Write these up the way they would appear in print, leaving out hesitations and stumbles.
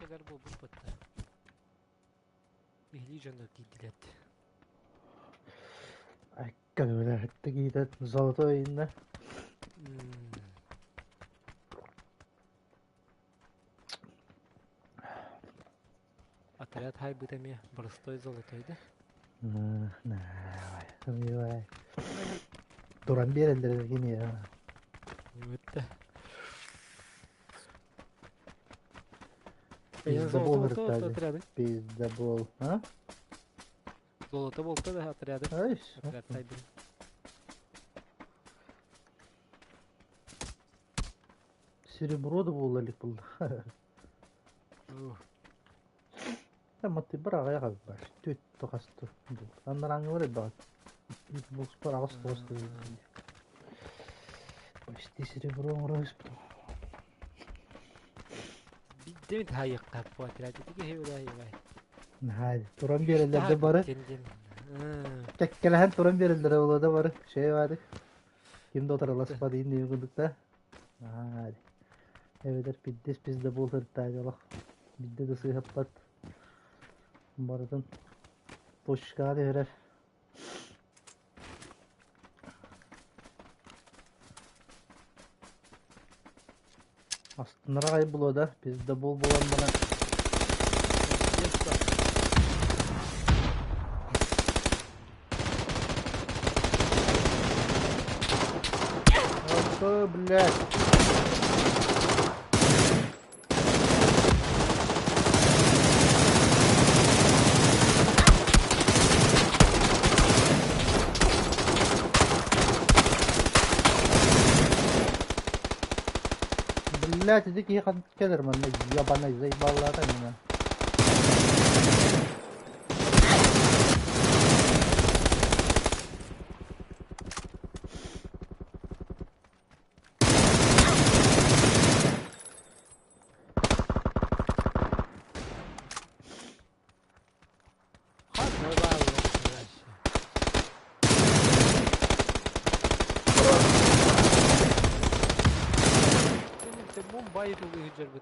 кэлэр буолбут батта. Киһилии дьоннор киирдилэр. Айкка киитэ золотой инна. Отряд хайбыт эмиэ простой золотой да? Туран биэрэллэр кини. Бүттэ. Пиздобол ырытаады. Пиздобол. А? Золото болта да отряды. Ай, Отряд хайбын. Серебро да буолла илик булла. Маттыбар аҕыйах бар. Түт тоқасты. Аннараҥҥыбар элбэх. Букспар аҕыс тоҕус Почти серебро оҥоро түспүтүм. Биирдэ хайыахха отряд ити киһи үлэ Наһаа туран биэрэллэр да бары. Кэккэлэһэн туран биэрэллэрэ буолуо да бары. Шей баадык. Ким да утарыласпат иин курдук да. Наһаа эбэтэр пиздец пизда буолсарыттаа олох. Биирдэ да сыыһаппат. Барытын точкаҕа түһэрэр. Астынар аҕай буолуо да, пиздобол буолан баран Ой, блядь. Блядь, иди киһи кэлэр манна ебаный заебаллаата меня. Дьарбыт.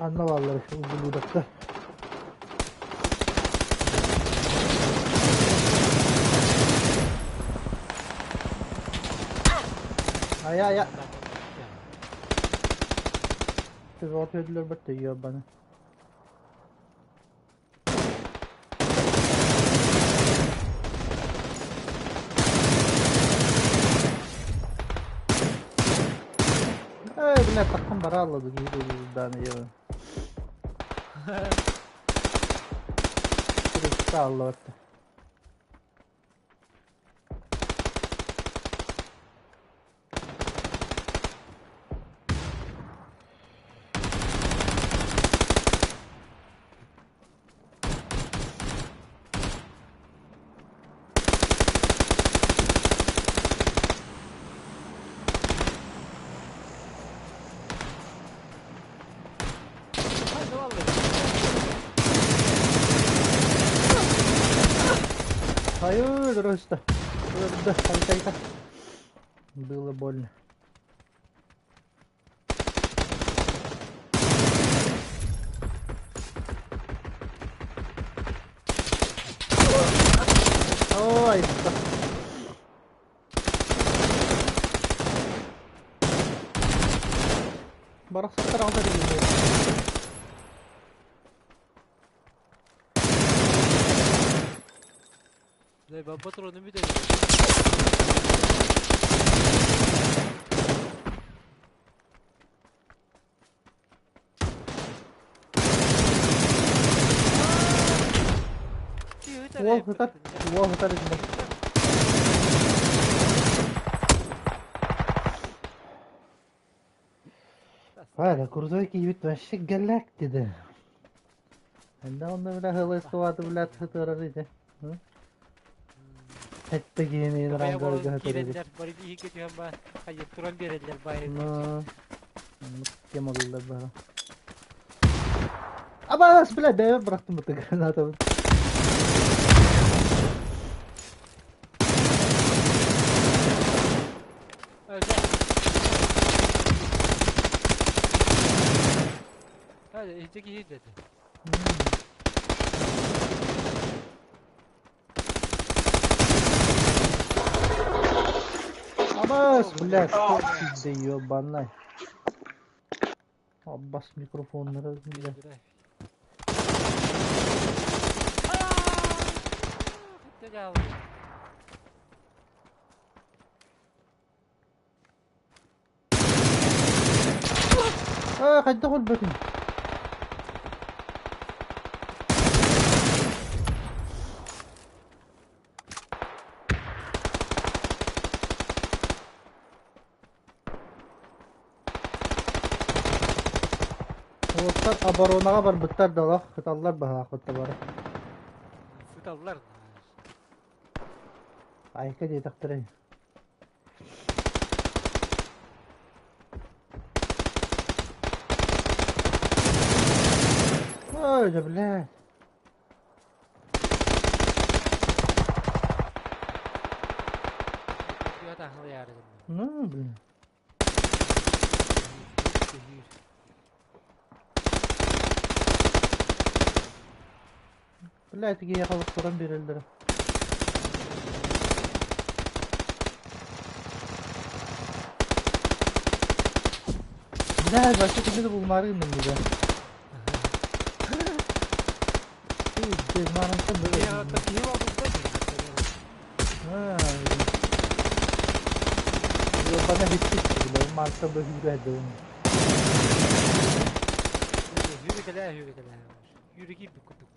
Ханна бааллар ублюдоктар. Ая ая. Тызот өдүлөр бат ебаны. Эй, бля, таххан бара аллады дааны ебан. Аллабатта. Хайы, просто. Да, Было больно. Ой, Барахсаттар алта Дэй, патроны бүтэн. Уол сытар, уол сытар итиннэ. Валя, крутой киһибит вообще галактида. Элбэх онно бля ХЛС-ы блядь сытыарар ити. Сэттэ киһини Бэйэ рангарга буолан сытар эбит. киирэннэр бары биһиги түһэн баар хайыр туран биэрэллэр баайы. Ну, оннук темалыыллар бары. Абаас, бля, бэйэбэр бырахтым быты гранатабын. Ити киһи деді. Абаас, блядь, что пизде ебаный. Аббас микрофоннара, бля. Ээ, хайдах өлбөтүн? Уолаттар оборонаҕа барбыттар да олох сыталлар баһаахпытта бары. Сыталлар. Айка диэтэхтэрэй. Ой, да блядь. Ну, блин. Блядь, киһиэхэ туран биэрэллэрэ. Блядь, вообще тебе да булмаары гынным дии. Пиздец, маранта блядь. Бана бүттүк, манта бөһүүрэ Hürrikeler hürrikeler. Yürü gibi kurduk.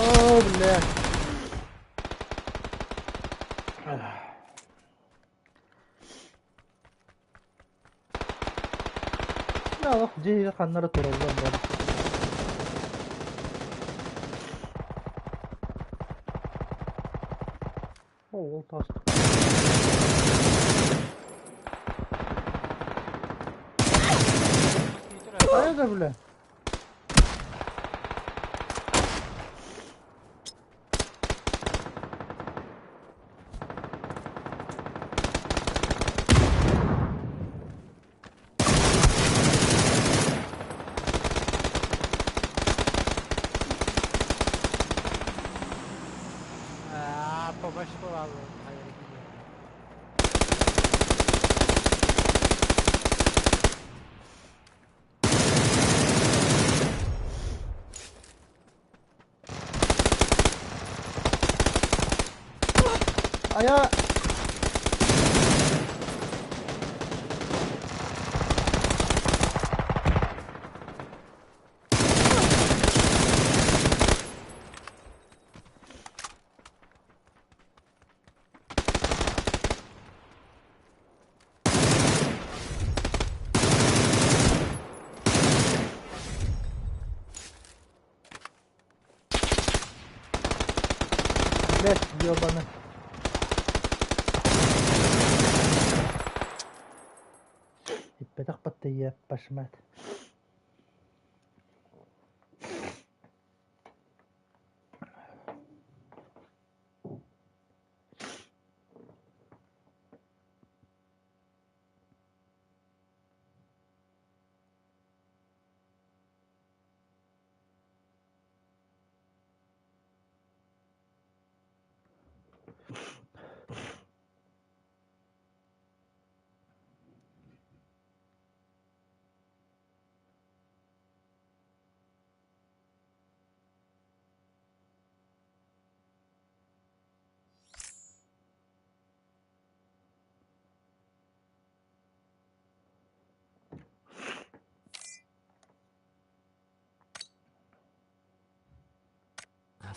О, бля. Да, дьиэ ханнара тураллар бары. О, ол таас. Хайа да бля. Аа, помощь была. Ая! Блядь, ёбаный. Иппэтэх баттайа пашмат.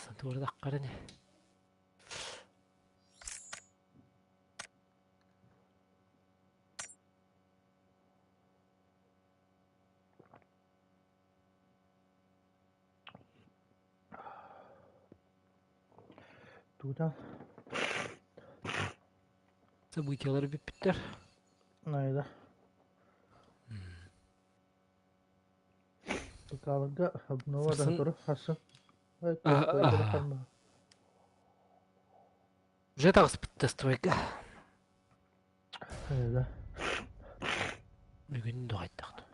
Тахсан туора таххаран. Туута. Событиялар бүппүттэр. Найда. Тукаларга обнова да Сарсын туру хасын. Уже таҕыспытта стройка. Айда. Бүгүн доҕайдахтым.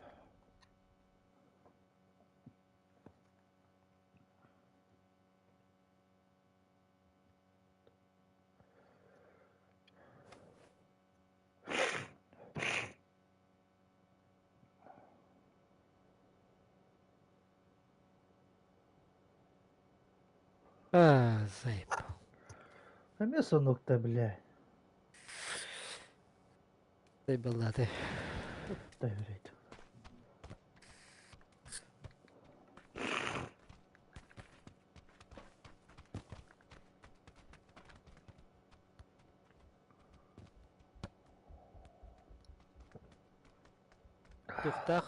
А, заебал. Эмиэ сонукта, бля. Заебаллааты. Да үрейт. Туохтаах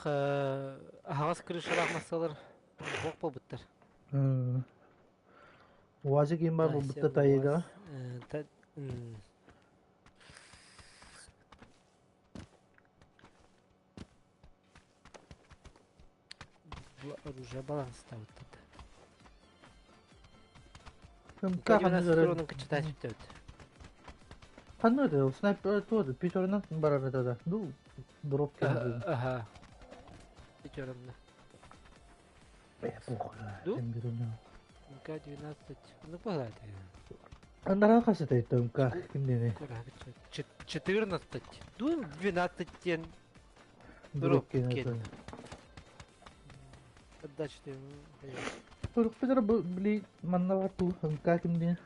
аһаҕас крышалаах массалар суох буолбуттар. УАЗик им бар Настя буолбутта УАЗ тайыга. Оружие баланстаабыттар. МК ханна 12 көрөр? уронун кыччатаа сүттөбүт. Ханна өтө? Снайпер туоду, пятерынан барар это да. Ну, дроп кенде. Аха. Пятеронна. Э, похуй. Ду? Эмбируна. МК-12. Ну, погнали. Анараа хасыта это МК кимдени? 14. Ну, 12 тен. Дроп Дроп кенде. кенде. Отдача ты. Турук Петр били манна бар ту МК кимдени?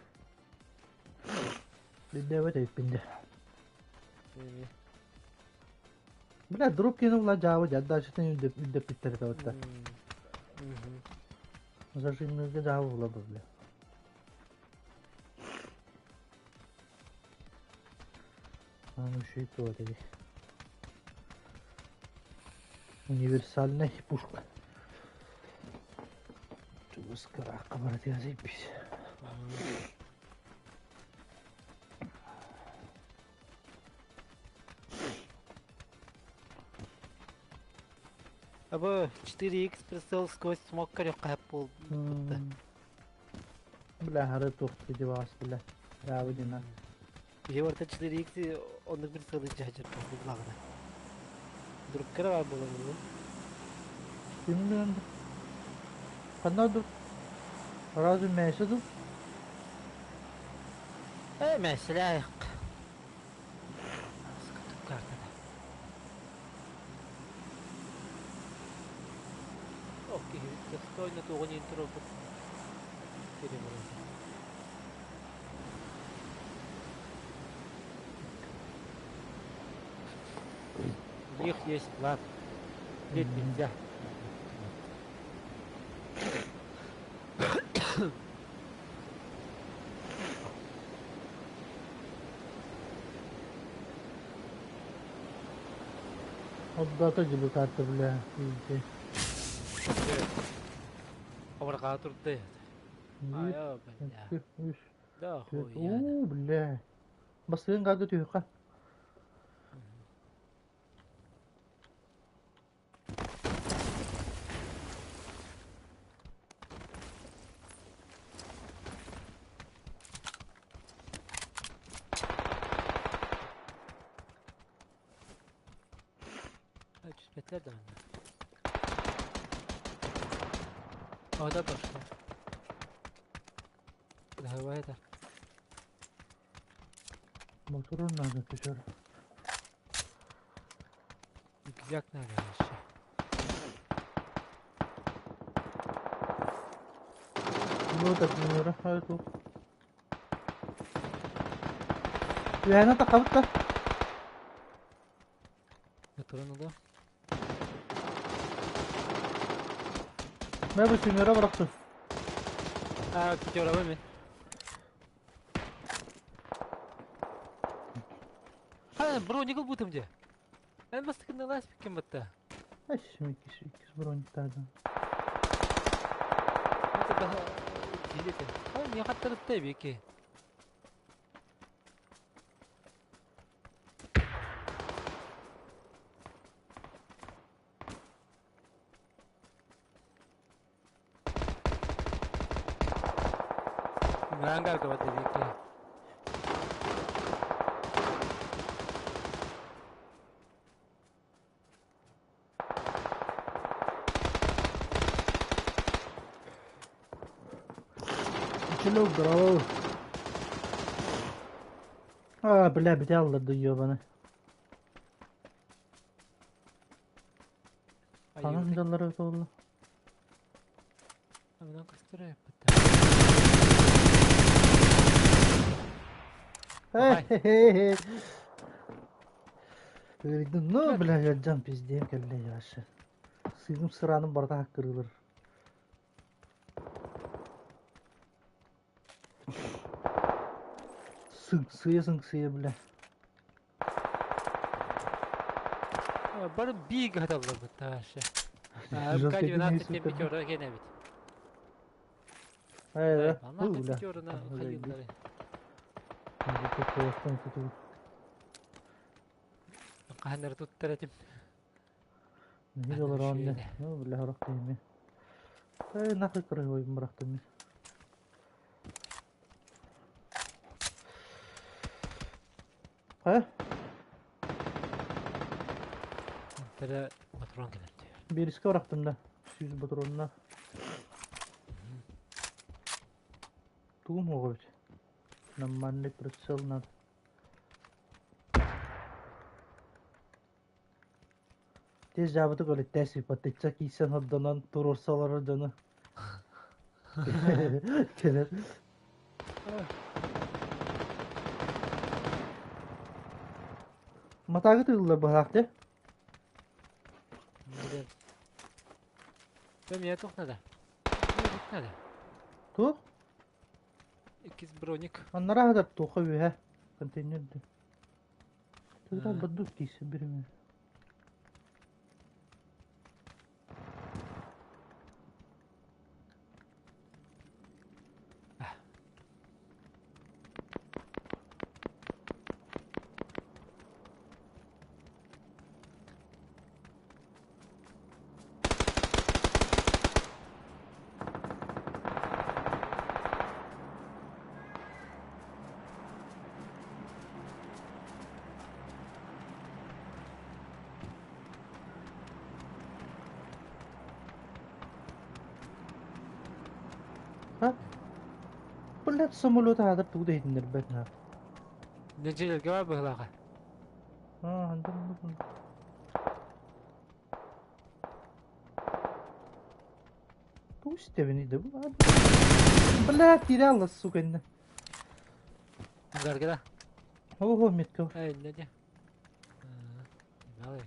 Билдебет эппинде. Бля, дроп кенде була жабы жаддачытын үндеп үндеп биттер табытта. Зажимнерге жабы була бу бля. Аны үшүй туа деги. Универсальная пушка. Чугас каракка барат заебись. Абы 4х прицел сквозь смог корёк пол. Бля, хары тухты дебас, бля. Жабы дина. Еворта 4х оннук прицелы жажыр буллагына. Дуруп кыра бар болар бу. Кимден? Ханна dur. Разве мәші dur? Э, мәселе аяк. Картада. Окей, достойно тугун интро бу. Перебрать. У них есть план. Леть нельзя. Отдата gibi карта, бля. Видите. Абырға турды. Bir, Ай, бля. iki, üç, Да, төрт. хуя. Уу, бля. Басырын карды түйіққа. Түспәтләр да анда. Ада башка. Давай да. Моторун надо түшөр. Рюкзак надо еще. Ну так, ну рахат. Үйәне тақабытта. Моторун да. Мә бу сүймері барақсы. А, пятерова мин. Ха, броник ылбытым дии. Эн бастакын ыласпыккын батта. Ай, иккис, иккис брониктаадым. Ха, не хаттарытта эбики. Рангарга бата эбики. Чулук, здорово. А, бля, бля, алларды ёбаны. Ханан дьаллара буолла? Онон көстөрө Ну, бля, ыалдьан пиздиэм кэллэ Яша. Сыыным сырааным барыта хаккырыылар. Сыҥсыйа сыҥсыйа, бля. Бары биир гаталларбыт таша. МК-12 пятеро кэнэбит. Э, Манна пятерына хайыыллары. Хаһаннары туттар этим. Нэһиил олороон ну, бля, хорох киһими. Э, нахуй кырыһой бырахтым. Э? Тэре патрон кэлэр. Биэрискэ бырахтым да. Сүүс ботуруонна. Тугум оҕо эбит. Нормальный прицел надо. Тез дьаабытык өлүттээ сыыппаттычча киирсэн ордонон туруорса олорор дьону кэлэр. Матаагы тыыллар быһаах дии. Мне туох надо? Туох надо? Туох? Иккис броник. Аннараа хатар туохха үөһэ контейнер дии. Тогда бадук тиийсэ бириме. А? Блядь, самолет аадыр тугу да иһитиннэрбэт наа. Нэдиэлэргэ бар быһылааҕа. Аа, анда Тугу истэбиний да бу? Блядь, тире сука иннэ. Ангарга да? Ого, метка. Эй, иннэ дии. Малый.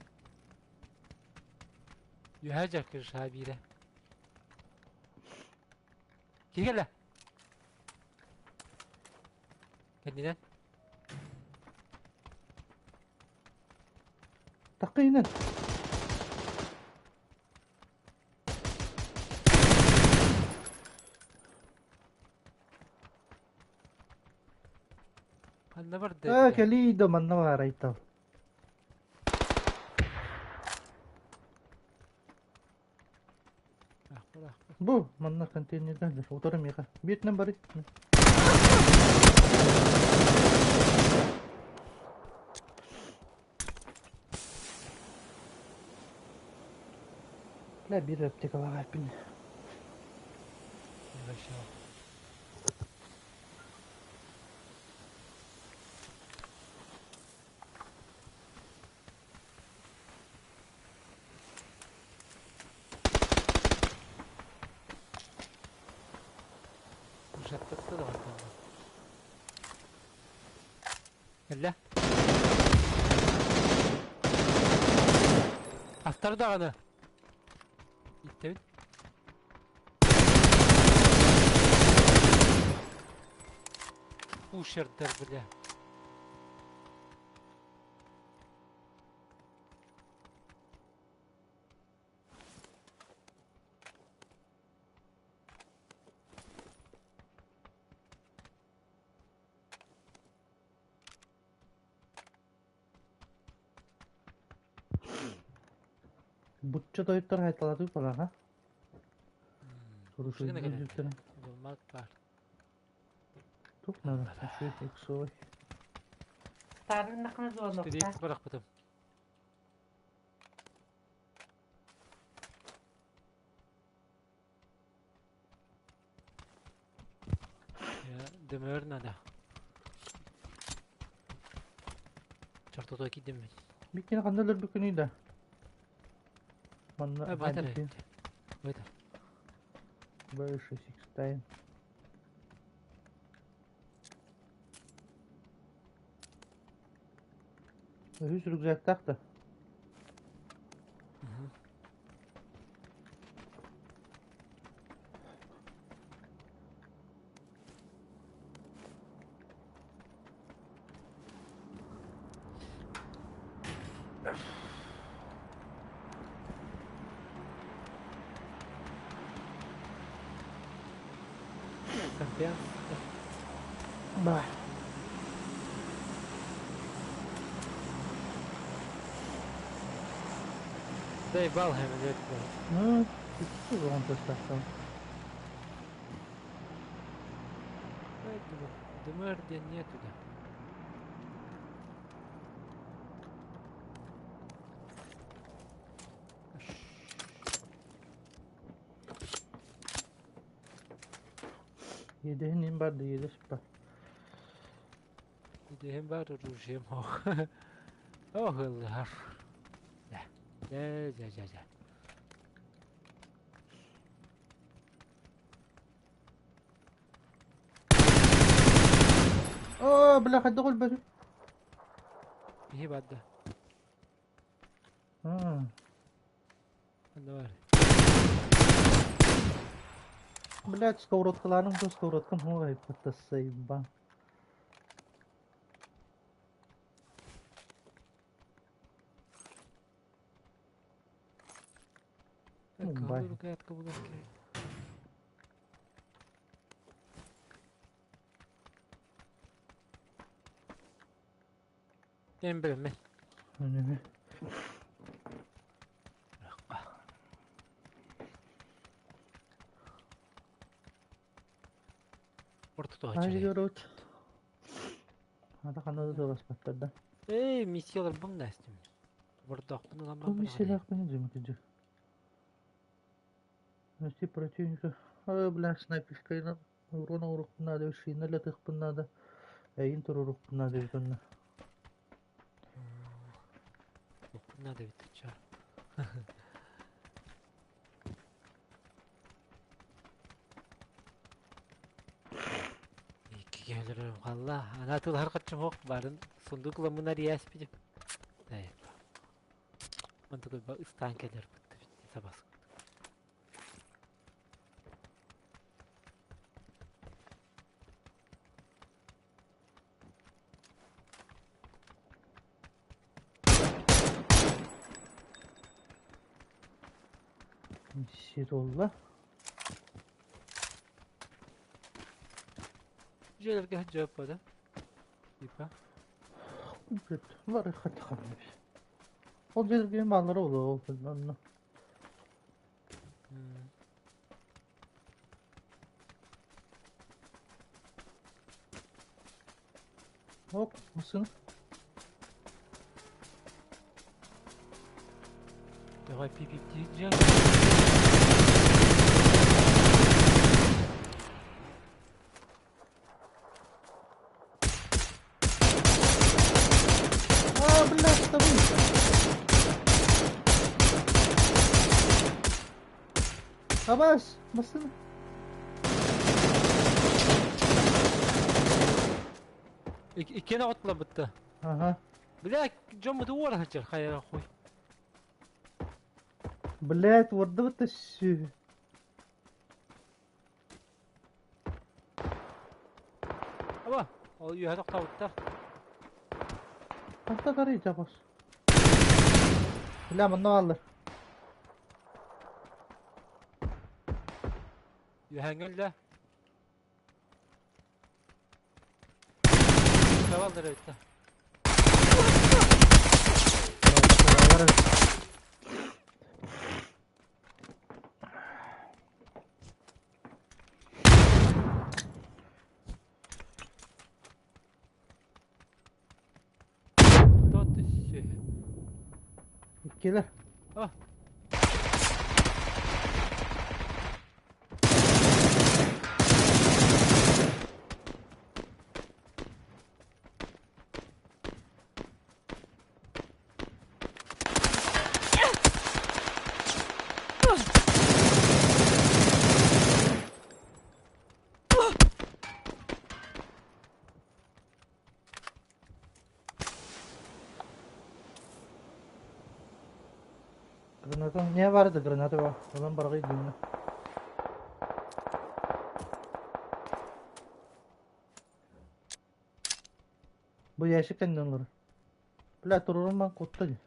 Үһэ дьаркыр шаа биирэ. Киһи кэллэ. Кэннинэн. Такыйынан. Ханна барда Ээ, эбитэ? кэлии да манна баарайтал. Ахпар, ахпар. Бу манна контейнердан утары миэхэ. Биэтинэн бары. Бля, биир аптекалаах эппин. Небольшого. Ушаттатта да бартан. Кэллэ. Астар даҕаны. Иттэбит. Пушердар, бля. Бучча тойуттар хайталатыы бараха. Шыгына Сурушуйдун кэлэн. жүктэрин. Булмат бар. Тух надо? Үчүгэй иксовый. Таарыннахына Четыре звонокта. икс барахпытым. Дөмөр надо. Чортото кидим мен. Биккини ханна өлөрбүккүнүй да? Манна Байтар. хайдык Байтар. Б6 X-тайн. Үһүс рюкзактаах да. Компенс. Ба. Заебал хэмэлет. Ну, он тастахтан. Дымыр ден нету да. Едэһин барды едэс ба. Идэһин бар оружием ох. Ох, ыллар. Да. Да, да, да, да. Оо, бля, хайдах өлбөтүм. Биһи барды. Аа. Анда бар. Блядь, сковородкаларым то сковородкам ой, потасайба. Ну, бай. Рукоятка була. Мен билмен. Неме. Ортото Ай, ачар. город. Ата ханада да баспаттар да. Эй, миссиялар бум настим. Бордоқпын Бу ламан. миссиялар жымы кыжы. Найти противника. Ой, бля, снайперская урона урукпун надо, шина летыхпын надо. Эйин тур урукпун надо бүтүнна. Надо бит чар. Иккиге өлөрөм халла. Ана тыл харкатчым хок барын сундук ламына рияс бидим. Дай. Мантык ба ыстан келер битти битти сабас. Миссия толла. Желерге жауап бада. Типа. Блядь, бар хат хамыз. Ол жерге маллар олу, ол. Оп, mısın? Давай пип-пип дiyeceğim. А, блядь, там Абас, mısın? Иккене отла битти. Ага. Бля, жомы дуар хачар хайра хуй. Блядь, вот да вот сü. Аба. Ол үөһэ тохтообуттар. Ханта тарый чапас. Бля, манна бааллар. Үөһээҥҥэ өллө. Даваллар эбит. Тот сүһү. Иккилэр. А. Граната не vardı граната var. Olan баргый дымна. Бу ящик кэннин олорор. Бля, туруорумман кутта дии.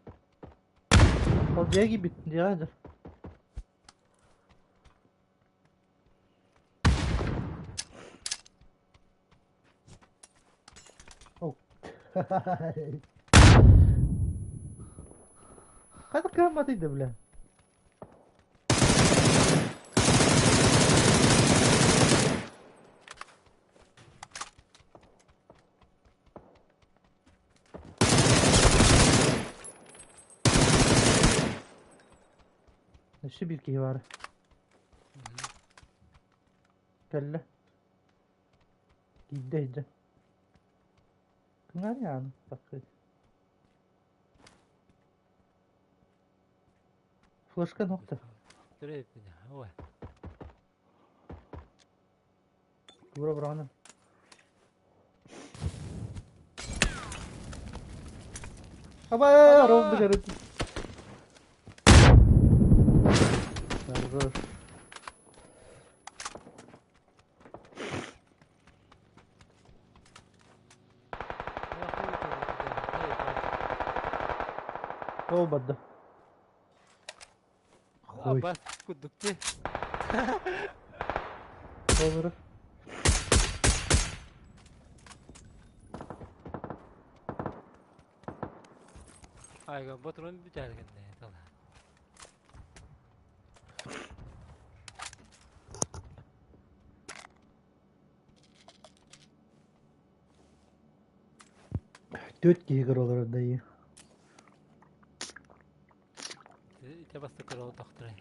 Ол дьиэ киирбит, дьиэҕэ сылдьар. О. Хайдах кыһамматый да, бля. Өссө биир киһи баара. Кэллэ. Киирдэ иһдэ. Кыҥаан яаны таххыы. Флешка нохта. Ой. Тура быраҕынан. Аба, ров быжарыт. Хорош. Ол барда. Хуй. Абас курдук дии. Olur. Айга ботурун бүтэргэннэ тала. Түөрт киһи көрөлөр да Ити баста көрө тохторой.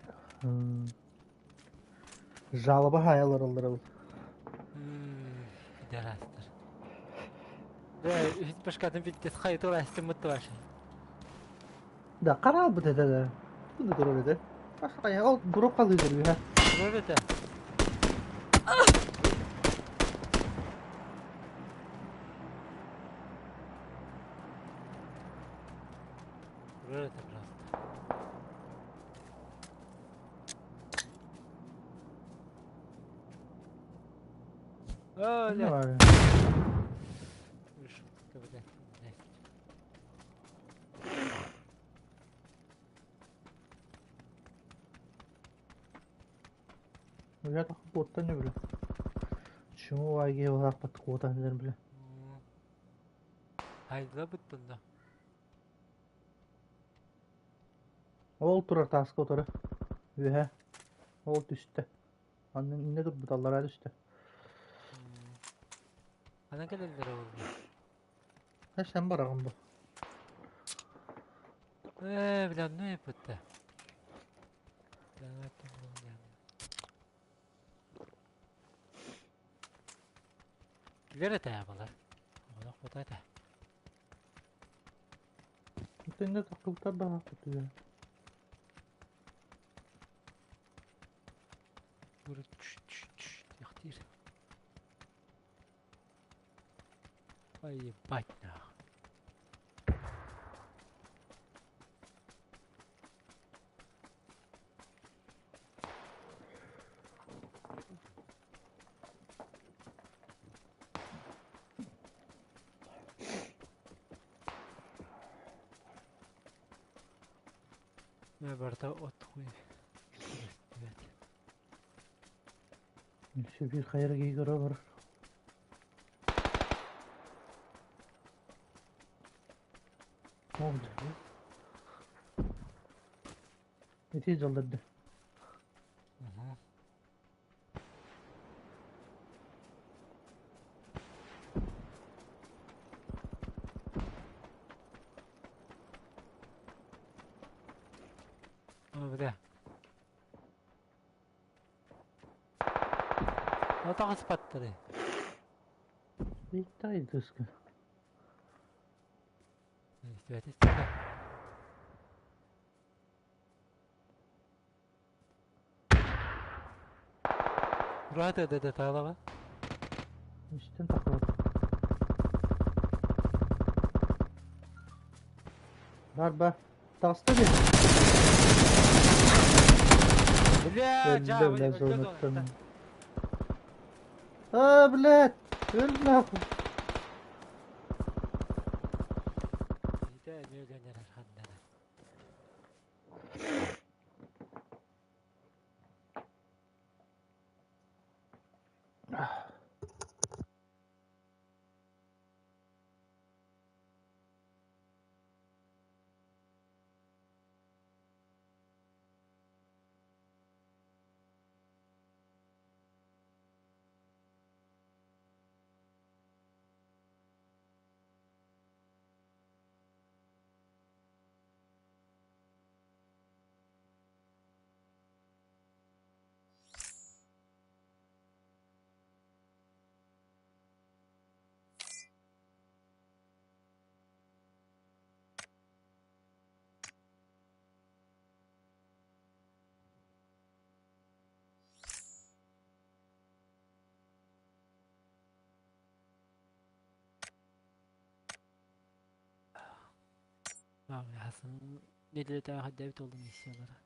Жалоба хаайалар оллар Пидорастар. Да, үһүс башкатын бүттес хайытыл астыммыт ваша. Да, хараалбыт этэ да. Туну көрөр этэ. Ол дуруп халыыдыр үһэ. Көрөр этэ. Көрөр этэ просто. О, Не ля. бар. Шутка, блядь. Бля, куоттан не бля. Чему вайге олааппат куотан бля. Хайдла буттунда. Ол турар тааска утары. Үөһэ. Ол түстэ. Аннын инне турбут аллараа түстэ. Ханан кэлэллэр ол? Sen бараҕын бу. Э, бля, ну и пытта. Бля, ну это было Килер этэ балар. Олох бута этэ. Инне тахтыбыттар баҕа кутуя. Буру чш чш чш яхтир. Ай, ебать нах. Барыта от хуй көстүбэт. Өссө биир хайа киһи көрө олорор. Ол Ити дьоллорду. Бля. Таҕыспаттары. Ыйтай дыска. Истибэт истибэт. Рада да таалаҕа. Истэн тахсыбат. Бар ба. Таҕыста дии. Бля, Өллө бля зонаттан. А, блядь! Өл нахуй. Нэдиэлэтээҕи дэбит ол миссиялара.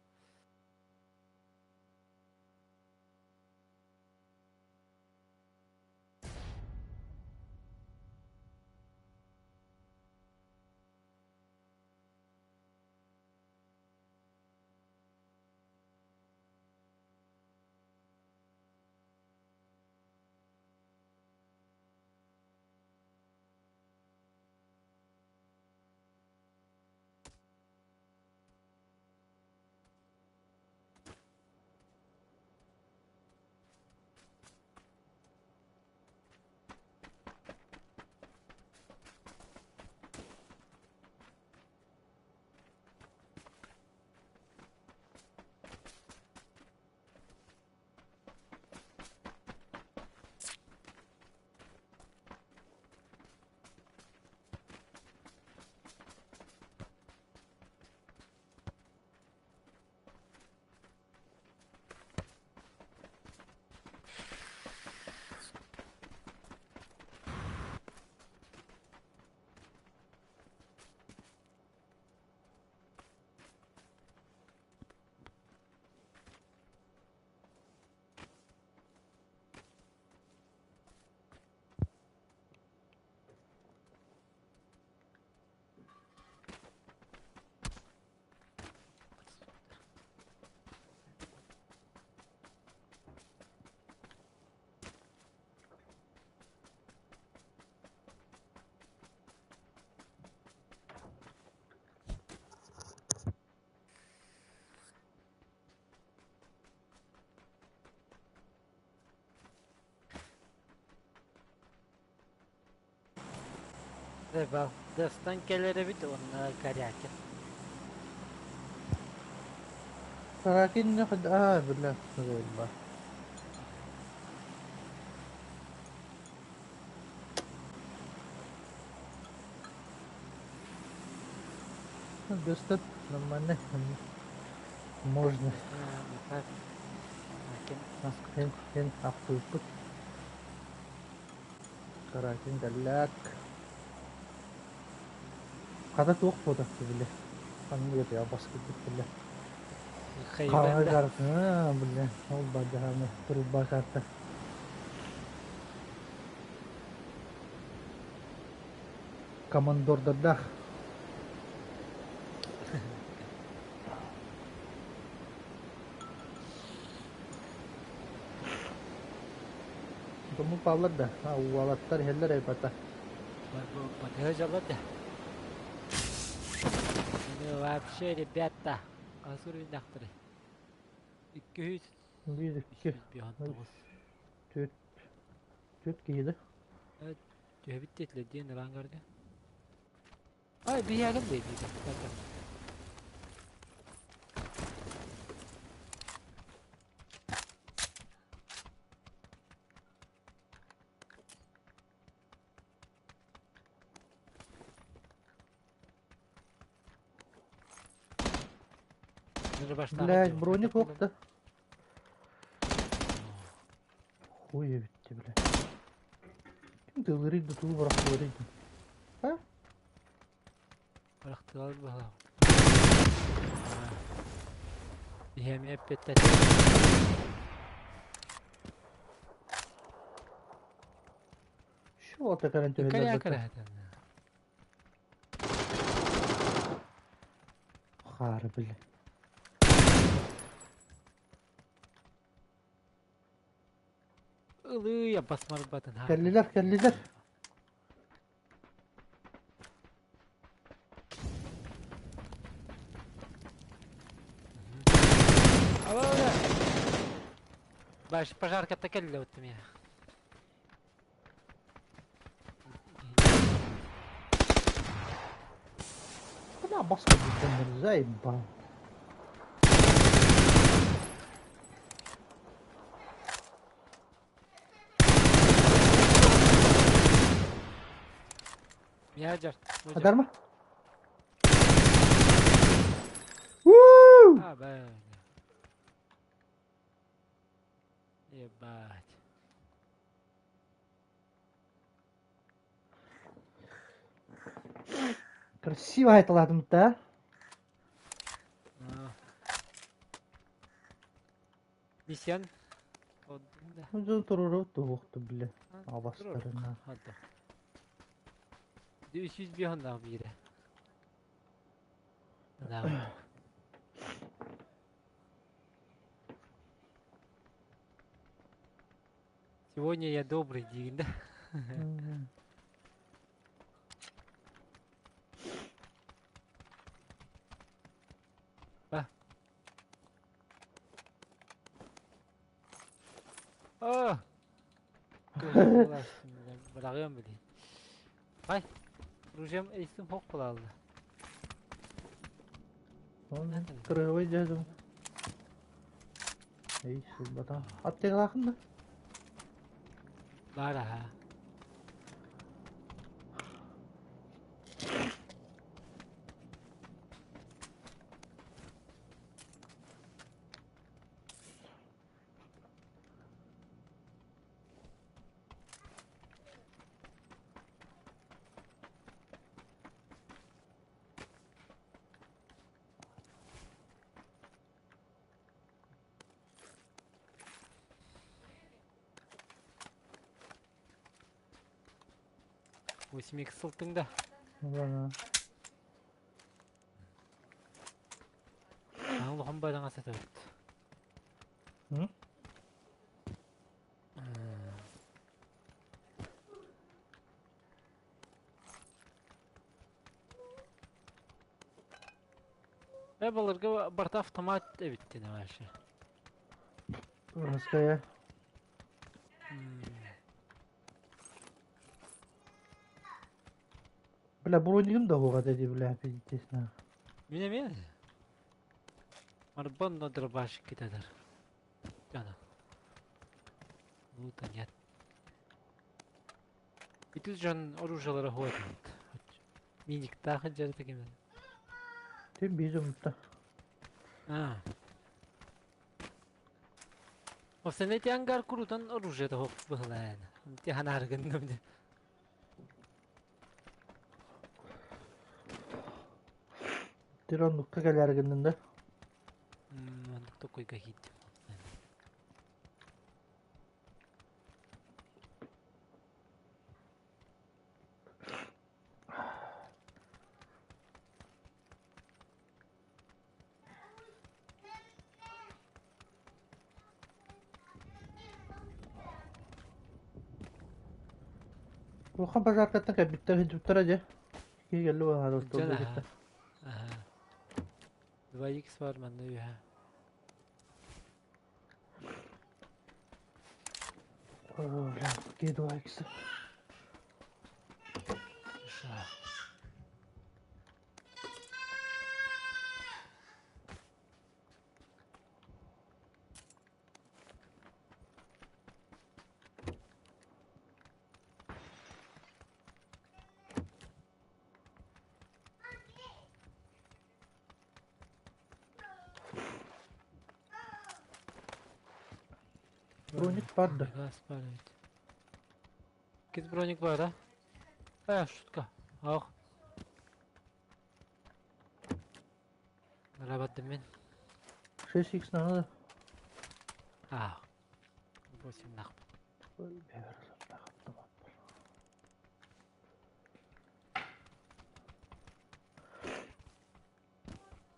Дастан кэлэр эбит уонна Корякин. Каракин аа, бля, ба. Достат нормально. Можно. Хен хен ахтыппыт. Каракин кэллээк. Хата туох буотахты бile. Ханнык это баскыппыт бile. Хаҥа карта, бile. Ол бадаһаны труба карта. Командордардаах. Тому паллар да, уолаттар иһэллэр эбата. Батыһа дьаллар да. Ну вообще, ребята, асыр үүннэхтэрэ. 200 1, 2, 359. 4, 4 киһи да. Түһэбит диэтилэр диэн ылаангарга. Ай, биһиэгин дии диэтэ. Блядь, броник охта. Хуй эбитти, бля. Ким тылырыйды, тугу бырахтыларыйды? А? Бырахтылар быһалаах. Иһэми эппиэттэтэ. Şu ата кэлэн Кэлэ түһэллэр кэлэ Хаары бile. Ылыы басмарбатын. Кэллилэр, кэллилэр. Баш пожарката кэллэ оттум я. Бля, баска бүттэннэр, заебал. Миаджар. Адарма? Уу! А, бля. Ебать. Красиво айталадым да? Миссиян. Туруру туохту бile. Абастарына. 300 хоннаах биирэ. Сегодня я добрый день, да? Ба. О! Бырагыам били. Ай, ружьем эйсим хок булалды. Кырыгыбай дьэдим. Эй, сылбата. Аттыгалаахын да? Баар аха. Восемь икс да. Ладно. Аң байлаңа сатабыт. Э балырга барта автомат эбиттин вообще. Русская. Бля, бронигым да хуга деди, бля, пиздец на. Мине мен. Марбон но дробаш китадыр. Жана. Лута нет. Итил жан оружиялары хуат. Миник тахы жерде кемен. Тем безумно. А. Осене ангар курутан оружие да хоп быхлаан. Ти ханаргын. Тирон нукка кэлэргиннин да. Мандык такой гахит. Улахан пожаркаттан кэлбиттэр сылдьыбыттара дьэ. Киһи кэллэ буолан Сылдьан остуолга аһа. кытта. Аһа. 2Х бар манна үһэ. О, бля, где 2Х? Ша. Броник бар да. Газ бар эбит. Кит броник бар, а? Э, шутка. Ах. Нарабаттым мин. 6Х надо. А. 8 нах. Ой,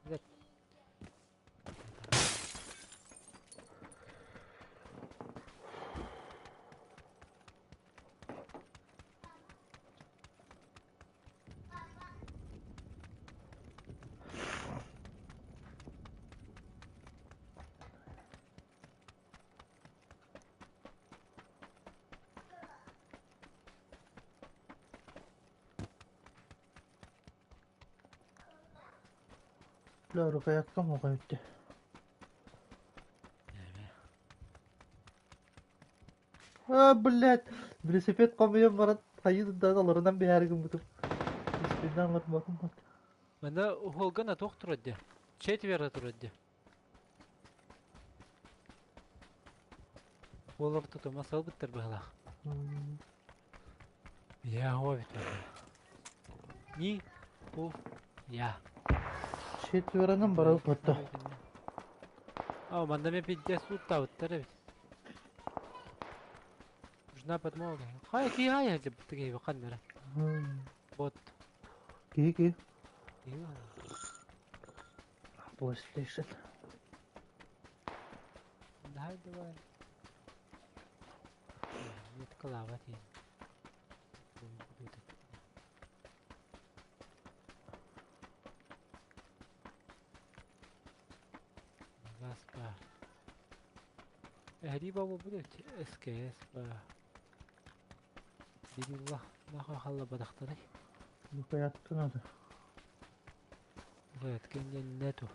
Нет. Бля, рукоятка могут. А, блядь, велосипед хомуйан баран хайыы да олорунан биһээри гыммытым. Испиннэн олорботум. Манна уһуолгана туох турар дии? Четверо турар дии. Уоллар тутума салбыттар быһалаах. Я хоо бит Ни у я. Четверонан барабыт батта. А, манна мен пиздец уттабыттар эбит. Нужна подмога. Хай ки хай деп тиги баканнара. Бот. Киһи киһи. PlayStation. Давай давай. Нет клава ти. Гаспа. Эһри бабу будет СКС ба. Дилла нахуй халла бадахтары. Рукоятка надо. Вот, нету.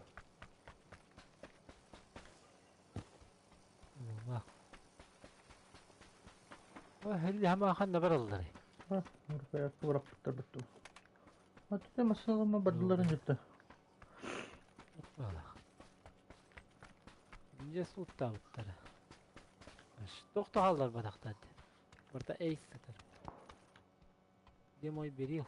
Ма. Хелли хама ханна бараллары. Рукоятка бырахпыттар бытту. Аты масалама бардыларын жытты. Вала. Инже суттабыттар. Тохто халлар бадахтады. Барта эйс сатар. Где мой берил?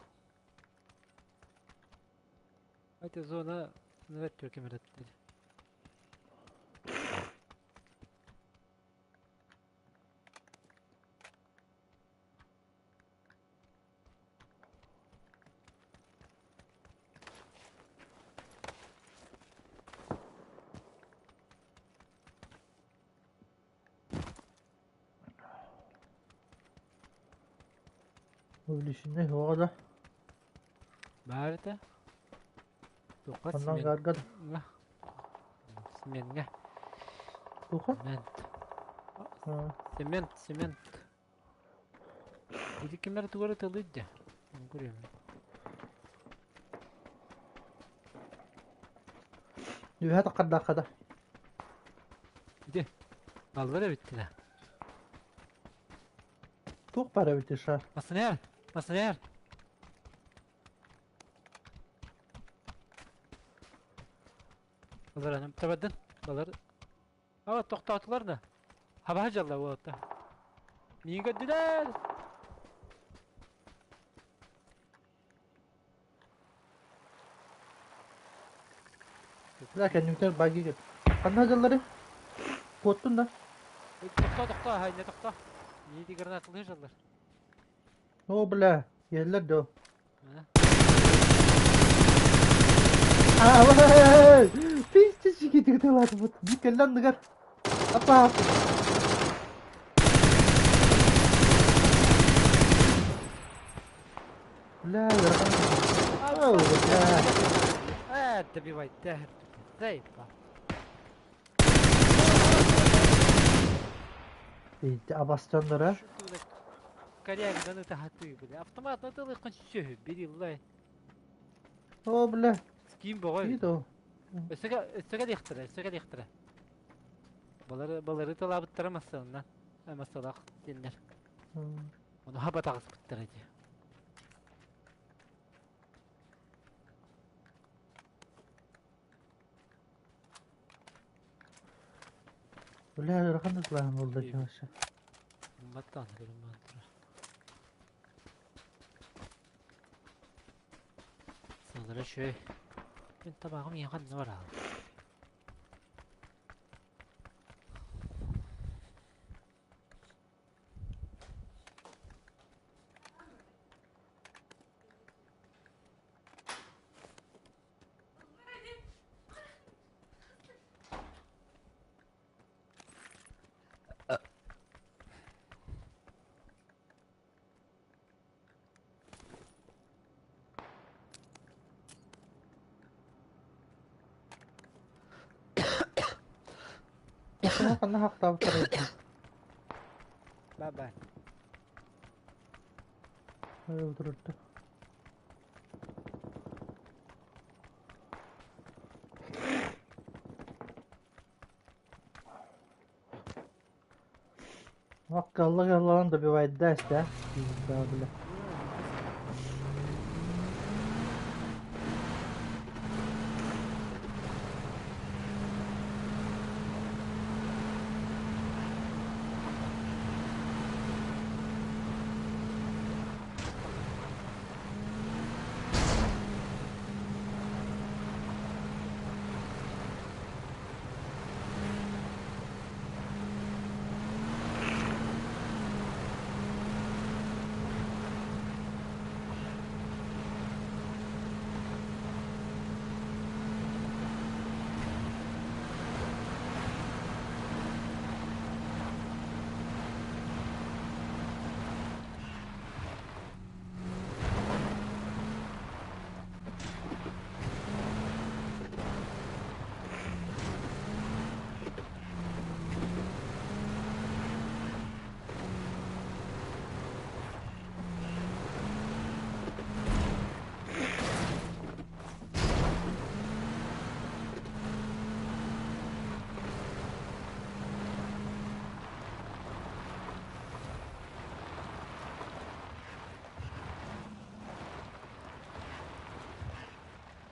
Это зона навет түркемерет dedi. Увеличенный года. Баарыта. Тоқат Оннан смен. гаргад. Сменге. Туха? Цемент. Цемент, цемент. Или кемер тугары тылыдды. Көрөм. Нүһэ таққардаққада. Иди. Баллары битти да. Тух бара бити шар. Масынер, масынер. Баллар анам табадын. Баллар. Ава тоқтатылар да. Хаба жалла болот. Миин көддүлөр. Бля, кәннүктер баги кет. Қанна жыллары? Куоттун да. Тохто, тохто, хайне тохто. Миин гранатылы жаллар. О, бля, еллер до. А, пиздец, жигитик тылады бут. Бикеллен дыгар. Апа. Бля, О, бля. А, добивай, да, заебал. Абастоннара. Корягдан ытаһатыы, бля. Автомат атылыххын сүөһү, бириллай. О, бля. Скин боҕой. Киит ол. Өссө кэлиэхтэрэ, өссө кэлиэхтэрэ. Балары, балары талаабыттара массыыннан. Массалаах диэннэр. Ону хаба таҕыспыттара дии. Бля, ыарахан да тылааһын буолла дьоһуша. Баттаан көрүм баан турар. Сылдара үчүгэй. Мин табааҕым ийэҕэ ханна бараҕын? Ханна хахтаабыттар Bye-bye. Öldürüldü. Аккалла галлан добивает дасть, да? Пизда, бля.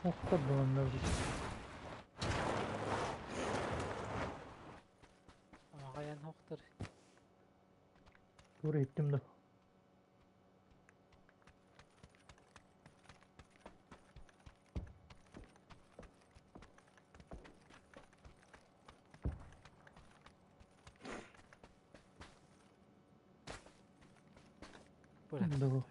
Охтор буланнар. Аҕайан охтор. Тура иттим да. Быра. Да.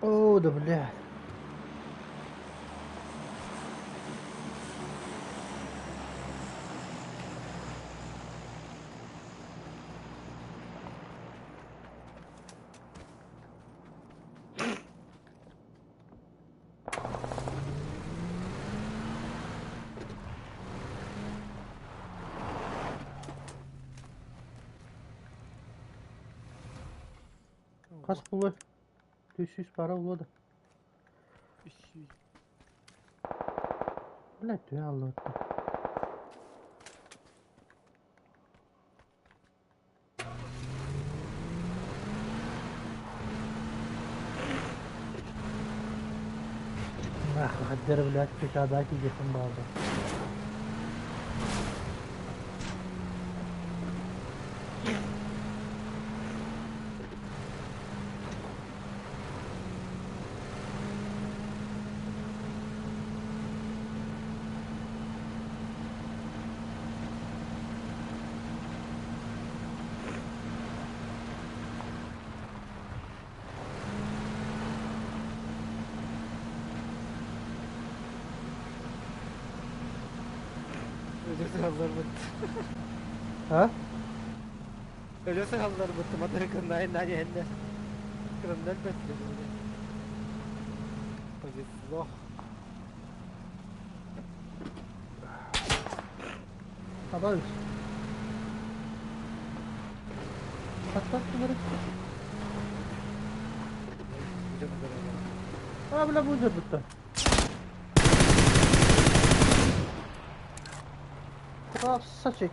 О, да блядь. Хас булар? 300 пара булады. 300. Блядь, түһэ аллыбыт. Ах, хаддер, блядь, пикадати дехым барды. сыһалларбыт. А? Өлө сыһалларбыт матырыкыннай иһэннэр. Кырыннар бэттилэр. Повезло. Абайс. Хаттах түгәрі. А, бля, бу бутта. Красавчик.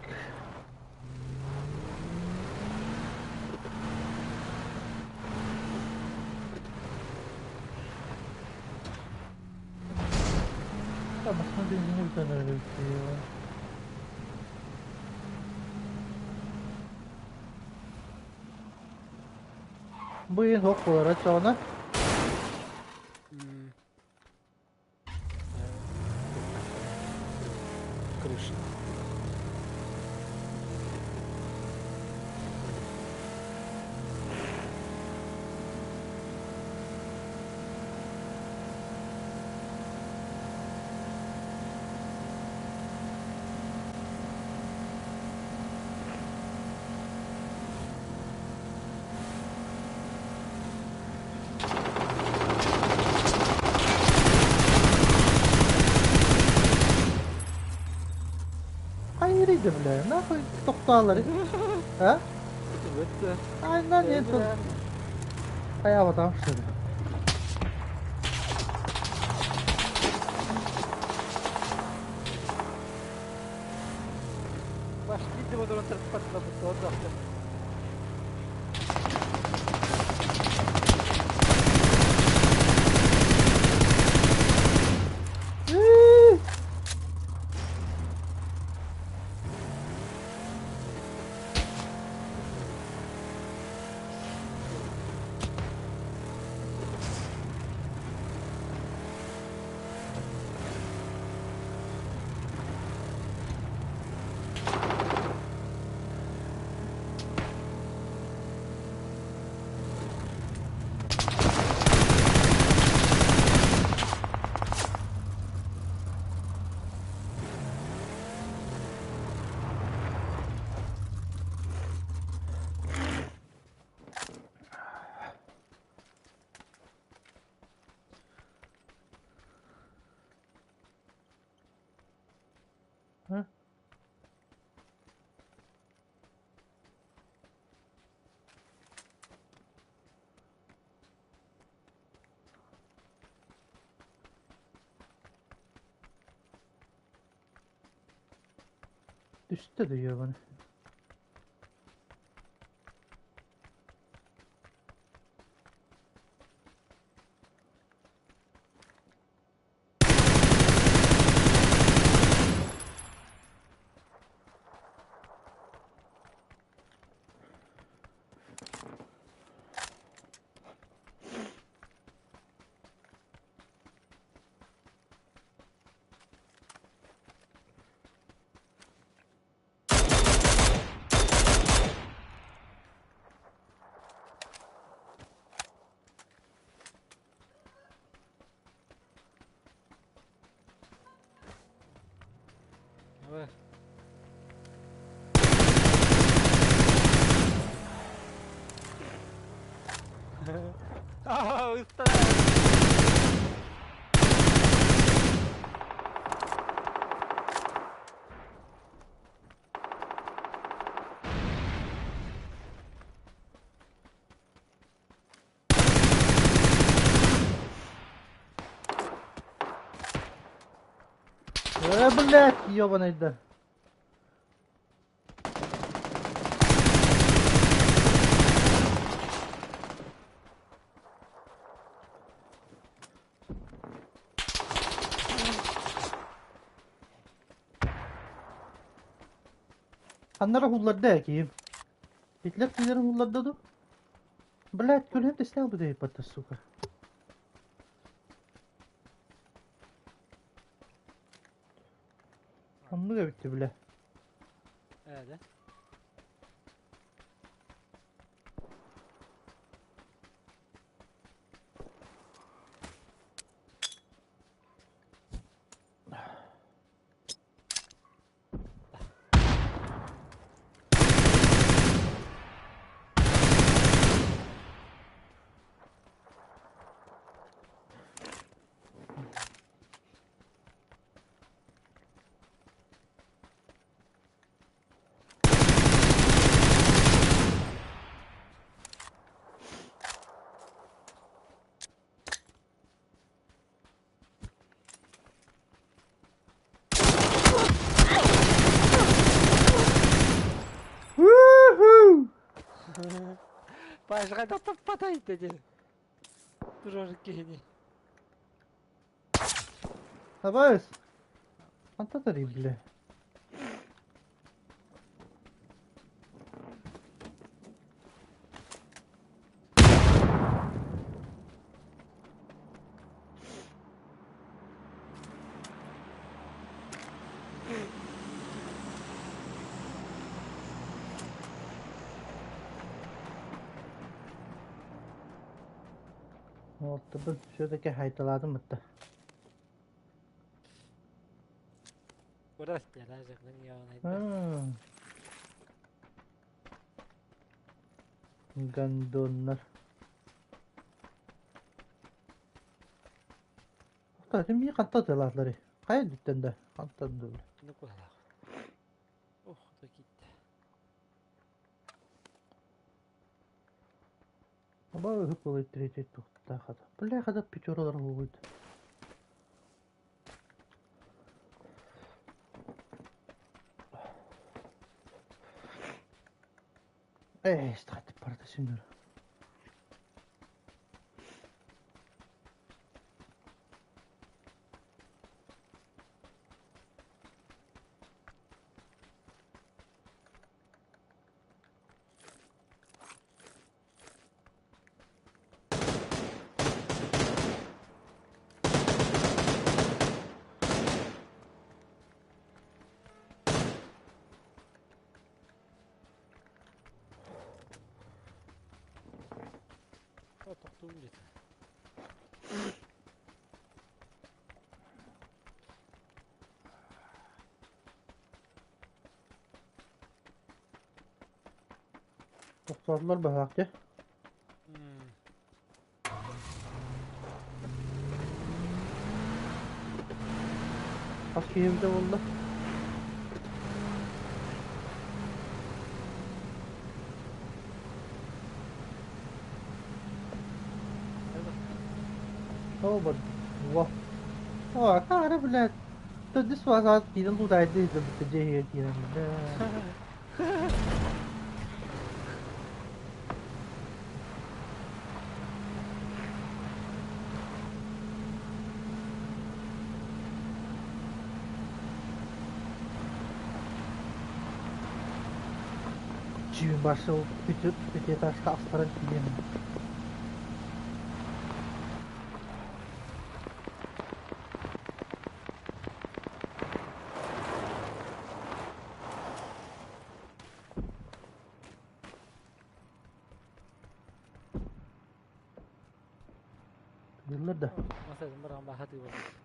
Tamam, benzini bir tane öyle bir şey ya. Бу иһин суох буолара чоҕуна. Крыша. Хайырыйды бля, нахуй тохтооллар. А? Айна нет. Хайаабатаҕым что ли? Баш биирдэ бодорон тарпаттылар. Ыы! А? Түстэ да ебаный. Давай. Аа, ыстаа. Э, блядь, ебаный да. Ханнара хулларда киим. Итлер килерин хулларда ду. Блядь, күлһем теслял бы дейпатта, сука. Оннук эбитти, бля. Ээ, да? Пашка да туппатай dedi. Турар киһини. Табаарыс, хантан тарый, бля? Оттубун все-таки хайталаатым бытта. Burası ne? Гандоннар. Кстати, мне хантан тылатлары. Кая дүттен да? Хантан да. Ne kadar? Oh da gitti. Аба өһүк болой третий тухта хата. Бля, хата пятералар будет. Эй, стати парта синер. O tohtuğum dedi. Тохторлар бахакты. Хас киһимде болду. О, вот. Во. О, кара, блядь. То this was out кирен лутайды бітті же кирен. Бля. Чүйін башы бүтіп этажға астаран тиемін. Yıllar da. Masajın bir amba hadi bakalım.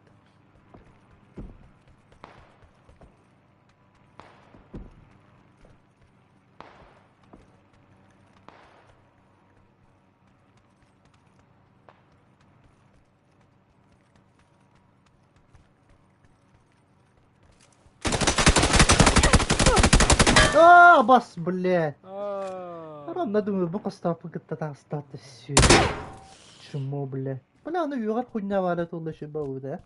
А, бас, блядь. Aa. Арам надумал, бу костапы кытта тастаты все. Чмо, бля. Бля, ну югар хуйня валя тулла шуба да.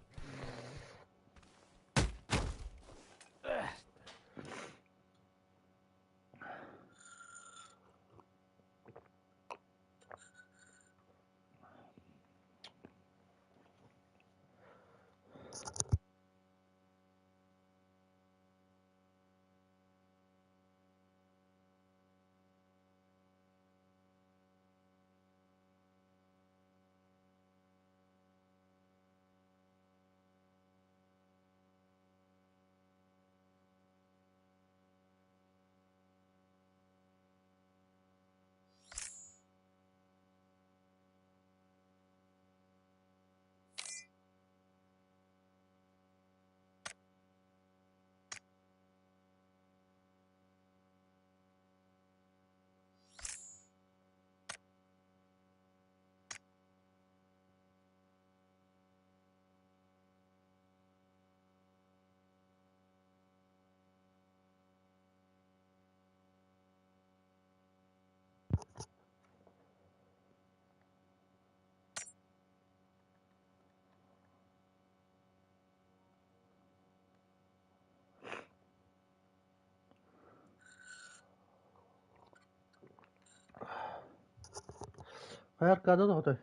Хайа аркада да хотой.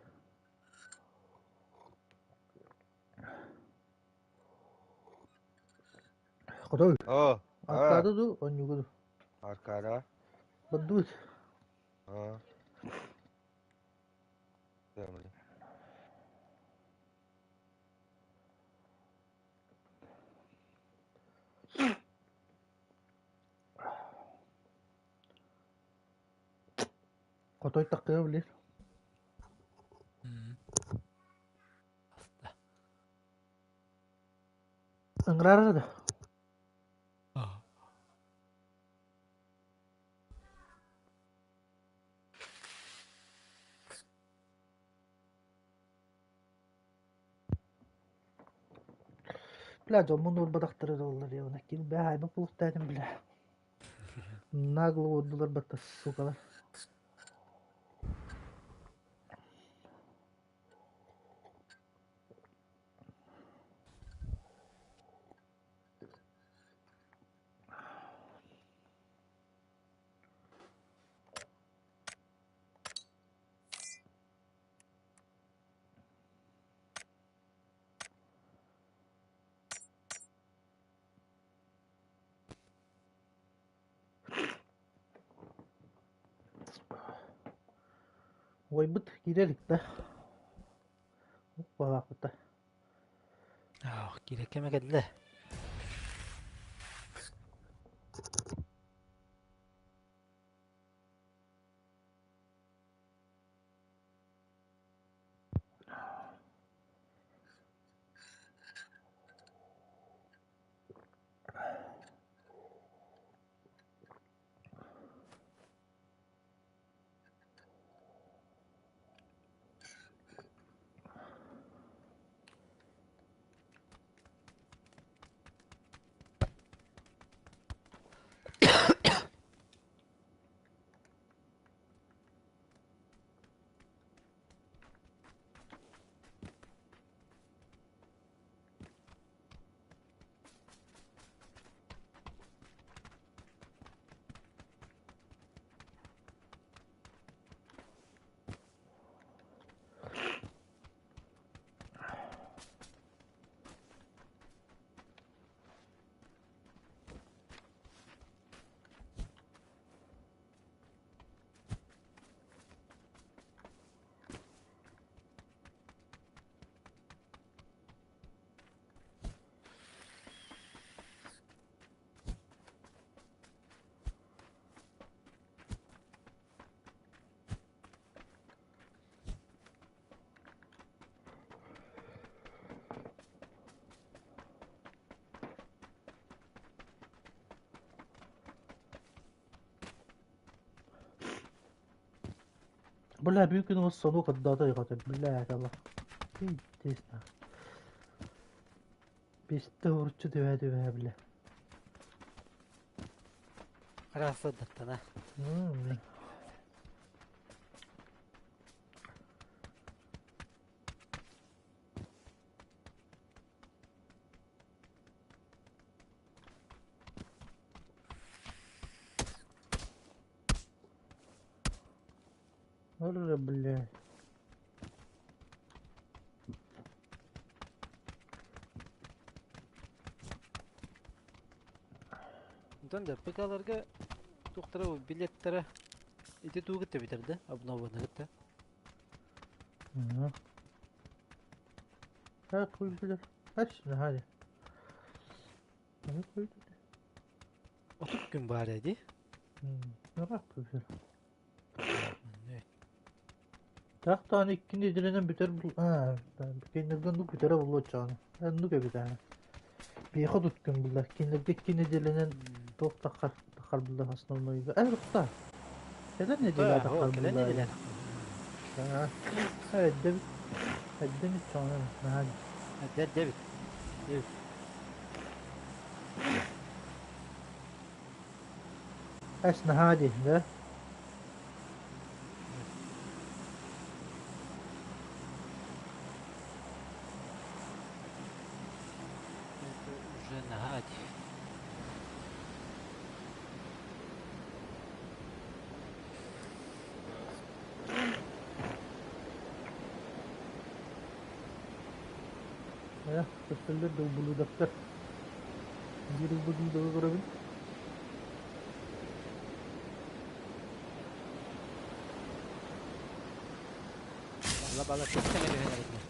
Хотой. О, а, Аркада ду, онньугу ду. Аркада. Баддуут. А. Темли. Хотой таккыа билир. Аста. Ыҥырар да. Бля, дьоммун уурбатахтара буоллар, явно ким бля, айба пулуктаатым бля. Нагло уурдулар батта, сукалар. Уойбут киирэ илик да. Оппалаахпыта. Ах, киирэ кэмэ кэллэ. Бля, büyük gün olsa sonu kadar da yıkadı. Бля, Allah. Интересно. Бесте урчу түбэ түбэ бля. Арааса даттана. М, Бля, бля. Онтон да ПК-ларга туохтара билеттара ити туугут эбитэр да обнованы Мгм. Так, хуй, бля. Ачна, hadi. Hadi koy. 30 күн баар эди. Merak бир. Тахтан иккини дилинен бүтер бул. А, киндерден дук бүтер булу чаны. Энду кебитаны. Бихо туткун булла. Киндерде иккини дилинен тох тахар тахар булла основной. Э, рукта. Кэлэн неделя тахар Кэлэн булла. неделя. Ha. Evet, de Эдден чаны. Hadi. Дебит. Дебит. Эс наһаа да? Это уже наһаа Көстөллөр да ублюдоктар. Биир ублюдогу көрөбүн. Бала бала тыс тэҥэ түһэн эрэллэр.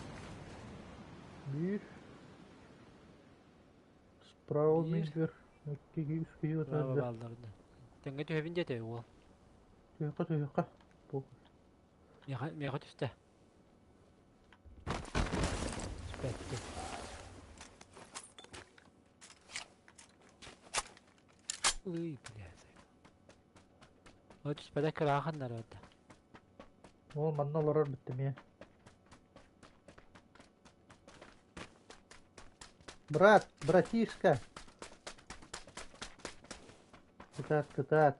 Биир. Справа Биир. мингер. Икки үс киһи Справа отарда. бааллар да. Тэҥҥэ түһэбин диэтэ уол. Түһүөххэ түһүөххэ. Бу. Миэхэ, миэхэ түстэ. Түспэттэ. Ый, блядь. Ол түспэтэ кыраахан народа. Ол манна олорор бүттүм ээ. Брат, братишка. Кытаат, кытаат.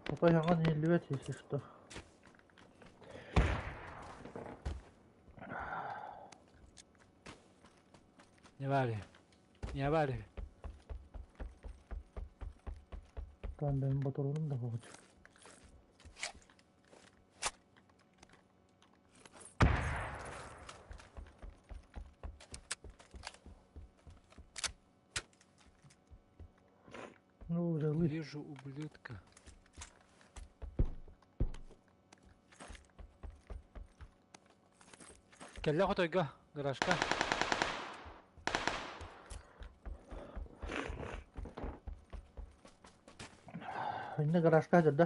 Пока яҥан иһиллибэт если что. Не баар Не баар Там бэйэм ботуруонум да буолчу. Ну, уже лы. Вижу ублюдка. Кэллэ хотойго, гаражка. Инне гаражка дьарда.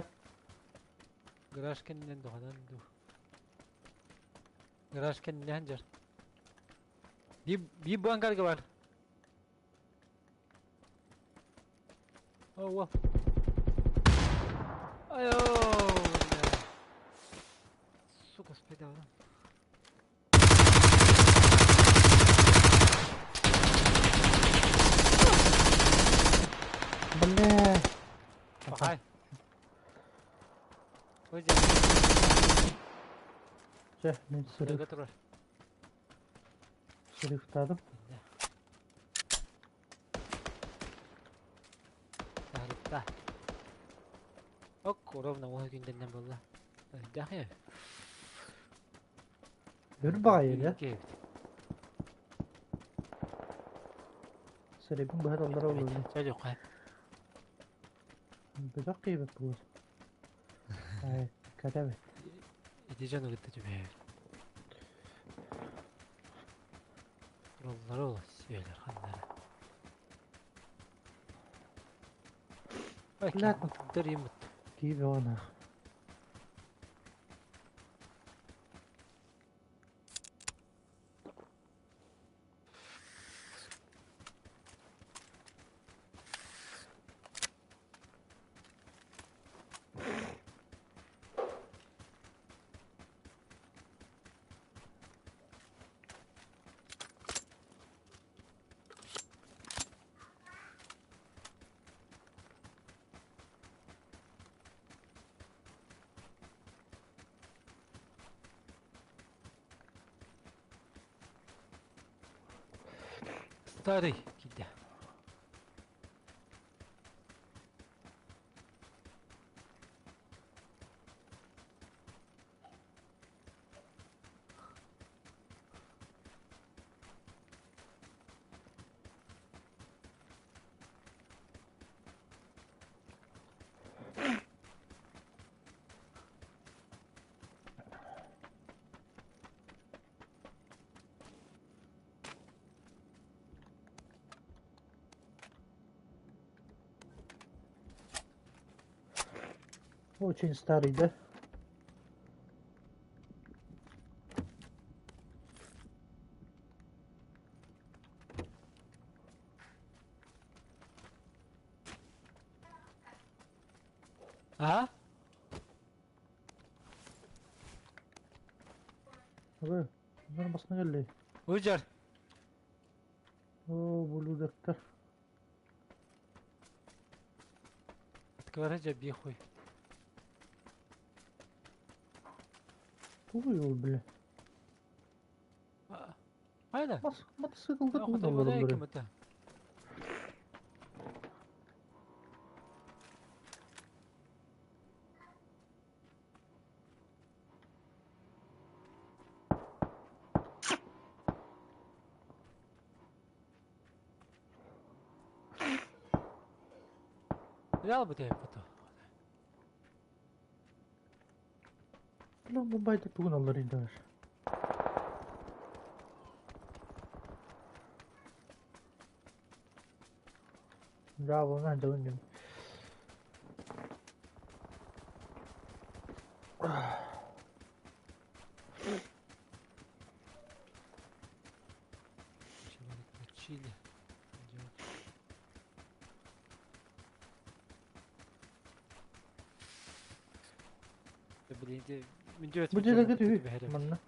Гараж кэннинэн доҕонон дуу. Гараж кэннинэн дьар. Биир биир бу ангарга бар. Оо, уол. Айоо, бля. Сука, спайдаҕына. Бля. Пахай. Ой, Чэ, мин сырык Сырыга турар. сырыктаатым. Саһарытта. Ок, ровно уһа күндэннэн буолла. Өйдөөх ээ. Өр баҕайы да. Киэбит. Сырыбын быһа таллара олордум. Чэ, дьокхай. Бөтөх киһибит буолар. Ай, кэтэбит. Ити дьону кытта түбэһэбит. Тураллара ол сүөлэр ханнара. Ой, Блядь. ким юмут. Киһи бөҕөнөх. Старый киирдэ. Очень старый, да? А? Ой, нормасына келли. Уйдьар. О, ублюдоктар. Открывай дьэ биир хуй. Тугуй ол бile? Хайда? Мас мотоциклга тугун олороллор? Бile бу байда тугун олорор? Bravo, lan döndüm. Бу дьиэлэргэ түһүү манна.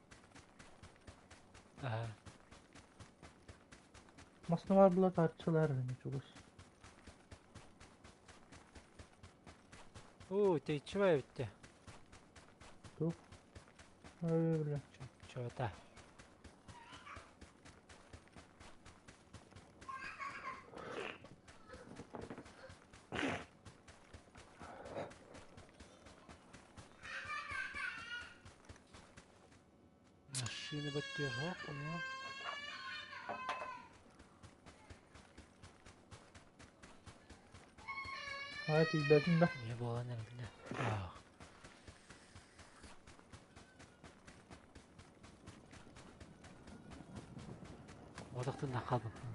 Масна бар була tartışılar hani чугас. Оо, тэйчи битте. Тух. Ай, бля. Чота. Машина битте, хоп, Ай, тиийбэтин да. Не буолан эрэллэ. Одохтун хаалбыппын.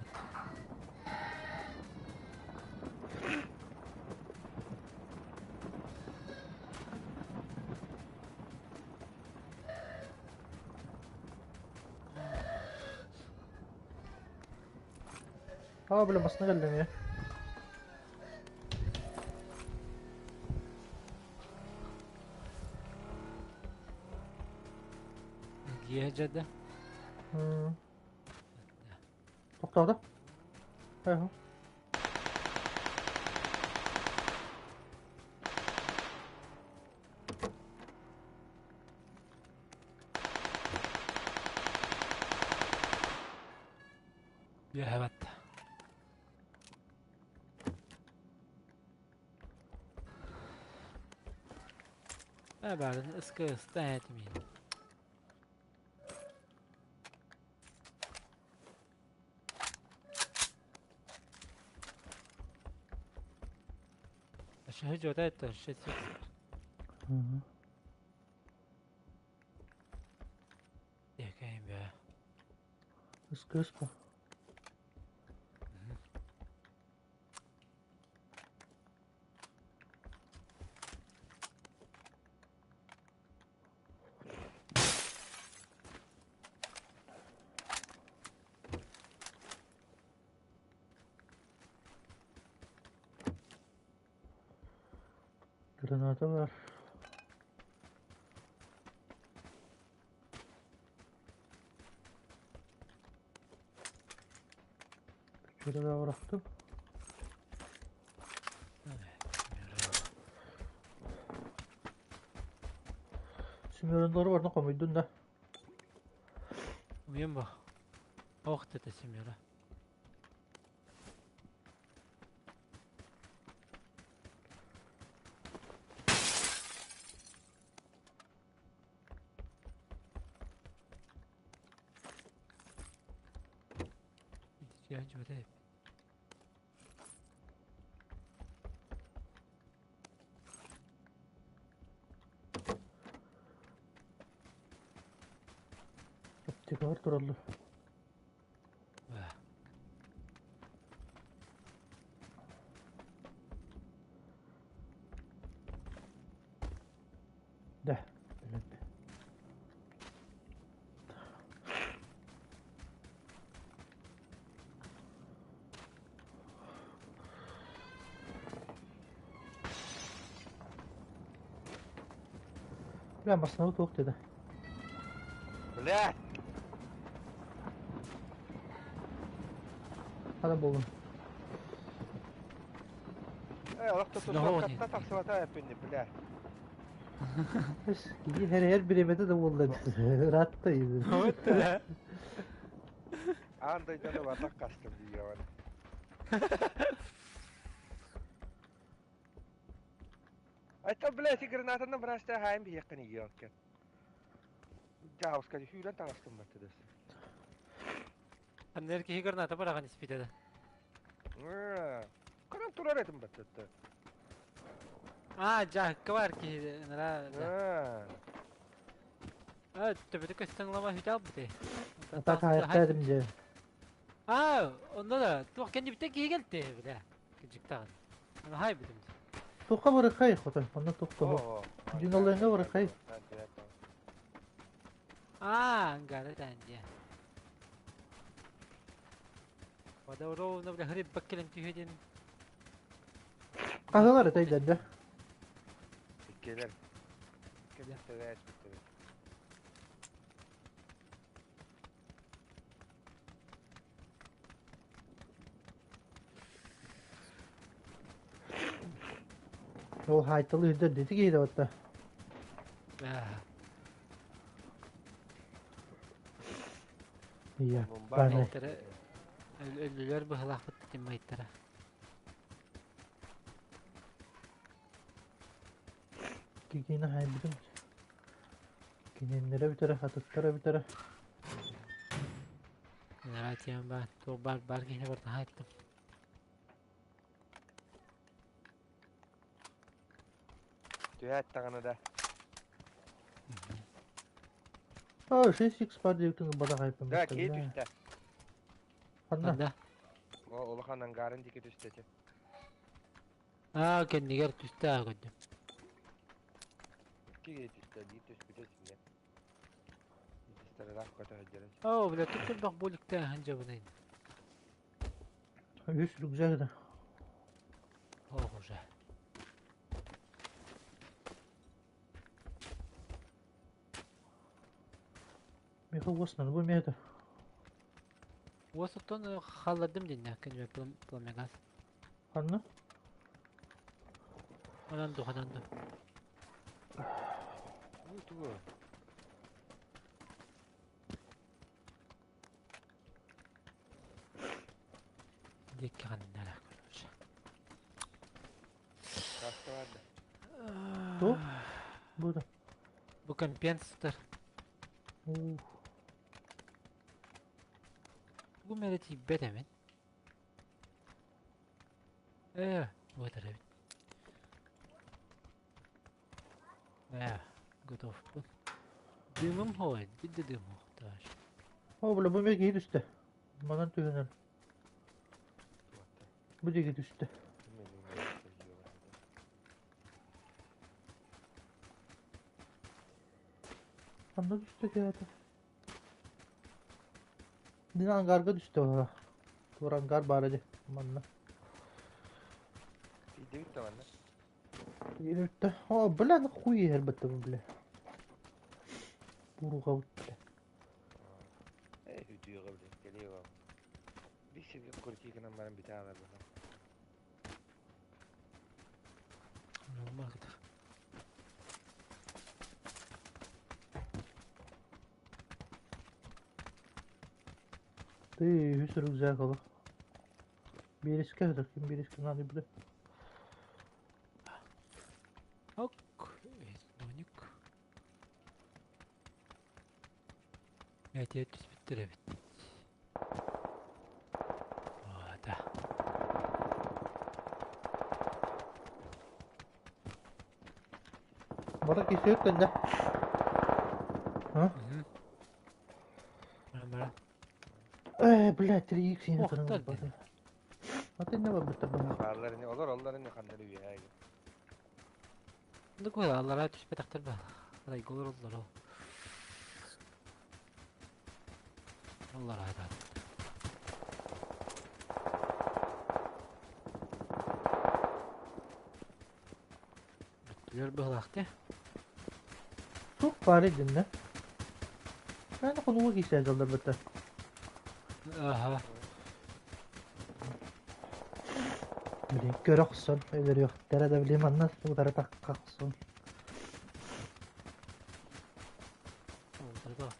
Аа, бля, масна кэллим я. Дьиэ да. Тохтоото. Хайа. Дьиэ батта. Баарын ыска ыста этимин. Шахы жота это шесть. Якайым бя. Ыска ыска. Граната бар. Şöyle bıraktım. Семерындары бар, комуйдун да. Уйун бу. Ох тете семера. Дьиэ Аптека бар тураллар. Да, блядь. Бля, масна туох деді. Блядь! Хана болдум. Э, олох Силоһони. туту тахсыбата эппинни, блядь. Киһи хэрийэр бириэмэтэ да буолла ыраатта. Вот да. Аан дойдуну батах хастым диэҕин. Айта, блядь, гранатанан бырастаа хаайын биһиэххин иһиэххин. Дьаабыска сүүрэн таҕыстым баттыдас. Аннер киһи граната быраҕан испитэ да. Көрөн турар этим баттытта. А, дьаһыкка бар киһи нара. А, төбөтө көстөн лама хүтэ албыты. Атак айахта этим дьэ. А, онно да, туох кэннибиттэн киһи кэлтэ, бля. Кыдьыктаҕын. Аны хай битим. Туохха барыхай хотой, онно туох Дьиналыҥа барыхай. А, ангара тән дьэ. Вода ровно, бля, хриппак кэлэн түһэ диэн. Хаһылар этэй дэ. Иккилэр. Кэлэр бүттэ. Ол хайталы үрдэр дити киһи батта. Iya. Баны. Өлүлөр быһалаахпыт тиммайттара. Кикини хайбытым. Кининнere бүтэрэ, хатыттара бүтэрэ. Нара тиэн бар, туох бар бар киһини барта хайттым. Түһээт даҕаны да. А, 6x бар диэбитин бата хайпын. Да, киһи түстэ. Ханна? Ханна? О, улахан ангарын диэки түстэ этэ. Аа, кэннигэр түстэ аа көрдүм. Икки киһи түстэ, биир түспүтэ синэ. Иккистэрэлээх көтө сылдьарын. Оо, бля, тут элбэх буликтааһын дьабынайын. Үс рюкзак да. Ох уже. Миха уоснан бу мета. Уосуттан халладым диннэ кэннибэ пламегаз. Ханна? Онон духанан ду. Ну, тугу. Диэкки ханнара, короче. Каска бар да. Ту? Бу да. Бу компенсатор. Ух. Бу мэрэ тиийбэт эмин. Вот эбит. Готов. Дымым хоет, бидде дым хоқташ. О, бля, бу меге түстэ. Манан түһүнэн. Бу диэки түстэ. Ханна түстэ киһи Дин ангарга түстэ бара. Тур ангар баар ди. Манна. Тиийдэ бүттэ манна. Бүттэ. О, бля, хуй иһэр бытта бу, бля. Буруга бля. Э, үтүөҕэ бile, кэлиэ баа. Биир сиргэ крути гынан баран бүтэ аалар быһа. Нормально. Ты үс рюкзак олох. Биэрискэ хатар, ким биэрискэ надо бля. Ок, доник. Мәтиэ түспүттэр эбит. Да. Бара кисиэк кэннэ. А? Бара. Э, бля, 3x yine Ох, кырын так бата. Аты не бар бытта бана. Бааллар ини, олор оллар ини ханнары үөһээ. Ну кой, аллара түспэтахтар ба. Арай голор оллар ол. Оллар айда. Бүттүлэр быһылаахты. Тух баар динне. Мен хонуга кисээ жалдар бытта. Аха. Блин, көрөхсөн, өлөрүөхтэрэ да билим анна утары таккахсын.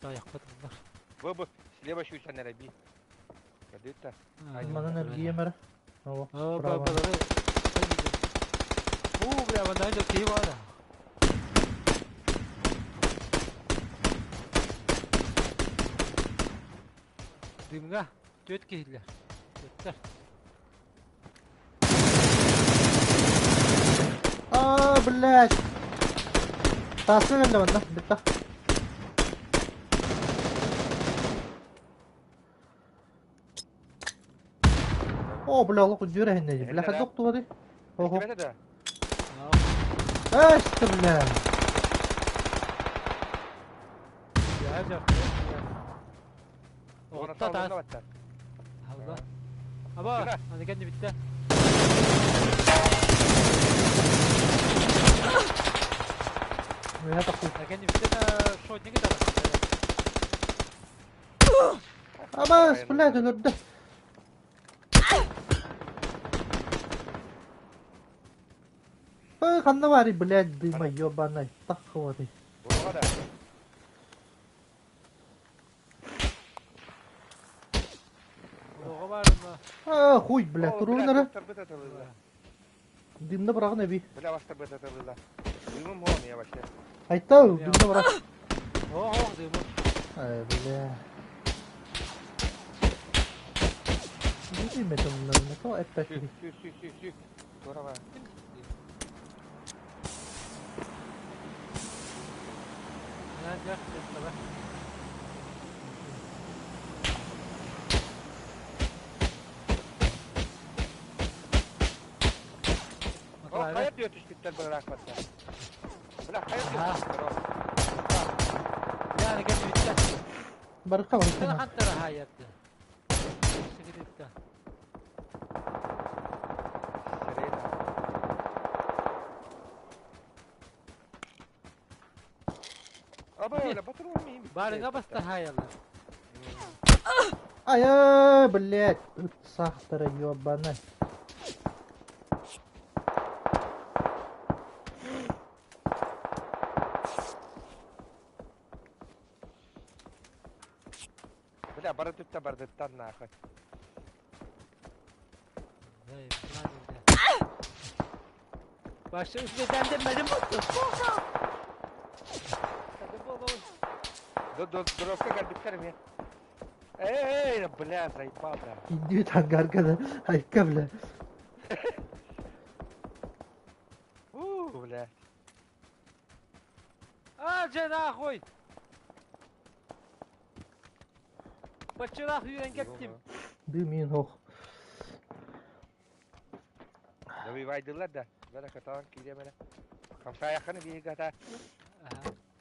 Таайахпатылар. Бу бу слева щучан эрэби. Кадыта. Манан эргийем эрэ. О, О, справа. балары. О, бля, вон это киһи баар. Дымга түөрт киһилэр. Түөрттэр. А, блядь. Тааска кэллэ манна, бүтта. О, бля, олох үдүөр эһиннэ. Бля, хайдах тугады? Охо. Кимэтэ да? Эсте, бля. Я жок. Отта таас. Алла. Аба, аны кэнни бүттэ. Меня такой. Кэнни бүттэ шотниги да. Абас, блядь, өлөрдө. Ой, ханна баарый, блядь, дыма, ебаный. Так хватит. Буруга да. Оҕо баарына. А, хуй, блядь, туругун эрэ. Бля, Дымна быраҕын эби. Бля, бастар бытатылыла. Дымым хом я вообще. Айта, дымна бырах. Оҕо дымы. Ай, бля. Билбэтим bunları, то эппэт Сүү, сүү, сүү, сүү, сүү. Тура бар. Я жок. О, хайа diyor түспүттэр быраак батта. Бля, хайа diyor түспүттэр. Yani кэнни бүттэ. Барыкка Sen барыкка. хантара хаярды. Сигиритте. Аба, оля, батырым мин. Барыга бастар хаялар. Ай, ай, блядь, ыт сахтара ебаный. Бля, бары түптэ бардыттан нахуй. Başta üstünden demedim bastı. Дровка кэлбиттэр эмиэ. Эй, бля, заебал, да. Индию тангарка айка, бля. У, бля. А, же нахуй! Бачырах үйрен кеттим. Дым иин хох. Добивайдылар да. Бара каталан кире мене. Хамсаяханы биһигата.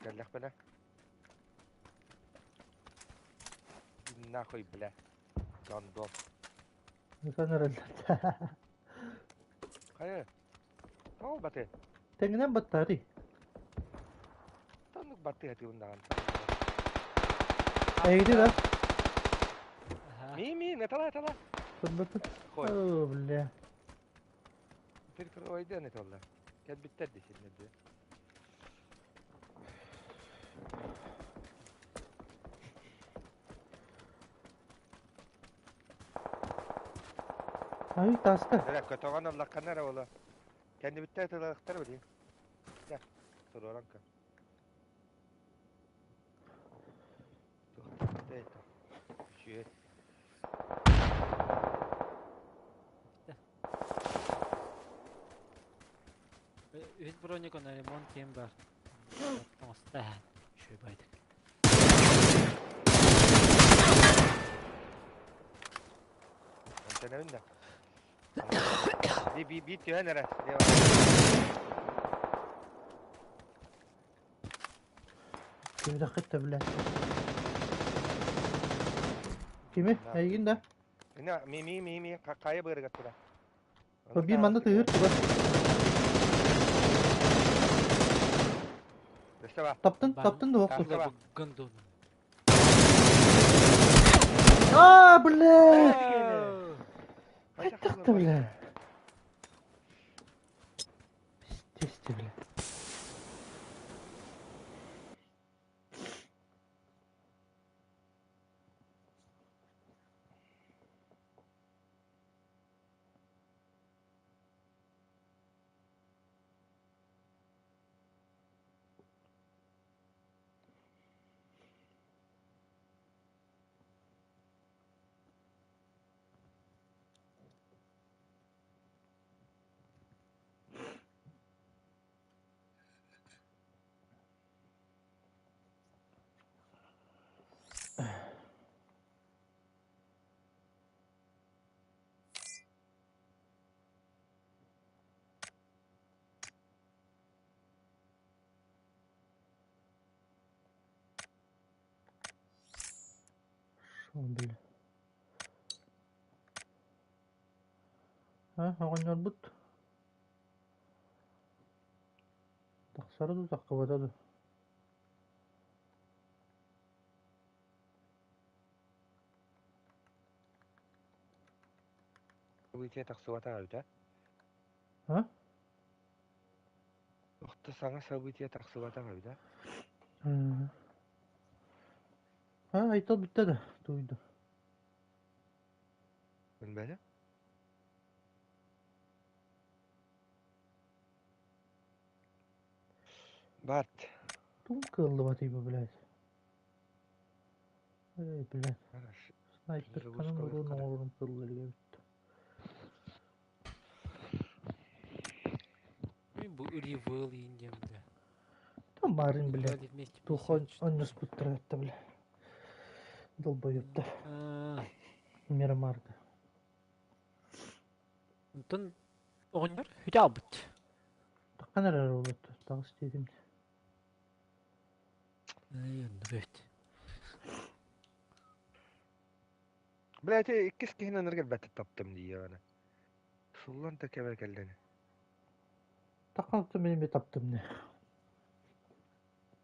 Кэллэх бына. Нахуй, бля. Гандон. Ытан Хайа. Тоҕо баты. Тэҥинэн баттари. Таннык баты атыындаҕан. Эйди да. Ми ми, не тала тала. Көрбөппүн. Хой. О, бля. Тир ойда не толла. Кэлбиттэр десиннер. Ай, таска. Бля, көтөҕөн аллахханар ола. Кэннибиттэр тылалахтар билин. Дэ, туруоранка. Үчүгэй. Үс броник на ремонт кем бар. Оста. Шөй байдык. Антеннабин да. Би би би түһэн эрэ. Кими да хытта, бля. Кими? Эйгин да. Ина ми ми ми ми кая бырыгат тура. Биир манна тыһыр туга. Өстө Таптын, таптын да оқту. Таптын. Гандон. А, бля. Хайдах бля. Пиздец ты, бля. Били. А, оҕонньорбут тахсара дуу, таххыбата дуу? Событие тахсыбата эбит, А? Охто саҥа событие тахсыбатах эбит, А, Айтал бүттэ да, туйду. Билбэтим. Барт. Тугум кыаллыбатый бу, блядь? Эй, блядь. Снайперканан уруун оҥорорум кылла илигэ эбит. Бу ривел иин диэн, бля. Там баарын, блядь. Туох онньуспуттара этте, бля. Долбоебтар. Мирамарга. Онтон оҕонньор хүтэ албыт. Таххан эрэр буолбут. Таҕыс диэтим. Ай, оннук эбит. Бля, ити иккис киһини ынырык элбэттик таптым дии аны. Суллан да кэбэ кэллэни. Таххан мин эмиэ таптым не.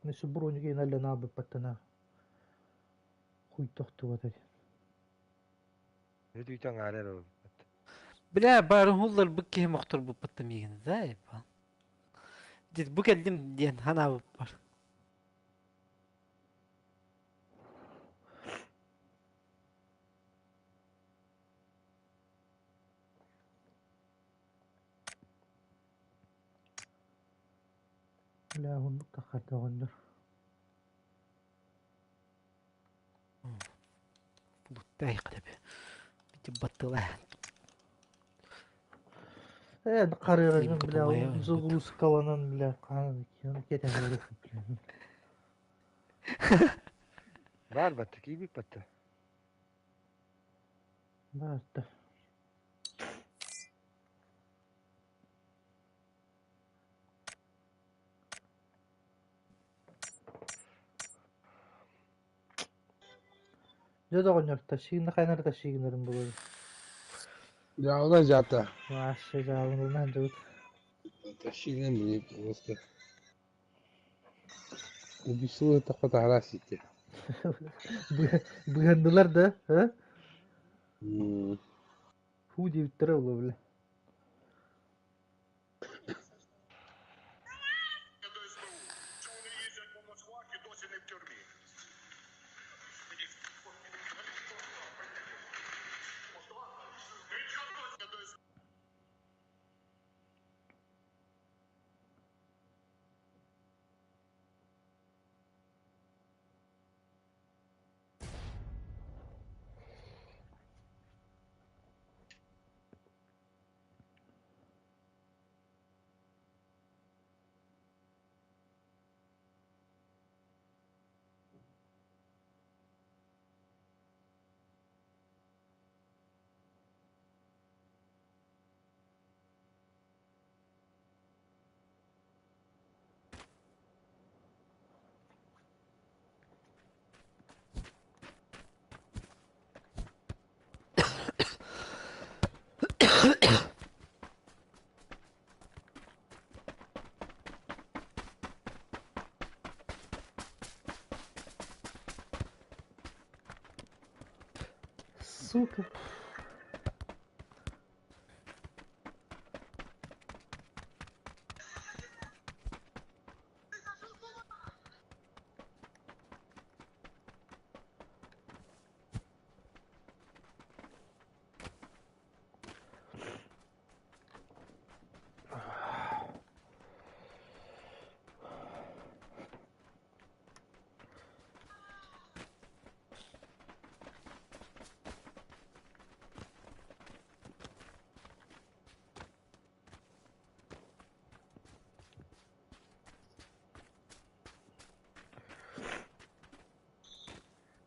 Мен субуруунук иналлен аабыппаттана. Хуй тохтубата. Өтүүтэ аҥаара эрэ буолбут. Бля, баарын хулларбыт киһи мохторбуппуттан миигин да, ебал. Дит бу кэллим диэн ханаабыппар. Бля, оннук таххарда оҕонньор. Буттай кытабы. Бити баттыла. Э, карыарыгын, бля, загрузкаланан, бля, хаан кетен бля. Бар батты, киибит батты. Баарта. Дьэ, доҕонньор, тащигинна хайанар тащигиннарын булар. Дьаалына дьаата. Вообще дьаалынынан дьабыт. Тащигин мне просто. Убийство это фотографии. Быһандылар да, а? Фу диэбиттэрэ буолуо, бля. Сука.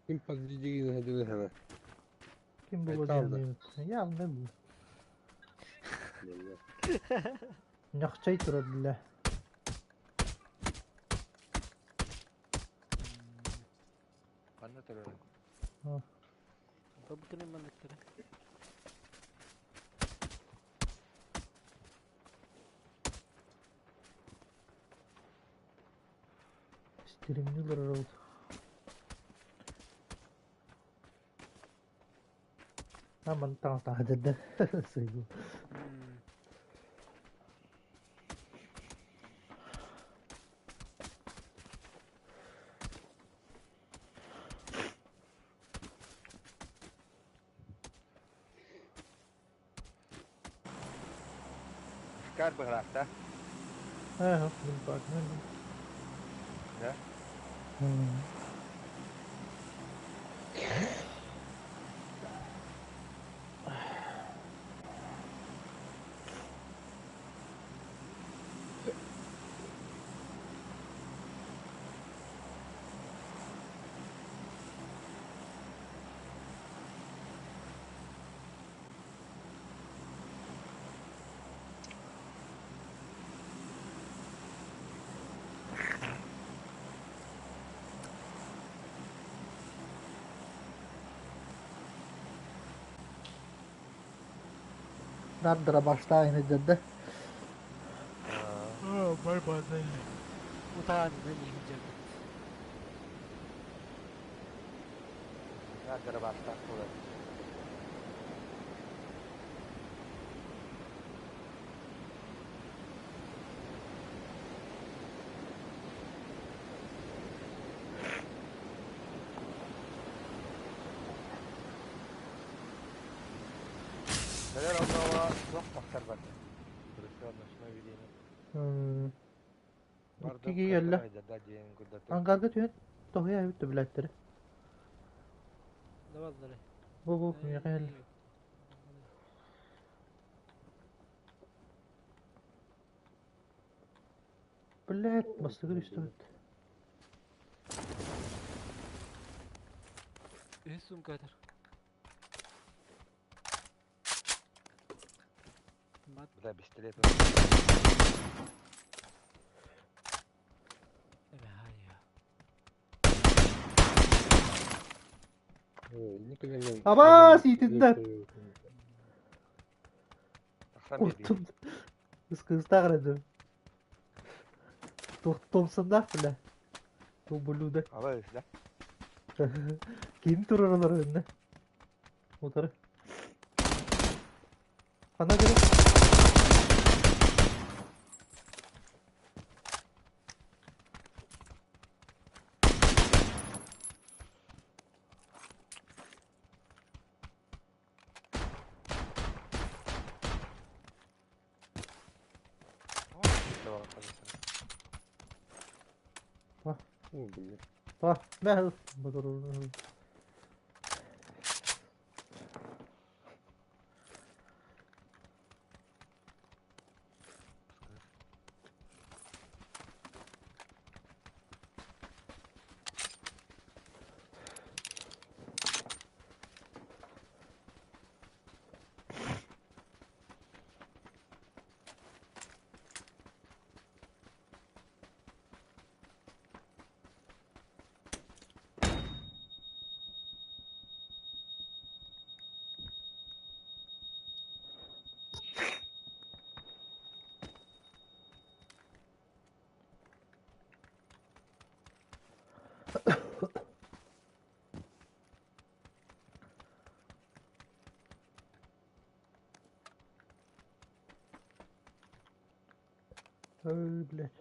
Ким подведение находил Ким було Айтал да. диэн Я не бу. Ньахчай турар бля. Ханна турар? А. Тобукканы манныктара. Стримни олорор. Аман таҥас дырда. Сыйгы. Шикар быһылаахта. Аа, мин партнер. Да? Дардара баштаан дырда. Аа. Бар базай. Утаанынан иһин дьарбыт. Дардара баштаах буолар. Кэлэр оннооҕо туох тахсар барда. Прицел ночной видение. Икки киһи Ангарга түһэн тоһуйа эбит билээттери. Даваллары. Бу миэхэ Блядь, бастыгыр үстүбүт. Үс сумка атар. Мат. Бля, пистолет. Эбэ хайа. Аба, сиитиннэр. Тахсан биэрдим. Куртум. Ыскыстаах эрэ Томсоннаах бля. Ублюдок. Ала да? Ким турар олар önüne? Motoru. Ана göre. Па, мә мотору. Ой, блядь.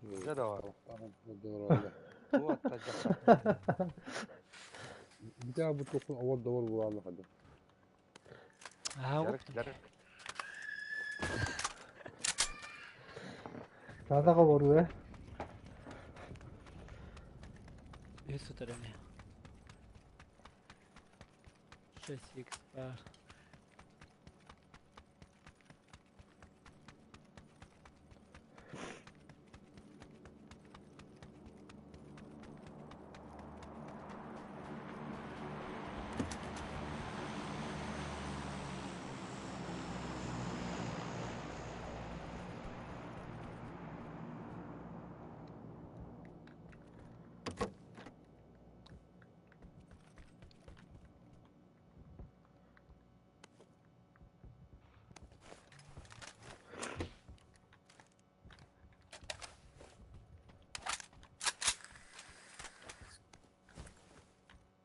Дьэ доҕор. Doğru. Бу атта дьахтар. Битаа бу тохун овор довор буолааны хады. Аһаа Дьарык, угуптум. дьарык. Надо говорю, э. Үс сытар эмиэ. 6x баар.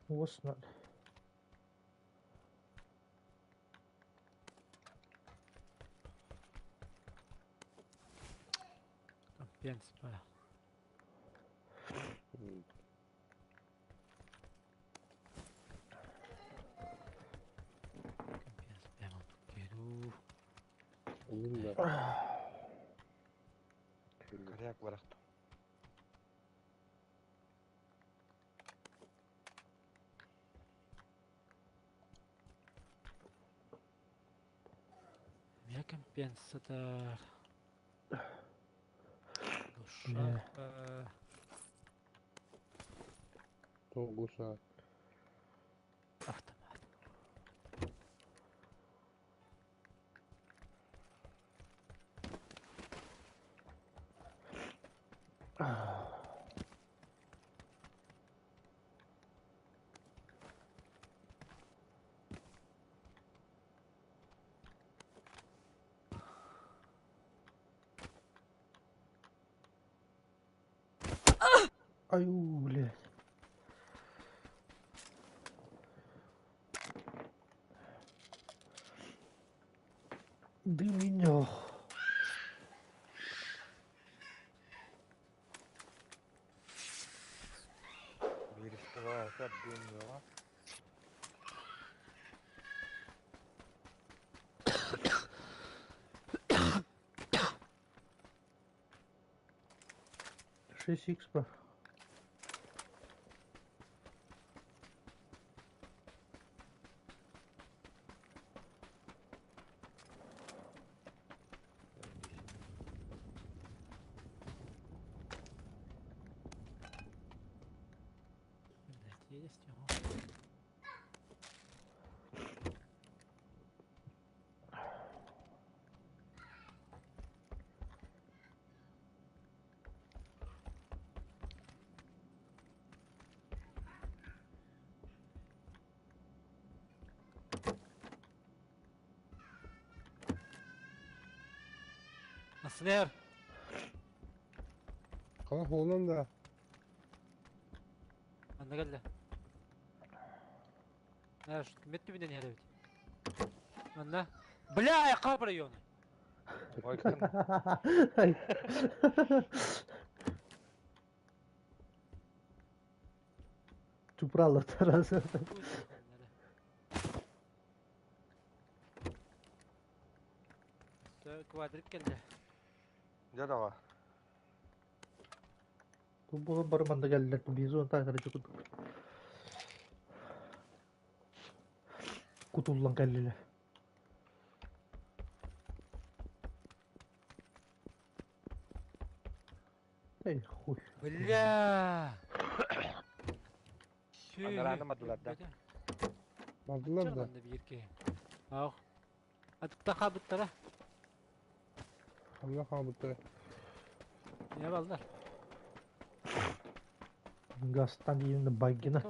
Уос надо. Компенс баар. Компенс бэм керу. Onun da. Коряк барахтым. Эмиэ компенс сытар. Бля. Глушак баар. Тоғуша. Автомат. Аю, блядь. Дым меня. Биир истэҕэ дым yoğa. 6 икс по. Блядь, есть его. Аснер! Қала қолынан да. Манна кэллэ. Знаешь, кимет түбүнэн иһэр эбит. Манна. Бля, айқап районы. Ой, кын. Ай. Чупраллар тарасы. Квадрик кэллэ. Дьэ даҕа. Бу буолан бары манна кэллилэр. Бизон таҥара чукут. Кутуллан кэллилэр. Эй, хуй. Бля! Анараны мадылар да. Бардылар да. Манна биир киһи. Ах. Атыкта хабыттара. Ханна қалбыттар. Не балдар? Гастан диэн баггина.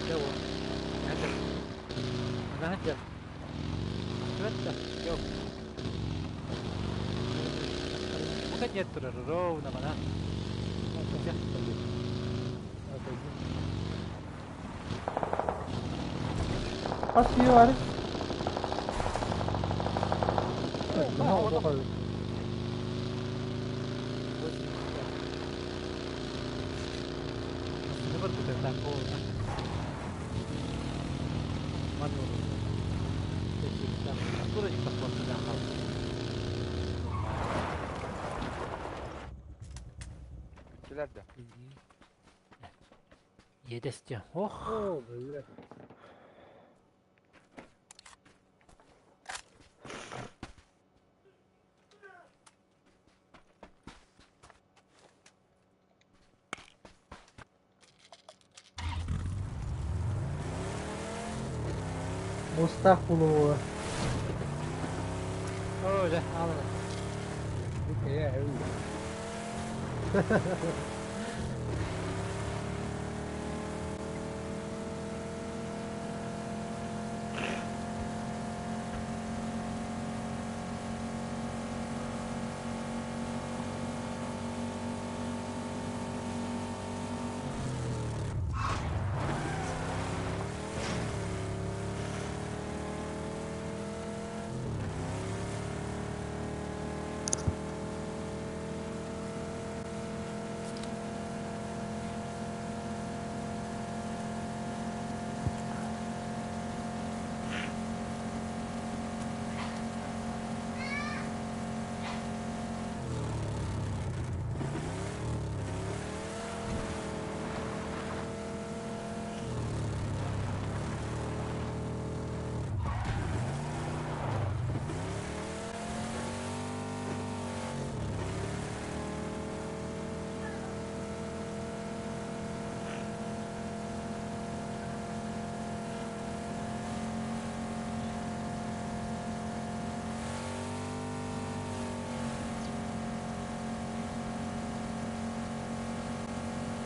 Joo. Nähdään. Nähdään. Vettä. Joo. Muka нет ровно мана. Хас бар. Мына Такого. Мануру. Курочка просто. Bittiler de. Yedesti. Oh. Оо, бля. Мустах булуу. Öyle alın. Бу кэйэ эбин.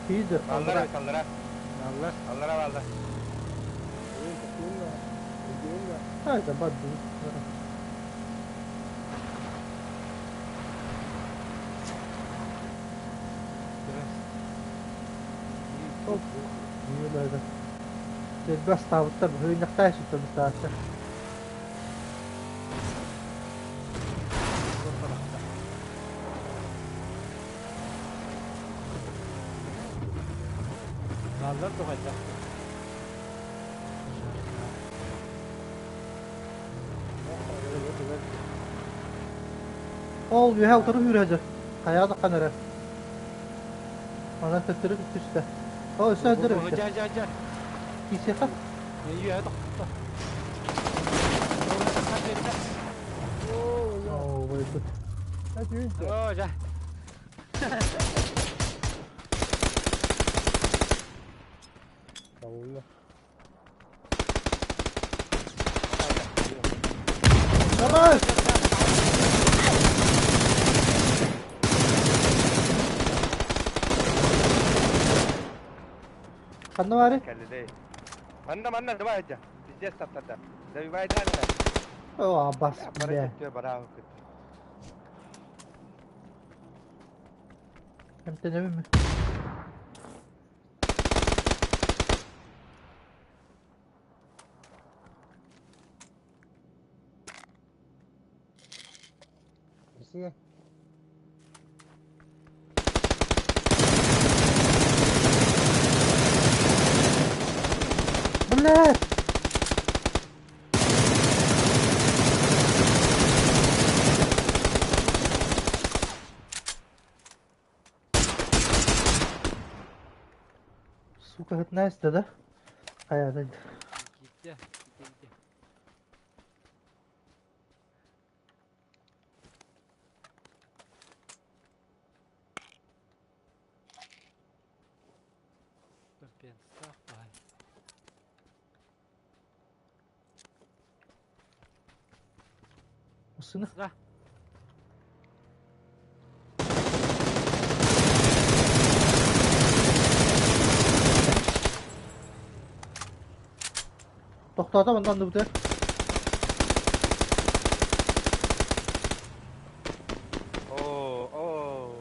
Кииди. Allara allara. Allah. Allara valla. Oyun takıyorum da. Ediyorum da. Hayda бадды. Топ. Юлайда. Бас табыттар хүйнәхтай сүттә. Allar doğacak. Ол үһә утырып үрәҗә. Кая да канара. Ана төттөрү түстә. О, сөндүрү. Ja ja ja. Кисеха. Yürü hadi. Оо, бля. О, ой, тут. Та түүнчэ. Oh ja. Табылла. Давай! Ханна бары? Kelli değil. Manna manna dua edeceğim. Bizde satladı. Devi baydan da. О, абас, Para бля. tutuyor bara hukuk. Эмтенебин. Басына. Бля! Сука, это Настя, да? А я, да. Gitti. Gitti gitti. Компенсация. Сына. Да. Тоқтата мындан да бутер. Oo oo.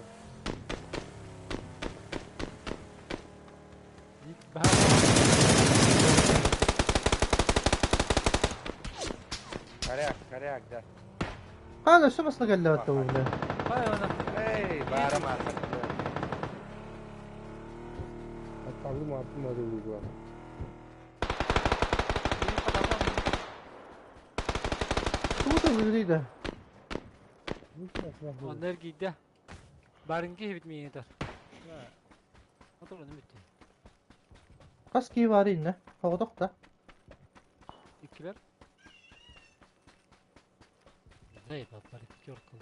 Karayak karayak da. Қана шымысына келді атты бля. Vay ona. Hey bağırma. Kaldım attım hadi uygular. Тугу да да. Онно эргийдэ. Барыҥ киһибит миигин Отурун бүттү. Хас киһи баар иннэ? Оҕотох да. Иккилэр. Заебал бар пятерка.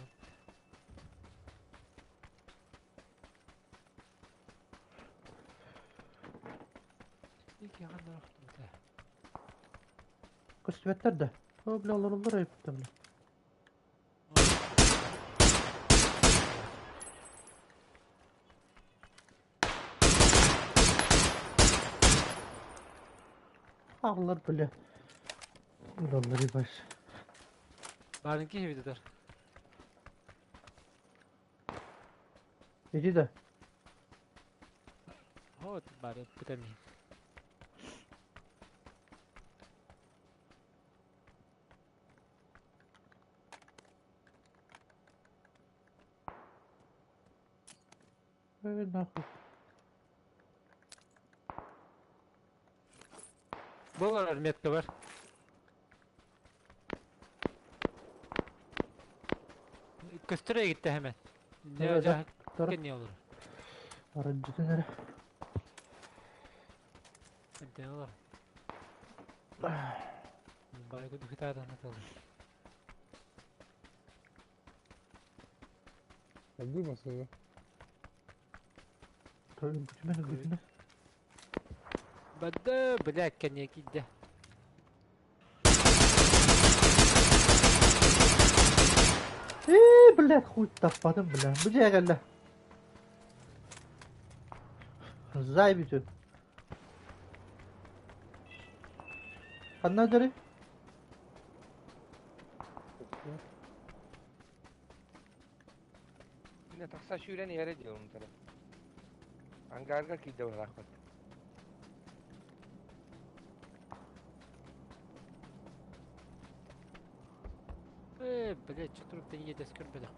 Икки ханна да. Көстүбэттэр да. О, бля, олороллор эбиттэр. Ağlar бля. Ulanları baş. Барыҥ киһибит ытар. Иди да. Вот бары бытами. Эй, нахуй. Бұл метка бар. Көстүрэ gitti hemen. Ne Evet, olacak? Tara. Ne olur? Aracı nere? Ne olur? Bayகு духтардан аталды. Duymasın ya. Gücüme gücüne. Бада, блядь, коньяк иди. Eee, блядь, хуй таппадым, бля. Бу жайгалла. Зай бүтүн. Ханна дөрү? Yine taksa şuyla yere diyor onu taraf. Angarga ki de var. Э, блядь, что труп не едес көрбөдөх.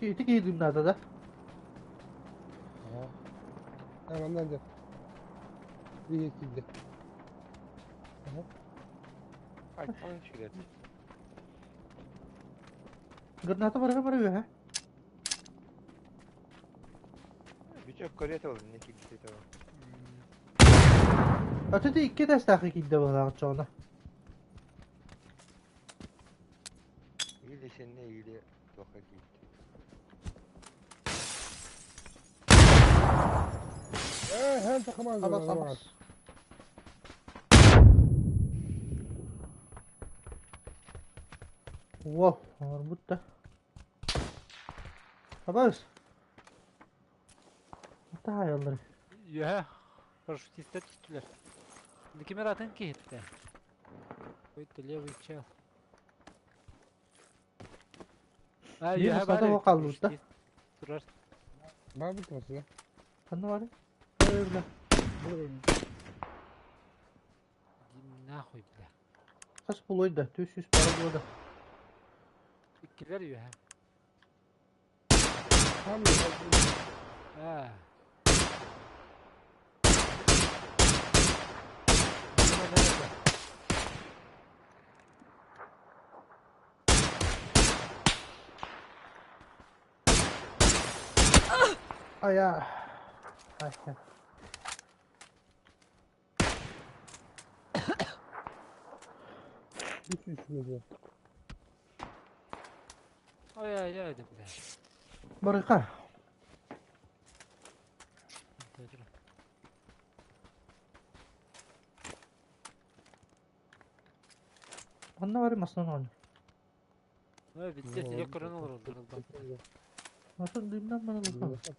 Ити кийдим нада да. Hemen de. Bir ekildi. Ay kalın şöyle. Граната барга барга ha. Birçok Kore oldu ne ki gitti tamam. Аты икки тастахы кийде балагы чона. İyi de seninle iyi de toka gitti. Hem takım aldı. Alas alas. Wow, арбут да. Абас. Ата аяллар. Я, парашютистер түстүлөр. Кимер атын киһитте? Какой-то левый чел. А, Биир я устата бар, о да. парашютист турар. Var mı kafasına? Ханна бар? Ой, бля. Нахуй, бля. Хас булойда, 400 пара болду. Иккилер юһэ. Tam А. Buna nerede? Ая. Ай. Üç üstümüze. Ой, ай, ай, да, бля. Барыка. Ханна бар маснан он. Ой, битте теле көрөн олор олор. Масын дымнан мана лука.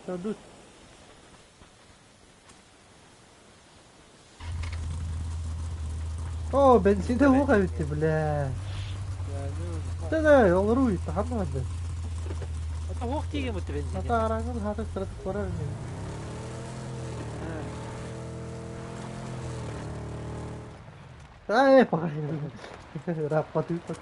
Дадут. О, бензин хука битти, бля. Да, ол руй, таханна барды. Ата ох тиген бутты бензин. Ата араңын хаты стратып барар мен. Ай, пагай. Раппа түйпат.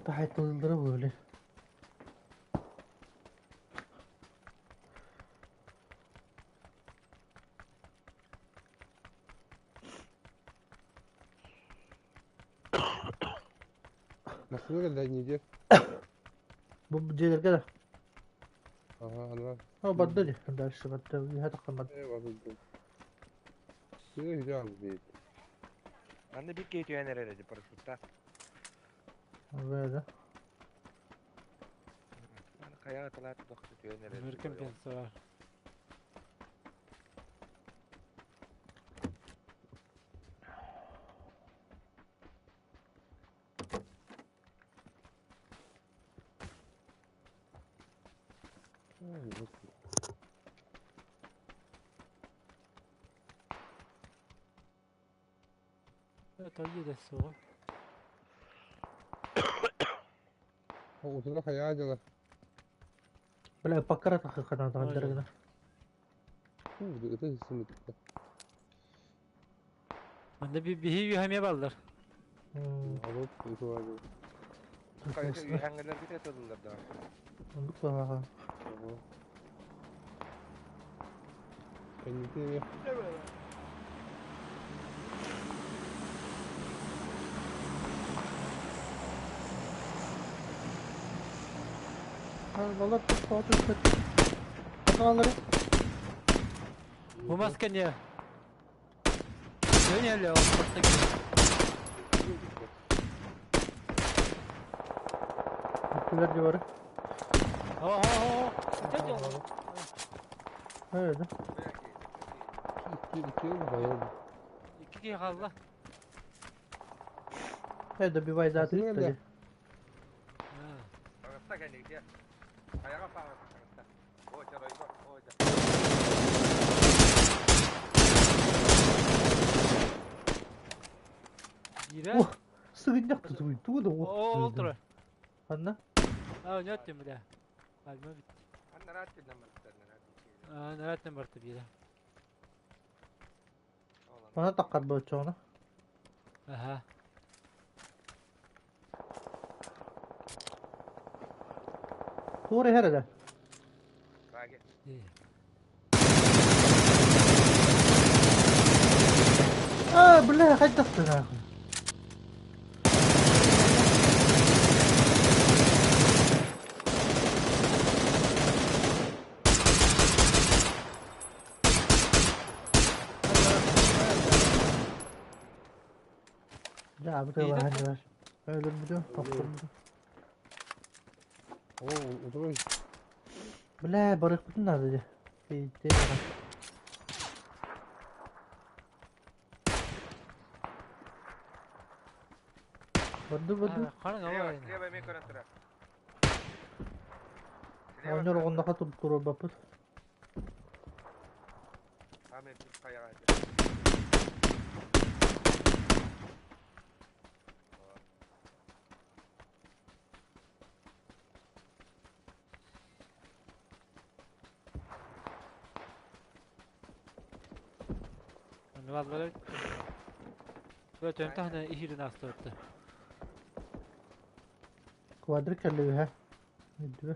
Таһайтыллары böyle. Массыына кэллэ ньидьэ. Бу дьиэлэргэ да. Аха, ана. О, барда дии. Дальше барда. Үһэ тахсан барда. Э, барда. Сыа үһэ албыт. Манна биир киһи түһэн эрэр эти парашютта. Böyle. Маны хайаҕа талаат тохто түһэн эрэр. Өмөр компенсия бар. Тойы да суоҕа. Утура хайаа дьала. Бля, покара тахы хана тағандарыгына. Ыты сымыт. Манна биһи үһэмиэ баллар. Алып утура. Хайа үһәңгелер бите тылылар да. Ондук бағаға. Кэнники Балар тут Аталары. Бу маска не? Дөнеле ол просто. Бүттүлер де бар. О, о, о. Evet. Икки икки хайаа. Икки киһи хаалла. Evet, добивай за Массыына кэллэ. три. Таҕыста кэнники. Хайаҕа пааҕыста. О, чарайга, о, жа. Биирэ. О, сыгынньах тутуй, тугу да Ол тура. Анна? А, нет тем бля. Альма бит. Аннараат түннэн барта, аннараат. А, нараттан барты биирэ. Bana таккар болчоғына. Аха. Тура хәрәдә. Баге. А, бля, хайдахты нахуй. Ya bu da var hani var. Öldüm biliyorum, toptum. О, утура. Бля, барых бүтүн надо же. Бейте. Барды барды. Ханан Слева, ол. слева мен көрөн тура. Ойнор оҕонноха турур баппыт. Аме хайаҕа. Валлар. Бөтөн тахна ихирин астырды. Квадрик кэллигэ. Үдүбэ.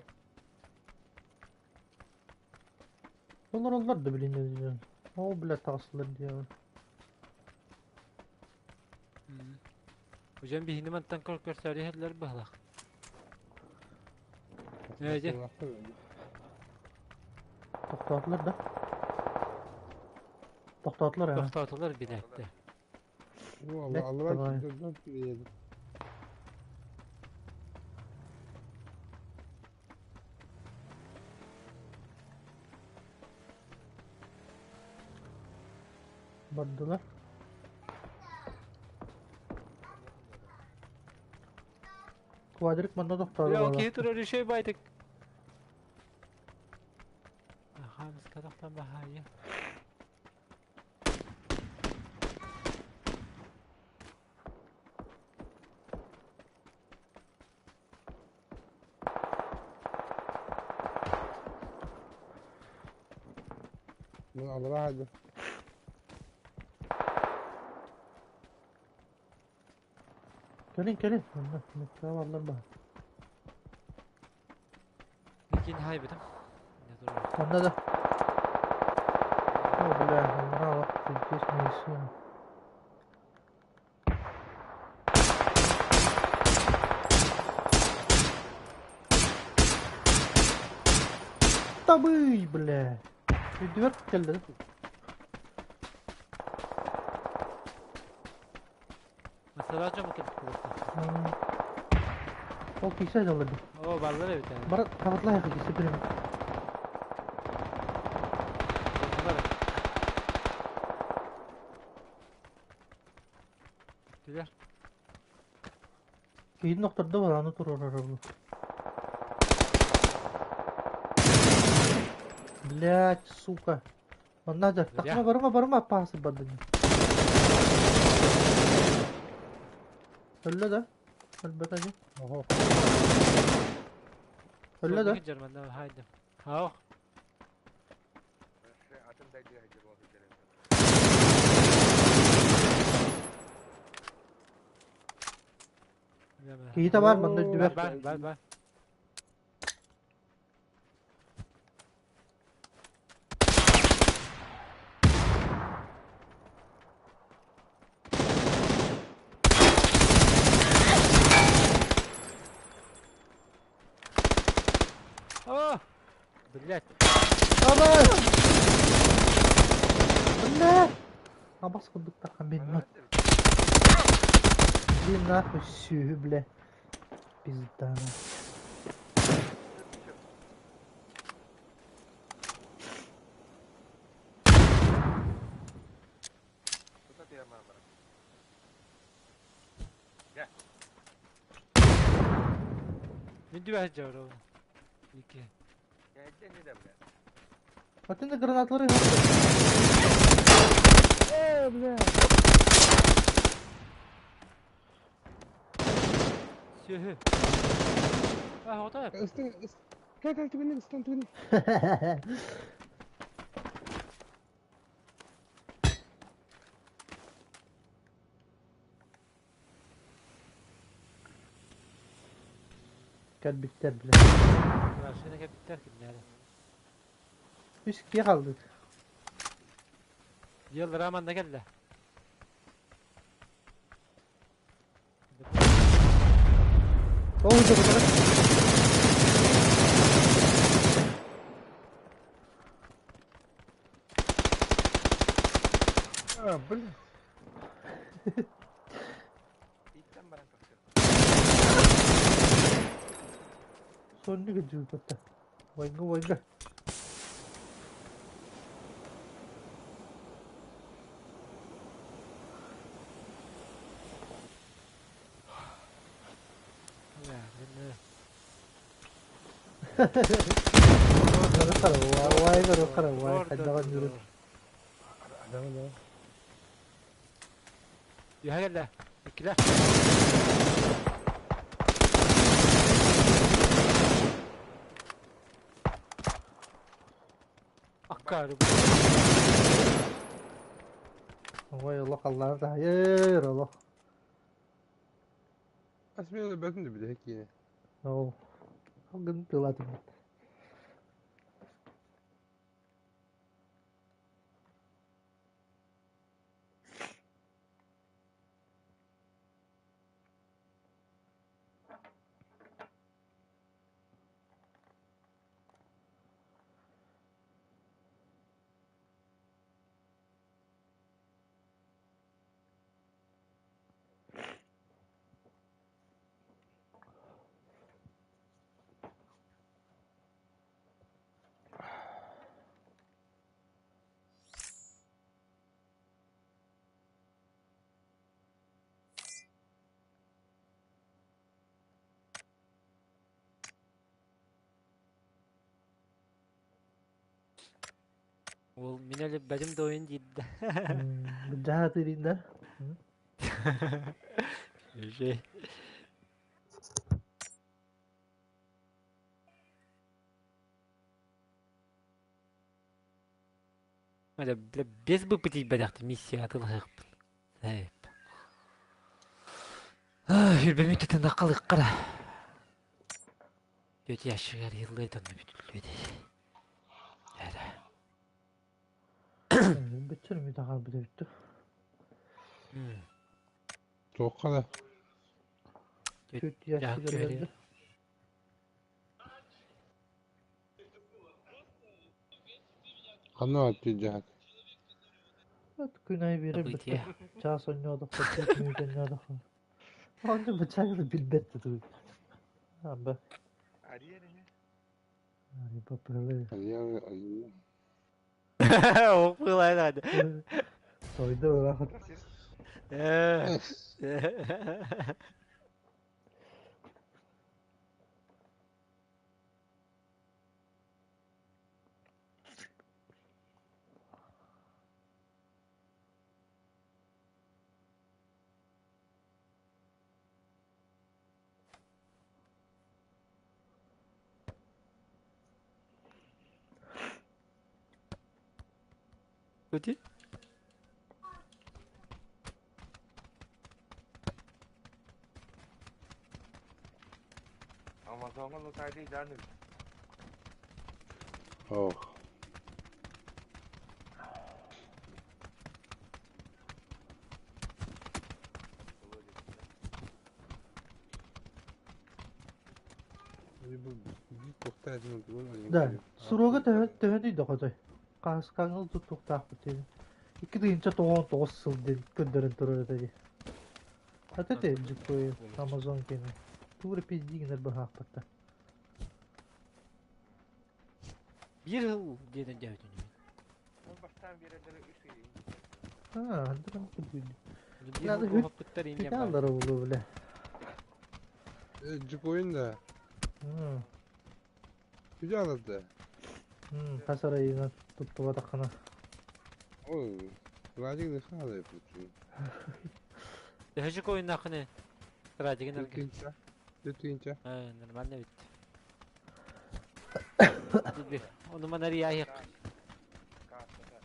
Олар олар да билин О, бля, тағысылар диэн. Үжен биһини мантан көр көрсөрү херлер баһлах. Нәҗе. Тоқтатылар да. Тоқтатылар, а. Тоқтатылар бинәтте. О, алла алла. Бардылар. Квадрик манна тоқтады. Я окей турар şey байдык. Хамыз кадактан бахайы. Мен алла хады. Кэлин кэлин. Онно метро баллар баар. Микин хайбытым. Онно да. О, бля, анараа олох пиздец медицина. Табый, бля. Үрдүбэр кэллэ. Масалаах дьон кэлбит кулуттар. Ол кисе дьоллор. Оо, баллар эбит ээ. Бар хабатлаах кисе бирим. Түлэр. Киһин охтордо барааны туруорар бу. Блять, сука. Онна дьэ, тахма барыма барыма паасы бардын. Өллө да? Өлбөтө дии. Оһо. Өллө да? Жерманда хайдым. Хау. Атын дайдыга сылдьар буолан сылдьар эбит. Киһитэ баар манна үрдүбэр. Бар, бар, бар. О! Блять. Абай! Бля! Абас курдук таххан бинна. Блин, нахуй сүһү, бля. Пизда. Тута тыамаан баран. Мин түбэһэ дьоро. Ики. Кэһэддэ ини да бля. Атын да гранатлары Э, бля. Сүһү. А, ота. Ыстан, кэл кэл түбүнү, ыстан түбүнү. Кэлбиттэр бля. Машина кэлбиттэр кимнээре. Үс киһи хаалбыт. Дьиэллэрэ манна кэллэ. Ол да бутара. А, блин. Иттэн баран тахсыах. Соннук дьүүлбэттэ. Войга, войга. Үһэ кэллэ. Иккилэ. Аккаары. Ой, олох Аллаһы таһайыр, олох. Асмена бөтүн да билэ киинэ. Ол. Ол гын тылатым. Ол мин әлі бәдім да ойын дейді. Жаһа тыырын да. Şey. Бля, бля, без бы бэдэхти миссия атылыһыахпын. Эп. Хүрбэмит тытына халыккара. Тетя ящигар йыллы тонну бүтүллү Эра. Бүтсөр ми таҕар бүтүттү. Туохха да. Түт ящигар берди. Ханна түдьаһат? Күн айы биэрэр Событие. чаас онньоодоххо түөрт мүнүүтэ онньоодоххо. Онно баччааҥҥы билбэт да тугуй. Аба. Ария не? Ай, папырылы. Ох быылайда. Сойду ыраахат. Kuti? Amazon'a lotayda ilan edildi. Oh. Да, суруга төһөнүй доҕотой. Хаһыскаҥыл туттуохтаахпыт диэн. 2099 сыл диэн көрдөрөн турар этэ дии. Ата те дьуккуй Amazon кини. Тура пизди гынар быһаахпытта. Биир сыл диэн өйдөөбүтүм. Ол бастаан биэрэллэрэ үс ый. А, андыран курдук. Биир Надо сыл куһаппыттар инньэ баар. Финаллара булу бля. Дьукуйун да. Күдэ да. Хас арайынан туттубатаххына. Ой, Владик дыхала путин. Төһөчүк ойуннааххыны? Радигин арга. Түтүнчэ. Түтүнчэ. Нормально бит. Ону манарияйык. Картата.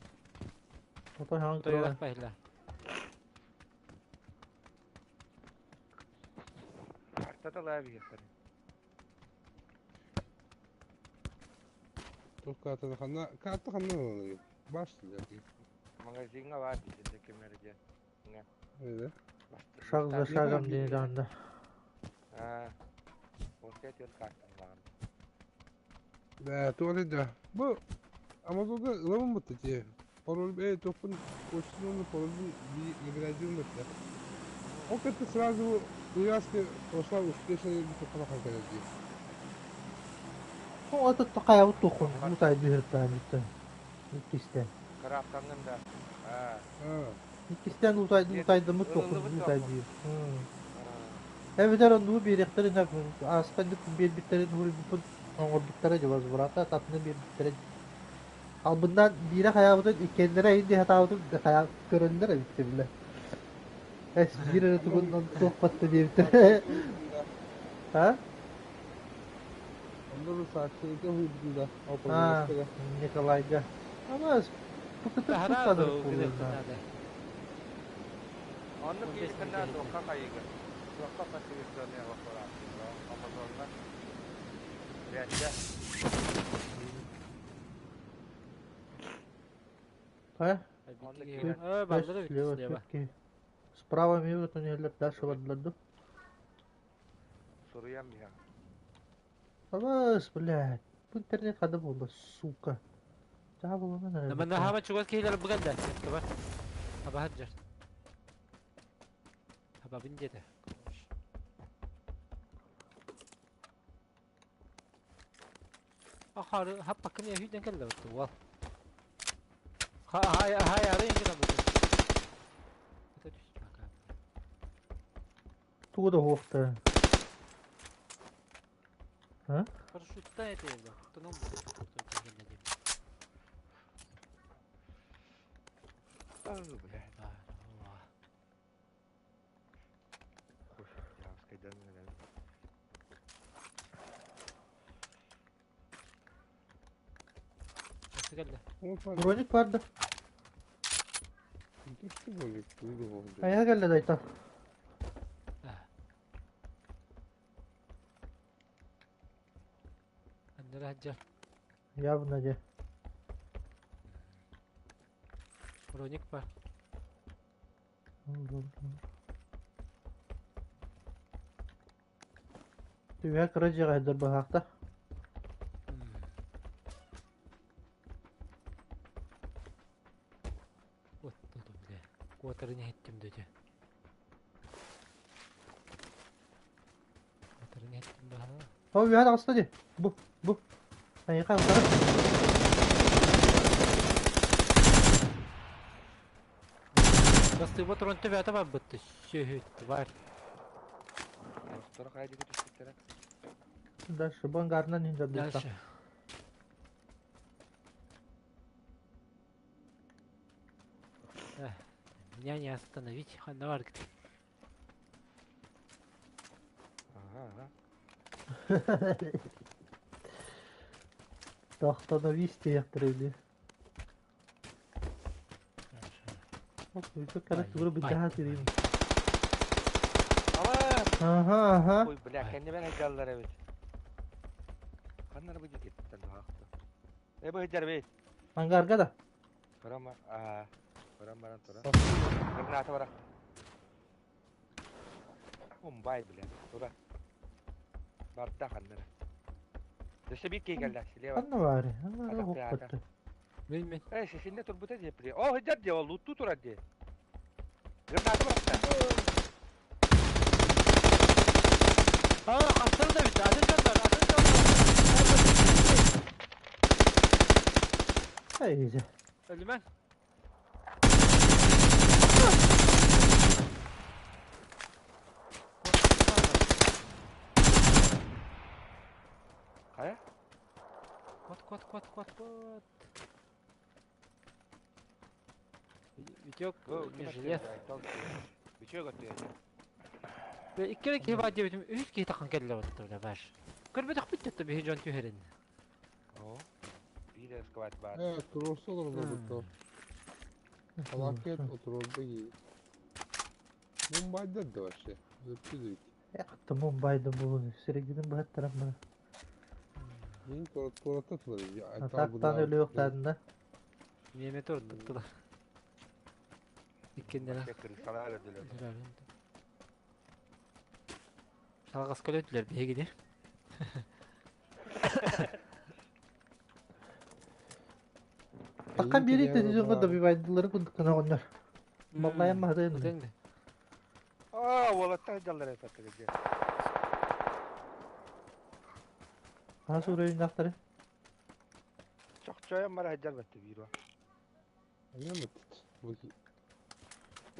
Ото хаан Тойолах байла. Картата лаа биһиэхтэрин. Тух картаны ханна, карта ханна олорор. Баш дии. Магазиҥҥа баар дии кэмэр диэн. Öyle. Шаг за шагом диэн даанда. Аа. Ол төрт картам баар. Да, туох да. Бу Amazon'da ılamam mutlu diye. Parol topun koştuğunu parolün bir наградил мутlu. O kadar сразу привязка прошла успешно и только на дии. О, ото такая вот тухун. Мутай биһиртаан бүтэн. Иккистен. Крафтанным да. Аа. А, Иккистен утайдымыт тухун Ылылыбыт мутай тухун. биир. Эбэтэр оннугу биэриэхтэрин аасканнык биэрбиттэрин уруйбуппут оҥорбуттара дьэ возврата татны биэрбиттэрэ. Албыннаан биирэ хайаабытын иккиэннэрэ иһин хатаабытын хайа көрөллөр эбит бile. Эс биир эрэ тугун туох батта диэбиттэр. А? Onda da saatçılıkta huydu А, Николайга. Ама тукытын Тахара туттаныр до буолуо. Онно кииркэннэ туохха хайыгы. Туохха пассивизация бохора. Амазонна. Рәттә. А? Бардыр Слева, бит. четкий. Справа мимо туннеллер дальше бардлар Суруйам биһа. Алас, блядь. Бу интернет хада буолла, сука. Таа буолана Намана хама чугас киһилэр буган да. Каба. Хаба хаджар. Хаба бин деді. Ахар хаппакын я хүден келді бутты. Вал. Хай хай ары инде бутты. Это түс бака. Тугу да хуохта. А? Парашютта это болды. Тунун Ау, бля. Хуш, я скайдан менен. Броник барды. Düştü böyle. Uydu oldu. Аяга келді дайта. Ханнара сылдьар? Явно дьэ. Броник бар. Түбэһэ кыра дьиэҕэ сылдьар быһаахта. Вот тут, бля. Куотарын иһиттим дьэ. Куотарын иһиттим баһа. О, үөһэ таҕыста дии. Бу, бу. Айыка утары. Бастыыба туран төбөтө барбытты. Сүөһүт бар. Орохторо хайа диэки түспүттэрэ. Дальше бангарынан иһин дьарбыта. Дальше. Меня не остановить. Ханна бар Ага, Остановись диэхтэрэ Ай, Ама! Ага, ага. Ой, бля, кэннибэр сылдьаллар эбит. Ханна бу диэки туһаахта. Э, бу сылдьар эбит. Ангарга да. Туран бар, аа, туран баран туран. Граната барах. Умбай, бля, тура. Барта ханнара. Өссө биир киһи кэллэ, слева. Ханна баары? Атах тыаата. Мин мин. Э, сисинне турбута дии, бля. О, сылдьар дии, ол луттуу турар дии. Граната барахта. А, хастар да бит. Атын дьоннор, атын дьоннор. Эй, Өлүмэн. Хайа? Кот, кот, кот, кот, кот. Витек, не жилет. Бичөө көттү. Икки киһи баар диэбитим, үһүс киһи таххан кэллэ баттар баар. Көрбөтөхпүт да биһи дьон түһэрин. Оо. Биир эскават баар. Э, туруорса олороллор бутта. Алакет отурорда ги. Мумбайдар да вообще. Өттү Аттым Мумбайда буолун. Сиригинин быһаттарам бара. Мин туората тулар. Атактан өлүөхтаатын да. Миэмэ туруттуттулар. Иккиннere. Вообще крысалар өлдүлэр. Салҕас көлөтүлэр биһигини. Такка биэри төтүтүн да бибайдылары курдук оҕонньор. Баллайан маһытын. Утен да. Аа, уолаттар сылдьаллар эбит дии. Ха суурайыннаахтары. Чохчойон бара сылдьар бэтти биир уо.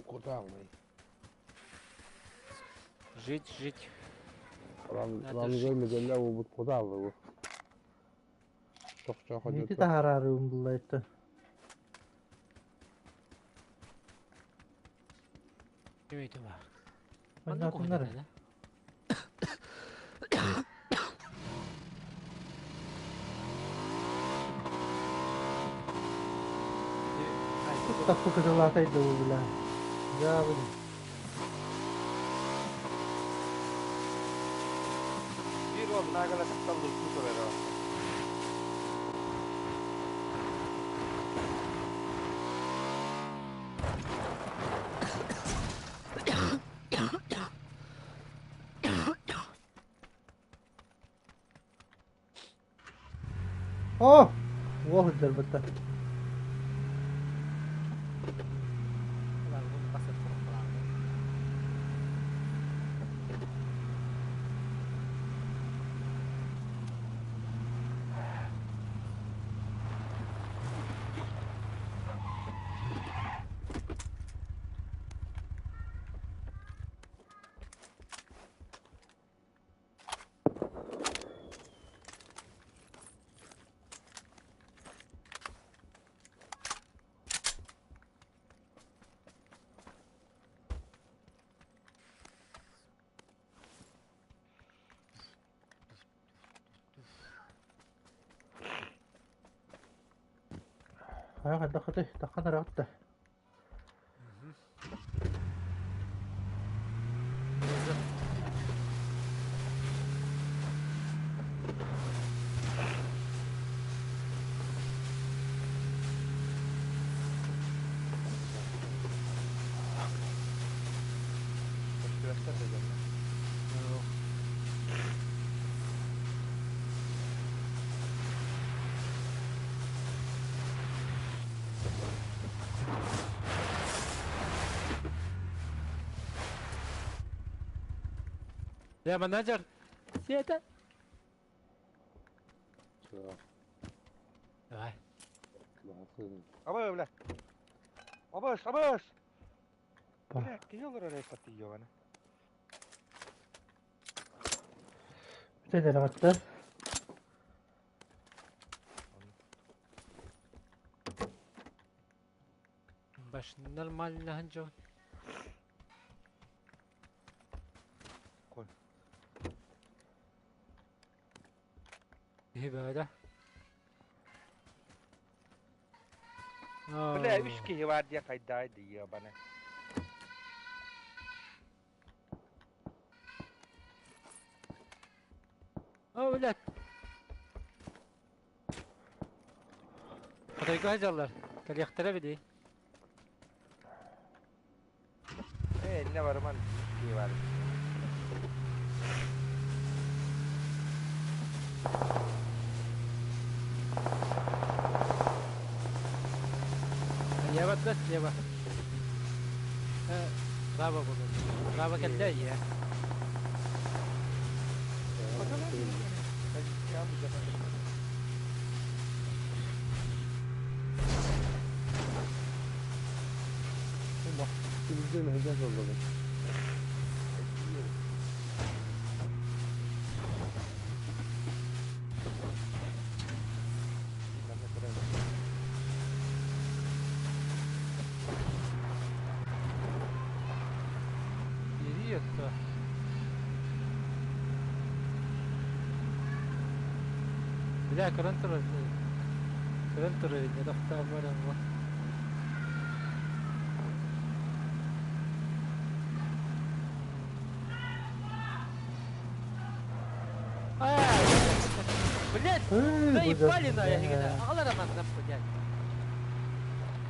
Куда мы? Жить, жить. Надо Рам жить. көрмөдөллөр бу куда бу. Чохчо Нити ходот. таһаараарыым буллайта. Ким бар? Манна Оннотуннар. кухня, да? Таппы кытылаатайды бу била. Я бу. Биир уол наагала тахсан луттуу турар оо. О! Уох дэрбэтэ. Хайа хайда тахан араатта. Суохтар да дьонно. Я менеджер. Света. Давай. Абы, бля. Абыс, абыс! Бля, киһи олорор эппат ёбана. Бүтэн эрэҕиттэр. Баш нормально дьон. Кой. Киһи бөҕө. Бля, үс киһи бар диye хайдаай ди ёбана. О, блядь. Хотойго дьаллар. Кэлиэхтэрэ били. Э, инне барыман үс киһи бар. Лево да, слева. Право было. Право кэллэ, я. Bizde mehzen yolladı. Yeri yoktu. Бля, көрөн турар. Көрөн турар, не тохтоон баран бу. Блять, заебали на я Агалар манна, блядь.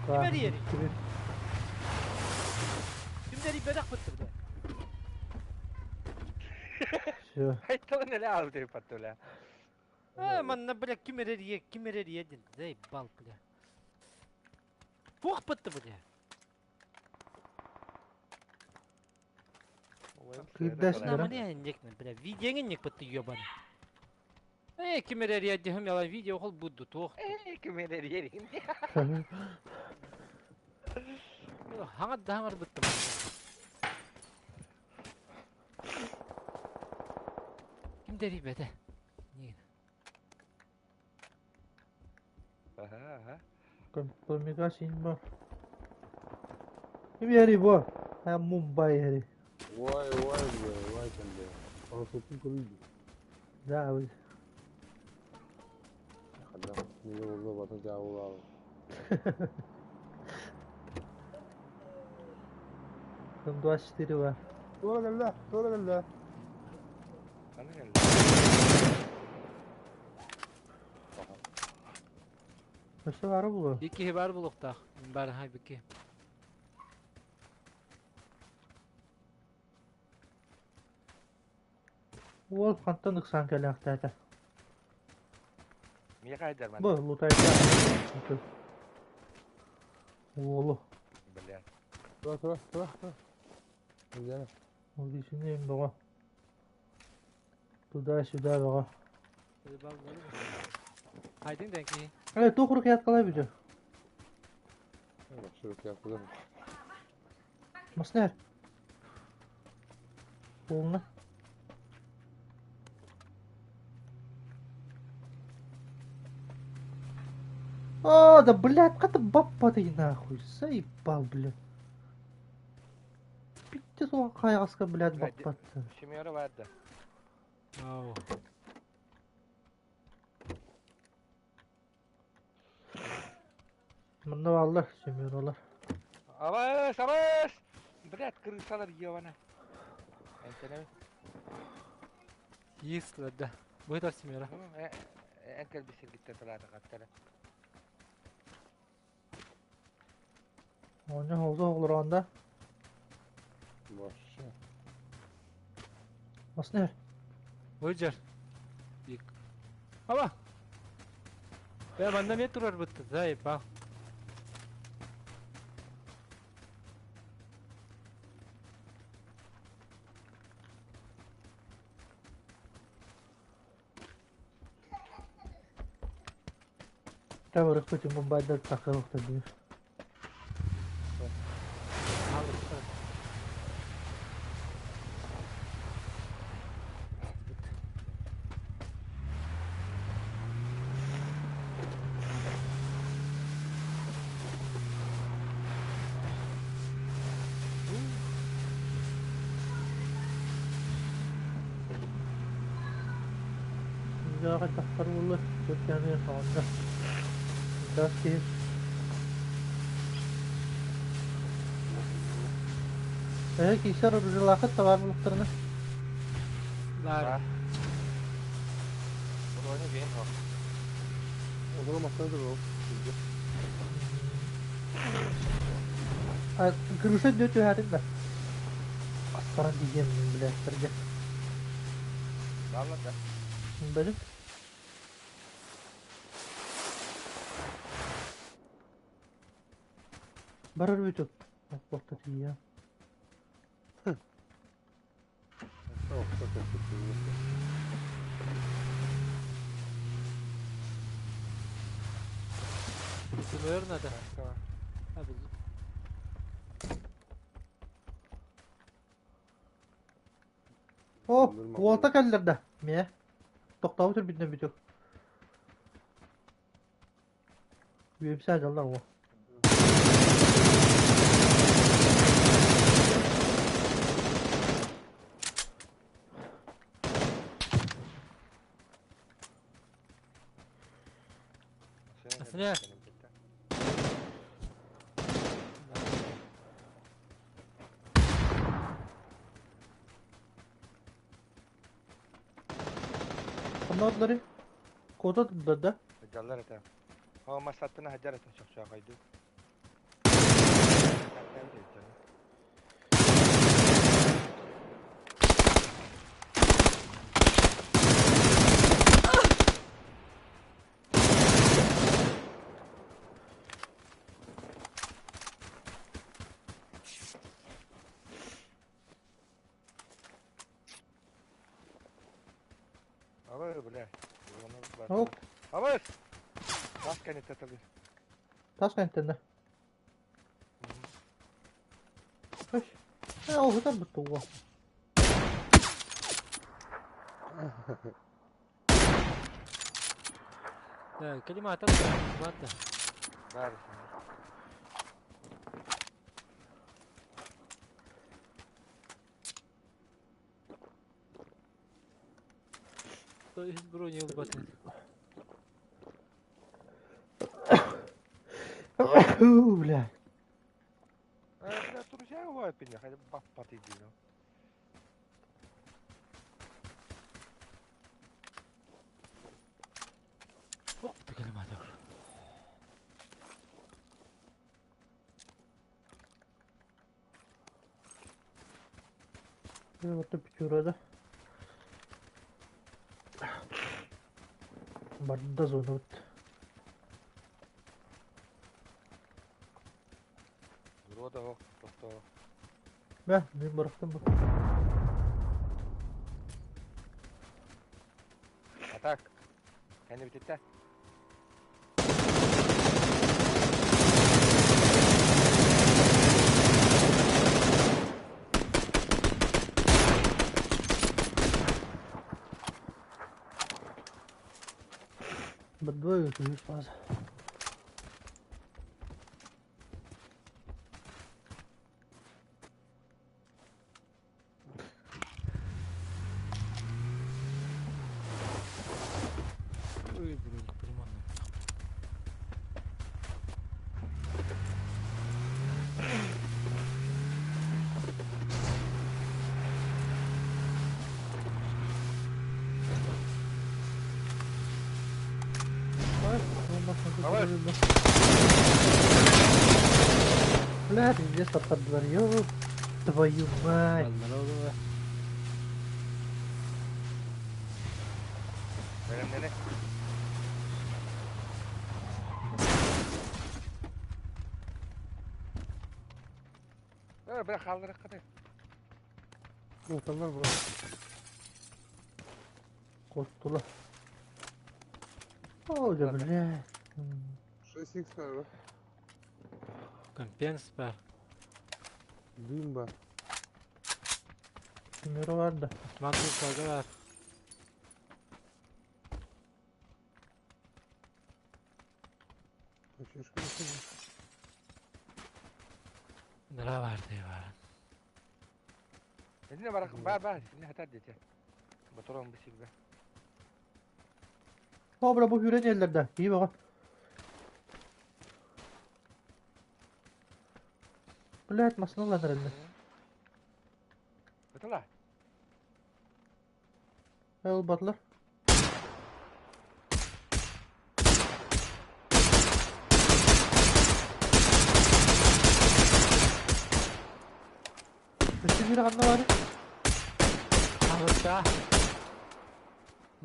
Кимер yeri? Кимдери бедах бытты, блядь. Все. Айталын эле алды паттуля. А, манна, бля, кимер кимер един. Заебал, бля. Пух бытты, бля. Кыйдаш На мне некна, бля, видеоң нек бытты ёбан. Э, кимер едим, яла видео хол буду тох. Э, кимер ери. Хаңа да бытты. Кимдери бете? Не. Аха, аха. Коммуникация ба. Ким yeri bu? Ha Mumbai yeri. Vay vay be vay kendi. Parasutun kuruydu. Да, вы. Хадда. Ne oldu batı cevabı var. Там 24 var. Doğru geldi. Doğru geldi. Аны келди. Өссө бары бу. Бики бар булуктах. Бар хай бики. Ол хантан ыксан кэлэхтээтэ. Мия кайдар ман. Бу лутайда. Уолу. Бля. Тура тура тура тура. Güzel. Ол ишинен бөҕө. Туда-сюда бөҕө. Хайдың дәнки. Э, тух рук калай бүтө. Bak şuraya yapalım. Маснер. Полно. О, да блядь, как ты баб ты нахуй, заебал, блядь. Пиздец, он каяска, блядь, Блядь, баб ты. Семёра бар да. Ау. Мында аллар, семеролар. Абыс, абыс! Блядь, крысалар ёбана. Энтенеме. Если да. Будет семера. Энкел бисер гитте талата каттара. Оня холза оглар анда. Вообще. Маснер. Выдер. Аба! Бә, манна мен турар бытты, заебал. Та барыхпыт бомбайдар тахы охта дии. Жаға тахтар болы, көткәне сағында. Дас киһи. Э, кисер ружелахыт товар булуктарына. Бар. Броня бен хо. Озона масына ол. А, крыша дөтө хәрин да. Астаран дигән биләстерге. Балла да. Белем. Барар бүтүк. Бакта тия. Сымыр надо. Ha, buldum. О, уолта кәлләрдә. Ме. Токтау төр бүтнә бүтүк. Үемсә жаллар о. Асыня. Anladılar. Кода да. Хаджаллар это. Хо масаттына хаджар это чокча кайду. Абы, бля. Ок, Абы! Бас кәне таталы. тас кәнтенде. Хош. Э, ол хытар бутты о. Да, калимата бар да. Бар. То есть брони убатын. Бля. Бля, друзья его опять, хотя бы бап паты дino. Ох, ты калимата. Вот печура да. Барда зона вот. Рода хок, тохто. Бә, мин барахтым бу. Атак. Кәне битетте. Бадвой өтүс фаза. Ой, броник приманный. Ой, Давай. Бля, пиздец, таптар Ёб твою мать. Бэлэмнэни. Э, бля, хаалларыаххытай. Оталлар бу. Костула. О, да бля. 6x бар. Компенс бар. Дым бар. Кимero бар да. Осман Туркага бар. Нара бар дии баар. Инне барах бар бар, инне хатар дете. Батурон бисигбе. О, бра бу хүрен еллерде. İyi bak. Блядь, масына ланыр элне. Батыла. Ол батлар. Өссө биир ханна баар? Хамыска.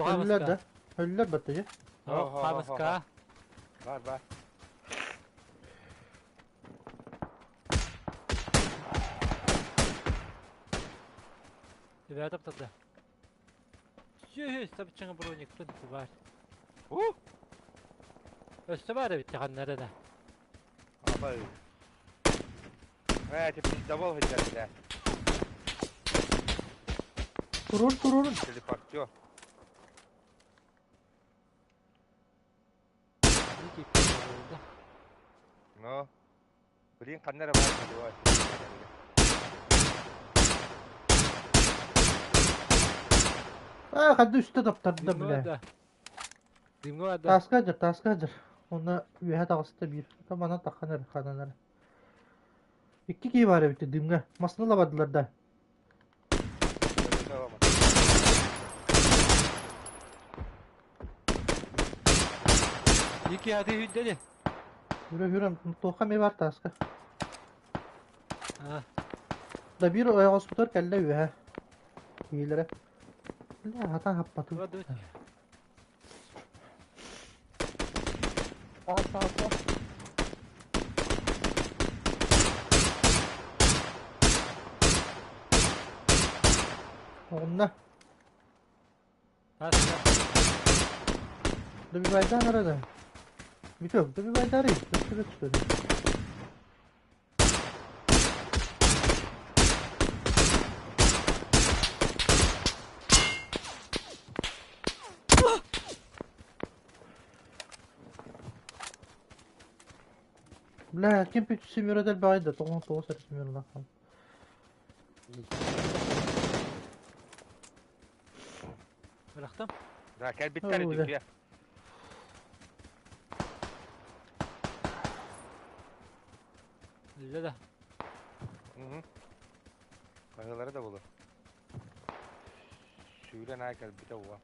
Өллөр да. Хамыска. Өллөр батты же. Хамыска. Бар бар. Ребята тогда. Сүйіс, табычыңа броник пын бар. У! Өссө бар эбит ханнары да. Абай. Э, ты пиздобол хотят, да. Турur турur. Телепортер. Дикий пиздобол, да. Ну. Блин, ханнары бар. А, хадды үстө таптарды Дымга бля. да. Дымга да. Таска жыр, таска жыр. Оны үөһэ таҕыста биир. Манан тахханар, хананар. Икки киһи баар эбит дымҥа. Масны лабадылар да. Дикий аты хүддели. Хүрэ хүрэн туохха эмиэ баар тааска. А, Да биир ойоҕоспутугар кэллэ үөһэ. Киһилэрэ. Бля, хатан хаппатым. вот Аас, аас, аас. Онно. Таска. Добивайдан арада. Витек, добивай дары. Что что ли? Бля, ким пүт семеродел байды, тоғын тоғыз сәрі семеродел. Бырахтым. Да, кэлбиттэр Оо, үтүө. Үллэ да. Мгм. Кайгылары да болur. Сүүрэн аай кэлбитэ уа.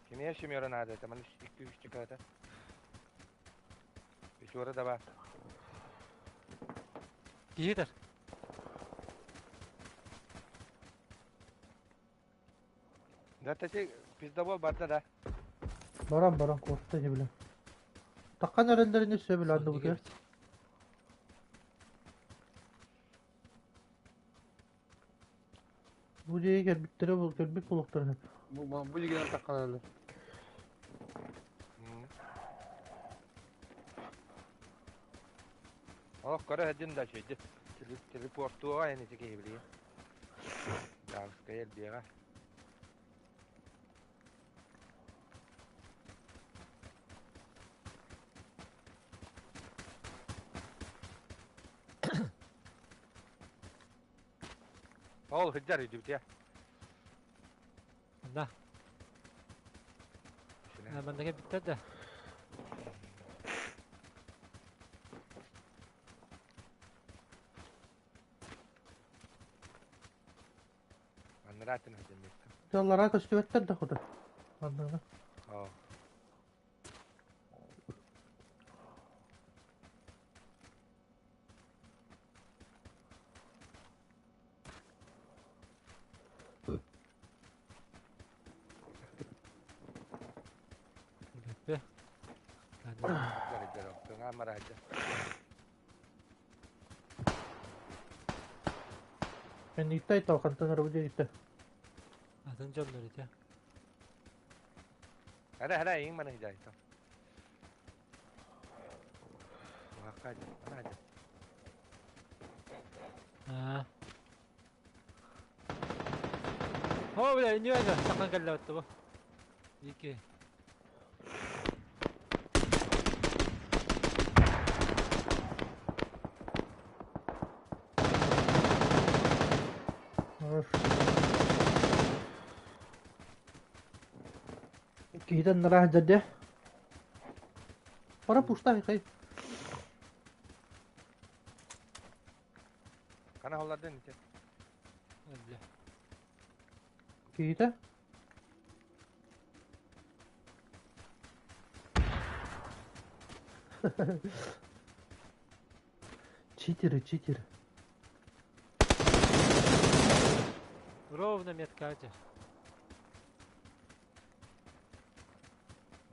Кимиэ семерон аада, таман икки үс чыката. Үчуора да бар. Киһитер. Да, тати пиздобол барда да. Баран баран korktu не билем. Таккан өреллерини сөбүл анды бу. Бу диye келбиттере бул келбит булуктарын hep. Бу бу дигән таккан әле. Олох көрө хадин да шөйдү. Телепортуга эни тике биле. Дагыска элбига. Ол хыджар үдүбүтэ. Да. Маннаga биттер да. Аннаратын хадин мекка. Жаллара көстүбэттер да худа. Анныгына. Оо. Бе. Дьарыйдар кыҥаан бараһыдьа. Эннииттай талхантан арабы диэбиттэ. Атын дьоннор ити. Хара хара иҥ маны хидайта. Уһакка ана Аа. О, бля, не это, сахан кэллэбит бу. Ики. Киһитэн нараах дьэрдэ. Пора пушта хай. Хана холлардын ити. Бля. Киһитэ? Читеры, читеры. Ровно метка ати.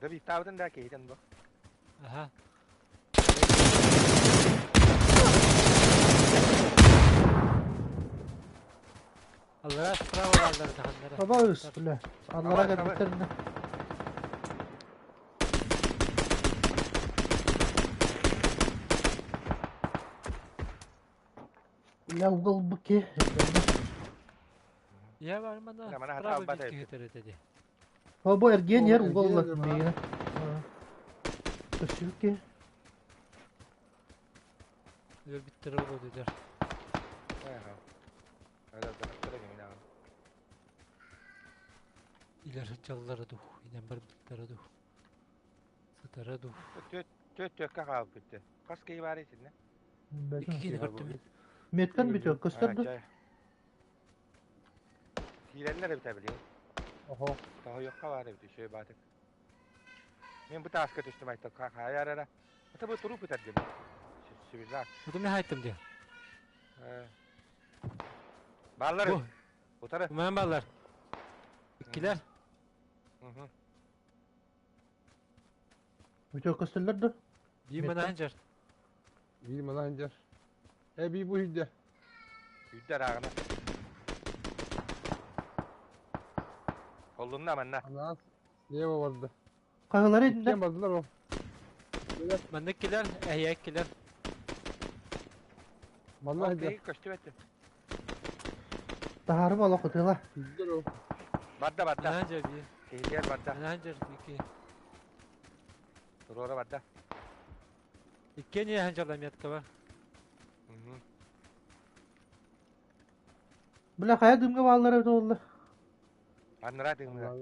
Давид таабытын да киһитин бу. Аха. Аллара справа бааллар таханнара. Баба бля. Аллара кэлбиттэринэ. Бля, угол быки. Я бар мана справа бит киһитер этэ О, бу эргиэн иһэр угол ылла миигин. Көссүбүкки. Өлбүттэр олодудар. Илэр сылдьаллара дуу, инэн барбыттара дуу, сытара дуу. Түөрт түөккэ хаалбыт. Хас киһи баар итиннэ? Икки киһини көрдүм. Меткан бүтүө көстөр ду? Киирэллэр эбит билигин. Оһо. Тоһуйуохха баар эбит үчүгэй баатык. Мен бу тааска түстүм айтта хаайар эрэ. Это бу туруп ытар диэн. Сибилак. Бу мен хайттым диye. Бааллар. Утары. Мен бааллар. Иккилер. Бүтүө көстөллөр ду? Биир манаханжар. Биир манаханжар. Э би бу үйдө. Үйдө араагына. Холлунна манна. Анаас слева барда. Хаһылары иннэ. Иккиэн бардылар ол. Маннык килер, эһиэк килер. Манна сылдьар. Көстүбэт. Таһаарым олох ытыла. Сылдьар ол. Барда барда. Манаханжар би. Киһитигэр барда. Манаханжар ики. Туруора барда. Иккиэн иһэн метка бар. Бля, хайа дымга бааллара эбит буолла. Аннара дымга.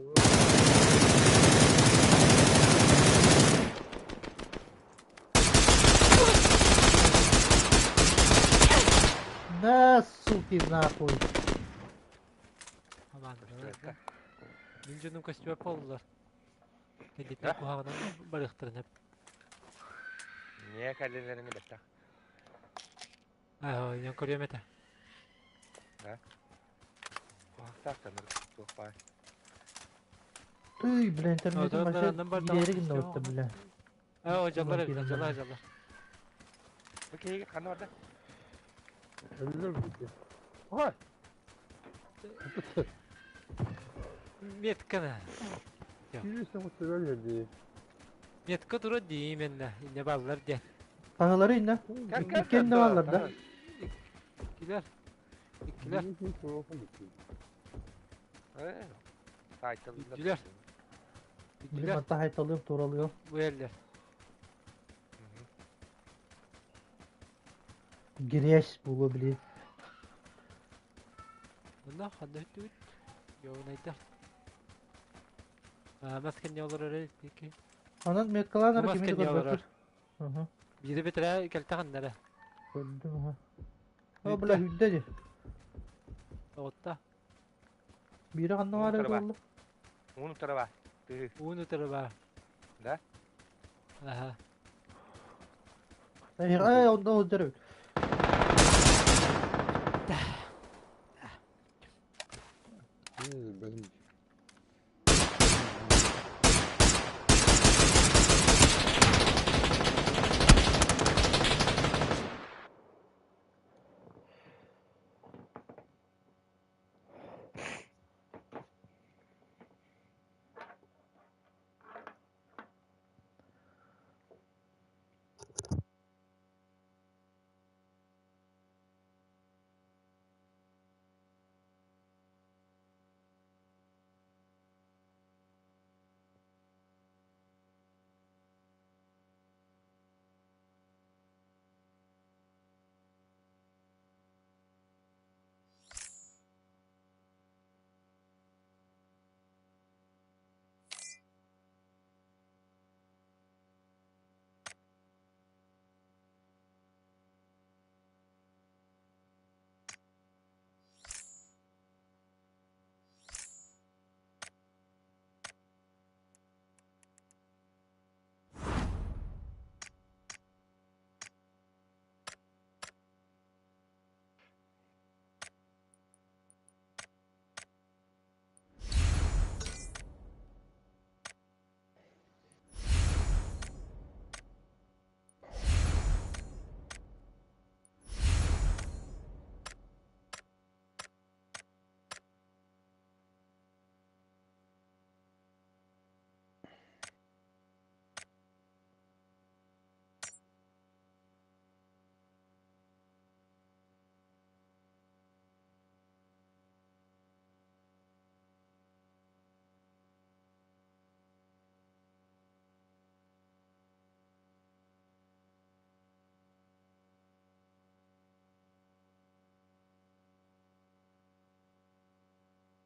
На, суки, нахуй. Аман. Мин дьонум көстүбэт буоллулар. Кэлитин куһаҕанан барыахтарын эп. Не кэллилэрини бэттэх. Аа, ян көрүөм этэ. Да. Куһахтаах таныр туох баар. Тый, бля, интернетим вообще иэри гынна бутта, бля. Аа, жаллар эбит, жаллар, жаллар. Бу киһигэ ханна барда? Өллөр бу. Ой! Метканы. Киирсэн кутта дии. Метка тура дии именно. Инне баллар диэн. Хаһылары иннэ. Иккиэн баллар да. Иккилер. Иккилер. Үттүлэр. Үттүлэр. Манта хайталыым туралыым. Бу эллер. Грязь буолуо блин. Мында ханна үттүбүт? Йоунайдар. Мас кэнне олорор ики. Онон меткалаан Мас кими кэнне олорор. көрбөппүт. Биири битирэ кэлтэхиннэрэ. Көрдүм аха. О, бля, хүддэ ди. Оҕутта. Биири ханна баар эбит буолла? Уун утары баар. Уун утары баар. Да? Аха. Эй, онда олдыр эбит. Benim.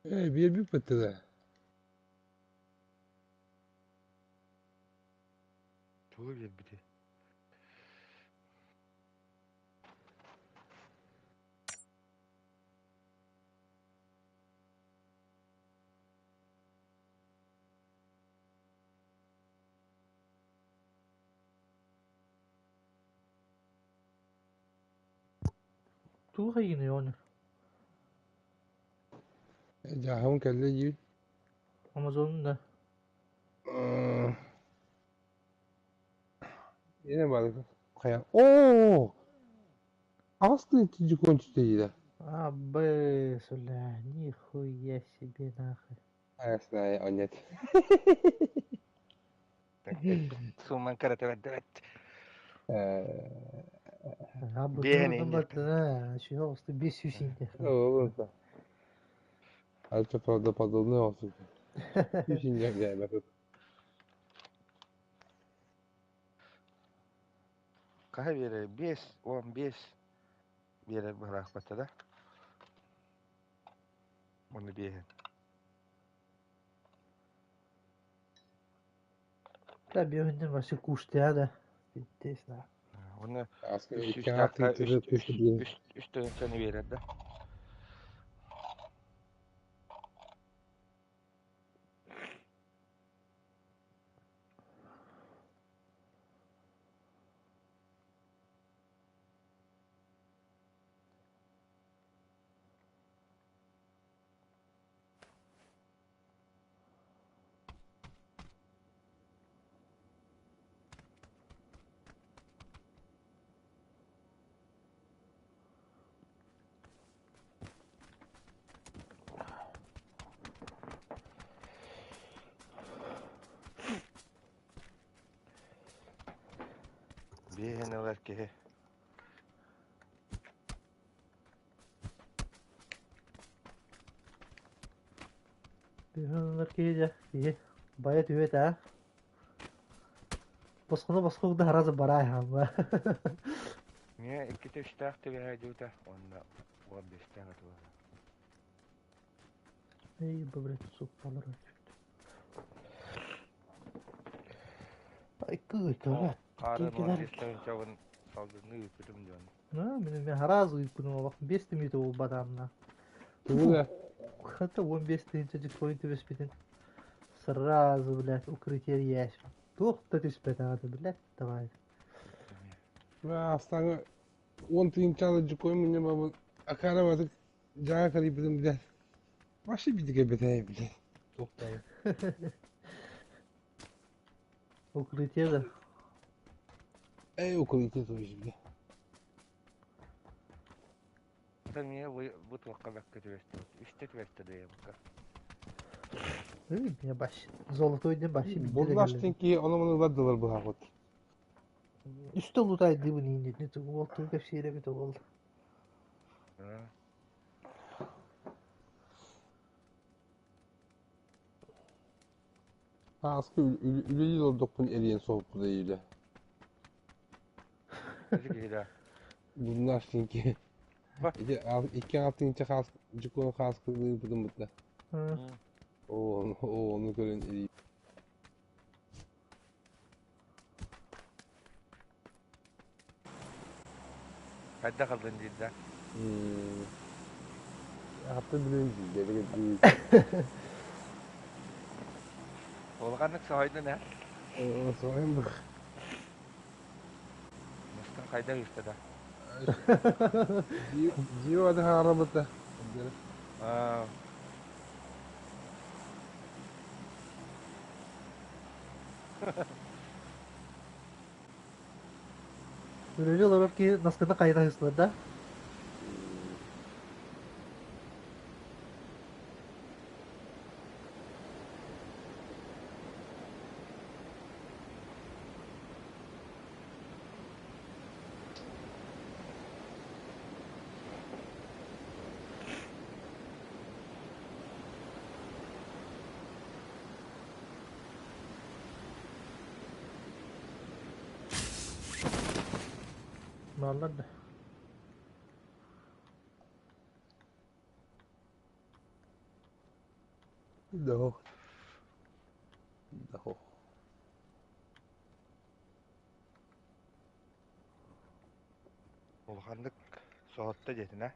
Биэрбит быттыга. Тугу биэрбити? Туох эйгиний ону? Дьааһым кэллэ диир. Амазонун да? Yine balık. Kaya. Oo! Aslında ikinci konçu А, бля, нихуя себе нахуй. Арасына оннет. Сумман карата бэрдэрет. А, Биэһэн бутылка инде. баттана, чего, без сюсиньте. Olursa. Alta правдоподобный olsun. Düşünecek yani. Хаһа биэрэр? 5, 15 биэрэр быһыраахпатта да. Уонна биэһин. Да, бегүнден вообще куштя да. Пиздец, на. Уонна Aslında үс iki сүүстээх altı үс tırı үс tüsü diye. үс үс тыһыынчаны биэрэр да. Биэһин ылар киһи. Бегүннер киһи киһи бая түбэт а. Босхону босхо да харазы барай хамма. Миэ иккитэ үстээх түбэһэ дьута уонна 15-тээх атылаһа. Эй, блядь, суппалар. Ай, кыйта, Хаарын Килер. 15 тыһыынчабын салгыҥҥа ыыппытым диэн. На, мен харазы ыйпыным олох 5 минут ол бадамна. Тугу да. Хата 15 тыһыынча джекпоинт түбэспитин. Сразу, блядь, укрытие ящик. Туох да түспэт аҕата, блядь, давай. Aslan 10 tınçalı koyun ne baba. Akara badık. Cağa karıyı bile. Başı bir dike beteye bile. Toktayı. Укрытие да. Ey okul iki sonucu bile. Ата миэ бу туохха бэккэ түбэстэ. Үстэ түбэстэ дыйабыкка. Эй, меня баш. Золотой ден башы битте Bunlar ki onu bunu vardılar bu hakot. Үстэ лутай дыбын инде, не тугу ол тугу кепсире бит ол. Ha askı üleli olduk bunu eriyen soğuk bu değil. Ити киһи да. Bunlar çünkü. Bak. İki, iki altı inçe kas, cukonu kas kıldığı budum butla. O onu, o onu görün eriyi. Хайдах ыллын диир да. Hafta birinci geri değil. Улаханнык соһойдун ээ. Sorayım bak. Мустан хайдах ыыста да. Diyor hadi arabada. Аа. Үлеле олорор ки наскына кайда хыслар да. Баллар да. Да. Да. Улаханнык соһутта диэтин аа?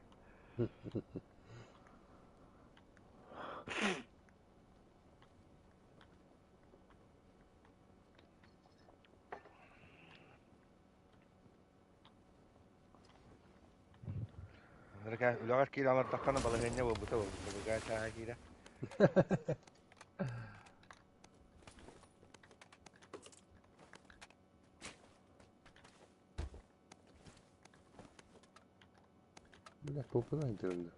Үлэҕэр киирэ олордоххуна балаһыанньа буолбута буолбута быгаа чааһа киирэ. Бля, туохпунан дьарыллар.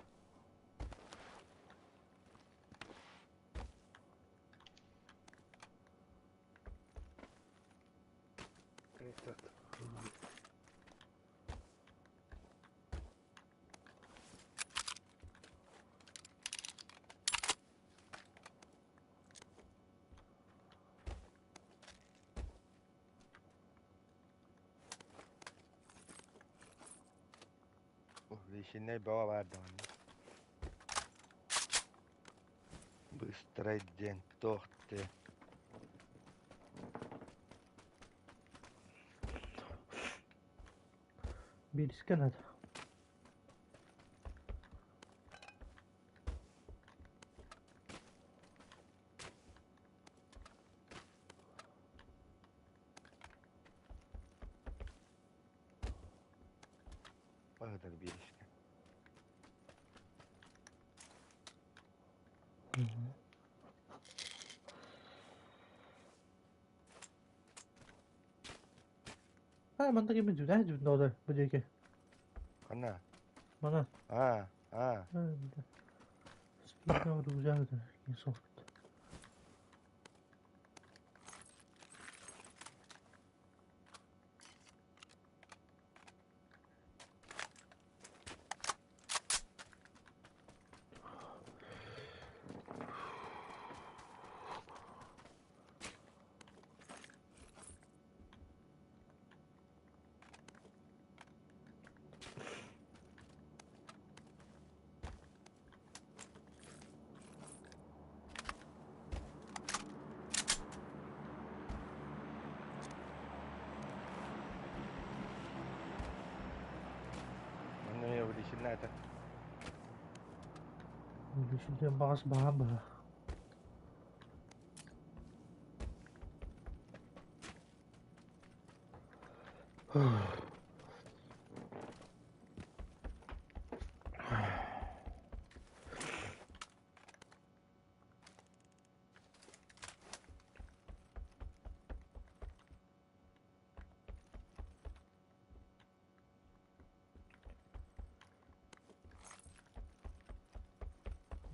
Вишеннэй бөҕө баар даҕаны. Быстрай диэн туох диэн. Биирискэ наада. Баһыдар биэрискэ. А, манна ким жүдэ жүдэ бу диэки. Ханна? Мана. Аа, аа. Спина друзья не софт. Манна эмиэ увеличенная это. Увеличитель баҕас баҕа баҕа.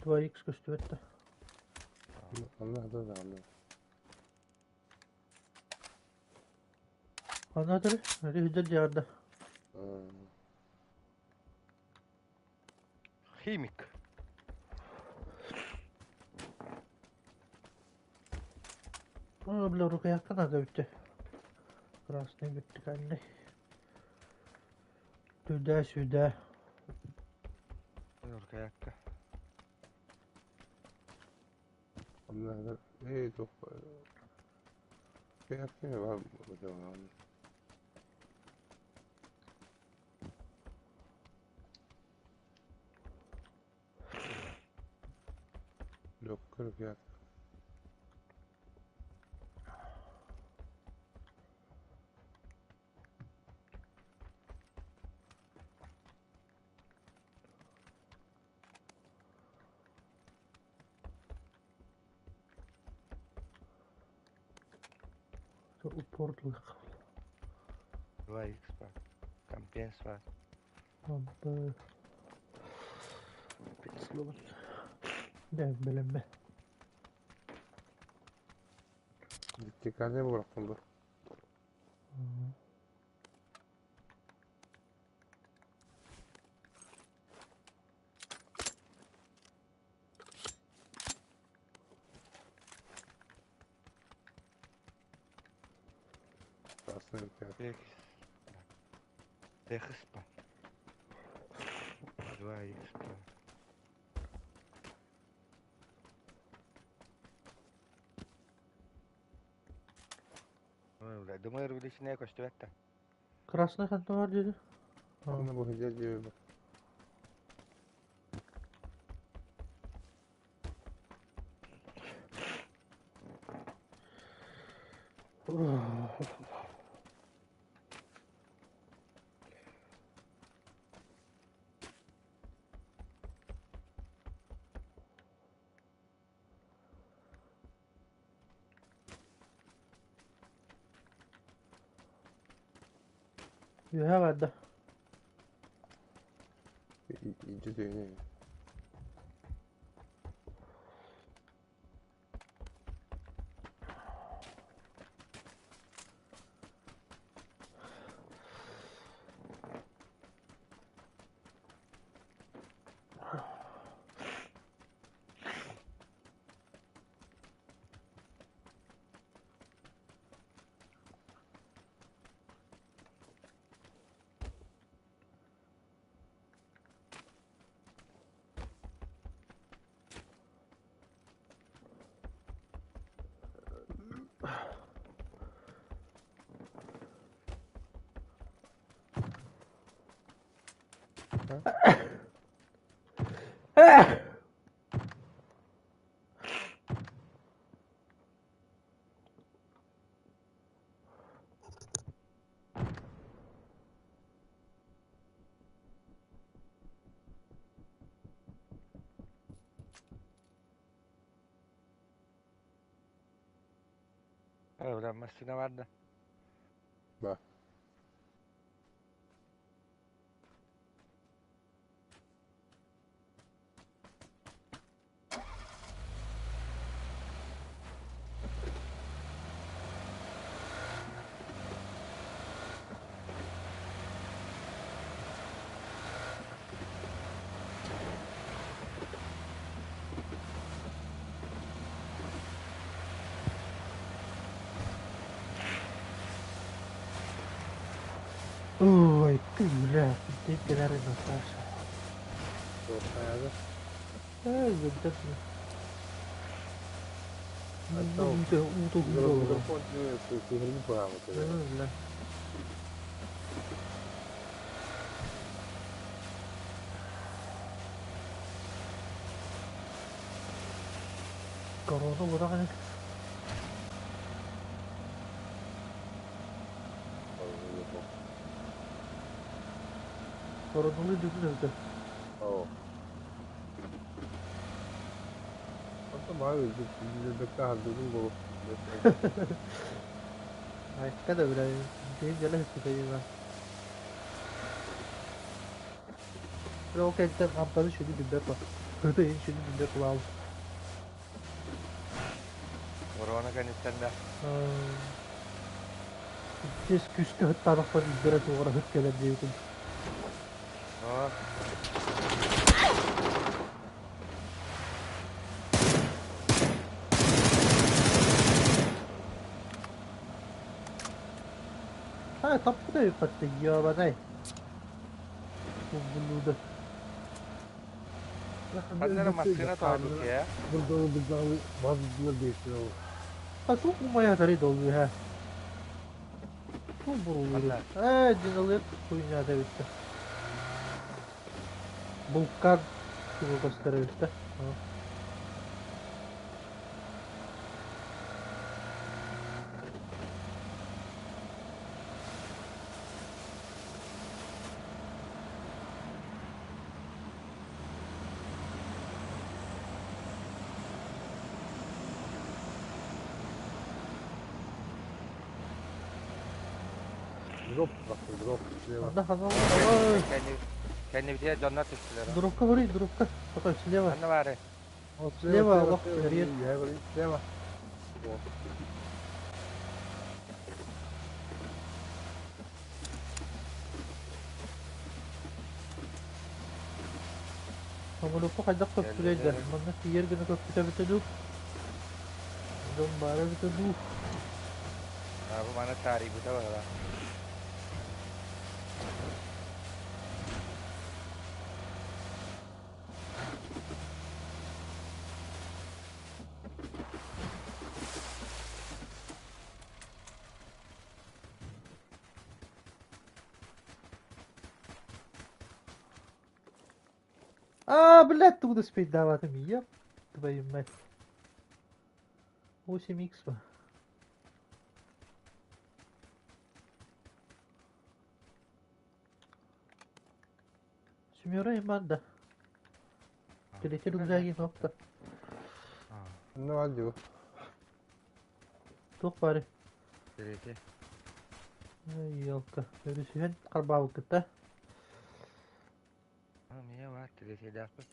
Два икс көстүбэт да. Анна да да анна. Анна тары, үһүдэр дьаҕарда. Химик. О, бля, рукоятка надо бүттэ. Красный вертикальный. Туда-сюда. Рукоятка. Анна да эй туох кэхэ бар бу Лёгкая рукоятка. Упор лых. 2 икс бар. Компенс бар. Лампа. Да, бэлэммэ. Вертикальный буолахпын бу. Красный рукоятка. Тx бар. 2 икс бар. Дымы руличная көстүбэт да. Красный хантан бар dedi. Аны бу хидер диye. Ühe vardı. İnce düğünü. Öyle masina vardı. Bak. Ой, ты, бля, ты пидоры, Наташа. Hayatı. Эй, замечательно. Hatta Удобно. Mikrofon Бля. Корона бураҕын Koronalı düzgün öldü. Hatta bayağı bekle hazırladım bu. Айка да бля, день делать это Бля, ол кэнтэн амтаны шүлі билбэт ба. Хыты ин шүлі билбэт булаал. Корона кэнниттэн да. Тес күскө хыттаанахпан илдэрэ туоҕара хыт кэлэр диэбитим. О, А, таппыта үппатты, ёбанай. Буллуда. Ханна массыына тоһорбут ya. Burada burada bazı değiştiriyor. А сук умая тари долгу ха. Бу бурулу. Э, диналык хуйня да битте. Булкан тугу көстөрө битте. Drop bak drop. Анда ханна ой. Кэнни дьоннор түстүлэр. Дропка барый, дропка. Пока слева. Ханна баары. Слева, Аллах, привет. Слева. Самолету хайдах көптүлэйдэр. Манна тиийэр гына көппүтэ бүтэ дуу. Дон баара бүтэ дуу. Бу мана таарыйбыта баҕала. А, блядь, тугу да спейдаабатым, ёп твою мать. 8 икс ба. Семера иманда. Третий рюкзаги нокта. Ну, адью. Туох бары? Третий. Елка. Өрүсүһэн харбаабыккыта. Мия бар, третийдээхпин.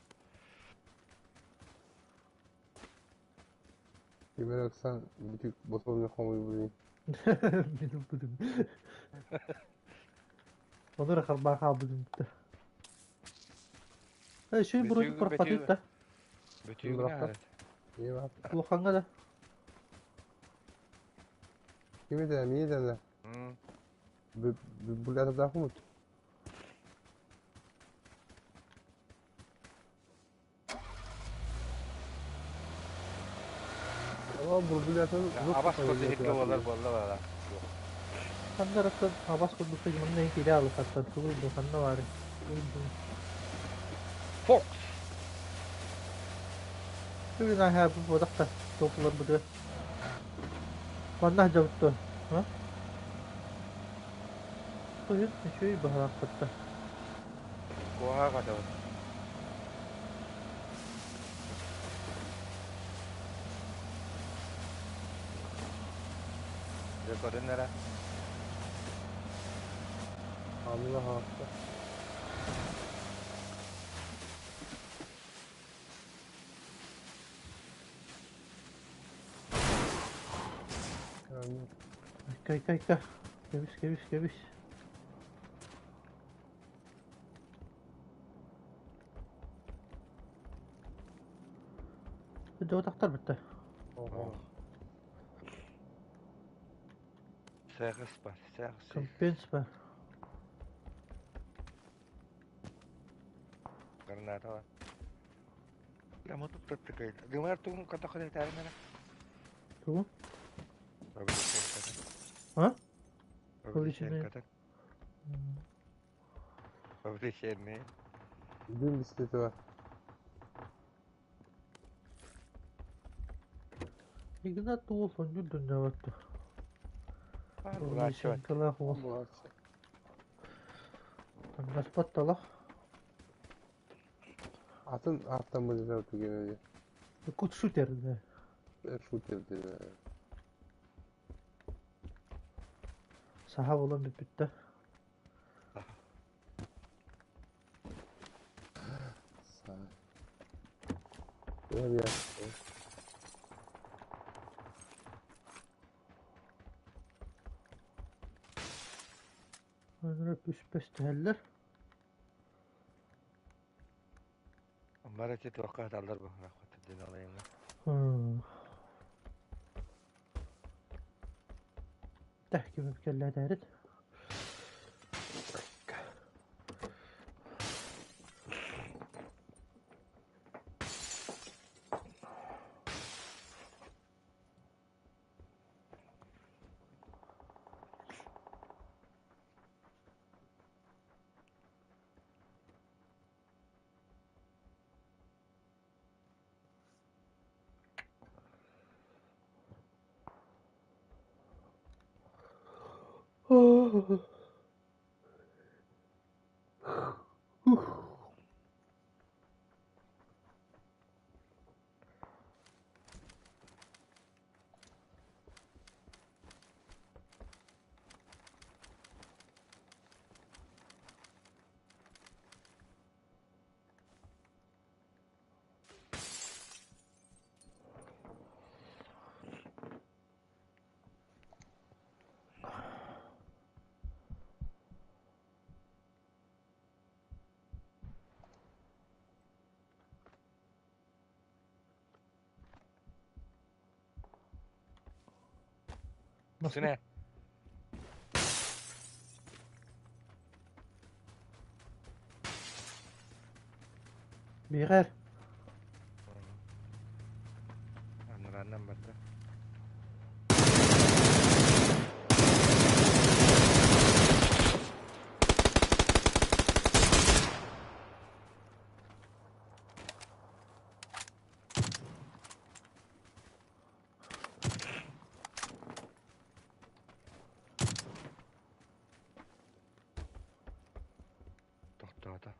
Кимэр Оксан бүтүк ботуруну хомуйбутун. Мин ылбытым. Ону эрэ харбаа хаалбытым да. Э, шүй бронь Бөтүүгү пропадает бөтүүгү да. бөтүүгү Бырахта. наада. Ние бар. Улахаҥҥа да. Ким этэ, мии дэнэ. Булятадаах мут. Ама бурбулятын Абас курдук иһиргэ буолар буолла бала. Ханна араттан абас курдук манна киирэ алыхаттан тугуй бу ханна баары? Фокс. Бүгүн аһаа бу бодахта топулар быдыр. Манна жабытты. А? Туйун үчүй баһааккатта. Куһаа катабыт. Дьэ көрүн эрэ. Амына хаапта. Кай кай кай. Кэбис кэбис кэбис. Дьоотахтар бүтте. Сээхис бар, сээхис. Компенс бар. Граната бар. Я мотук таптыкай. Дымар тугун ката хадайтарын эрэ. Тугу? Повлечение. А? Повлечение. Повлечение. Повлечение. Дым бистети бар. Игнат уол онньур дунньабатты. Булааччы. Повлеченкалаах уол. Булааччы. Таҥнаспат талах. Атын аттан былдьар түгэнэ Кут шутер да. шутер диэн. Саха буолан бүппүттэ. Я Онно түспэс түһэллэр. Бары туохха хаталлар бу. Рахмат дин алайымна. Тәһким кэллээдээрит. Сине. Бигэр. Анараннан барда. Тохтоото.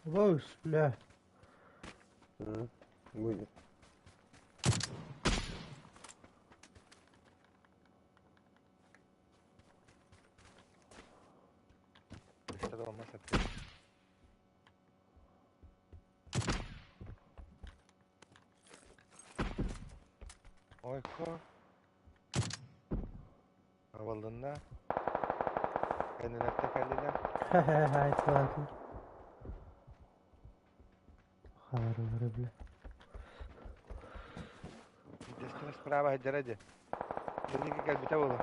Лоус, бля. Будет. Өссө да olmaz hatta. Ойко. Абылынна. Кэннилэртэ кэллилэр. Хе-хе-хе, Харылары бля. Естественно, справа сылдьара дии. Кэнники кэлбитэ буолуо.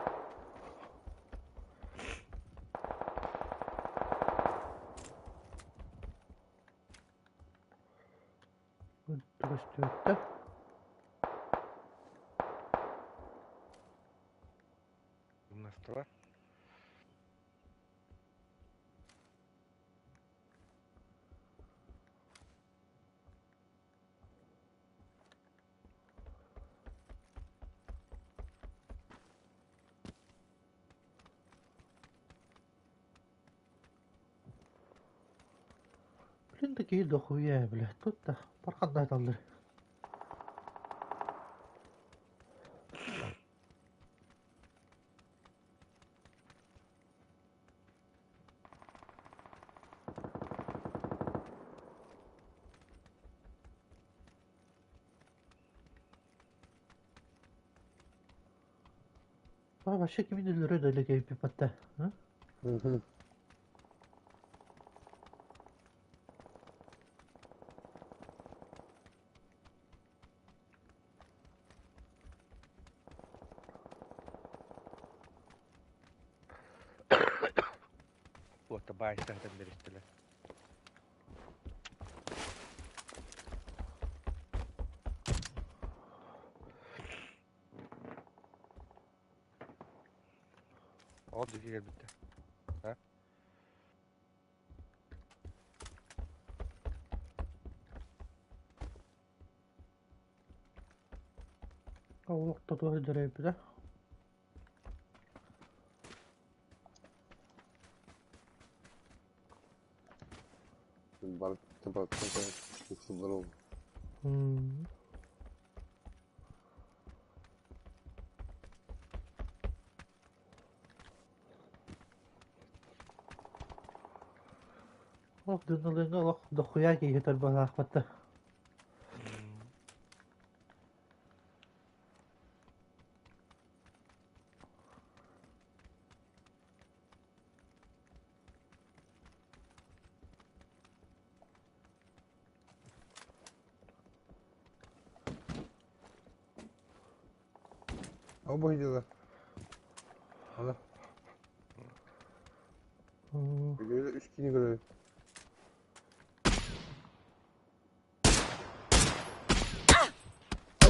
Көстүбүттэр. Умнастылар. Блин, такие дохуя, блядь. Тут-то парханна таллар. А вообще кимин өлөрө да элек эпипатта. Мгм. Уотта баайыстаһытан биэристилэр. Ол диэки кэлбиттэр. А? Олох тотуох дьарайбыта. Бар бар. Олох дыналыҥа олох дохуя киһи тарбалаахпатта. Оба дела. Ана. Үч кини көрөбүт.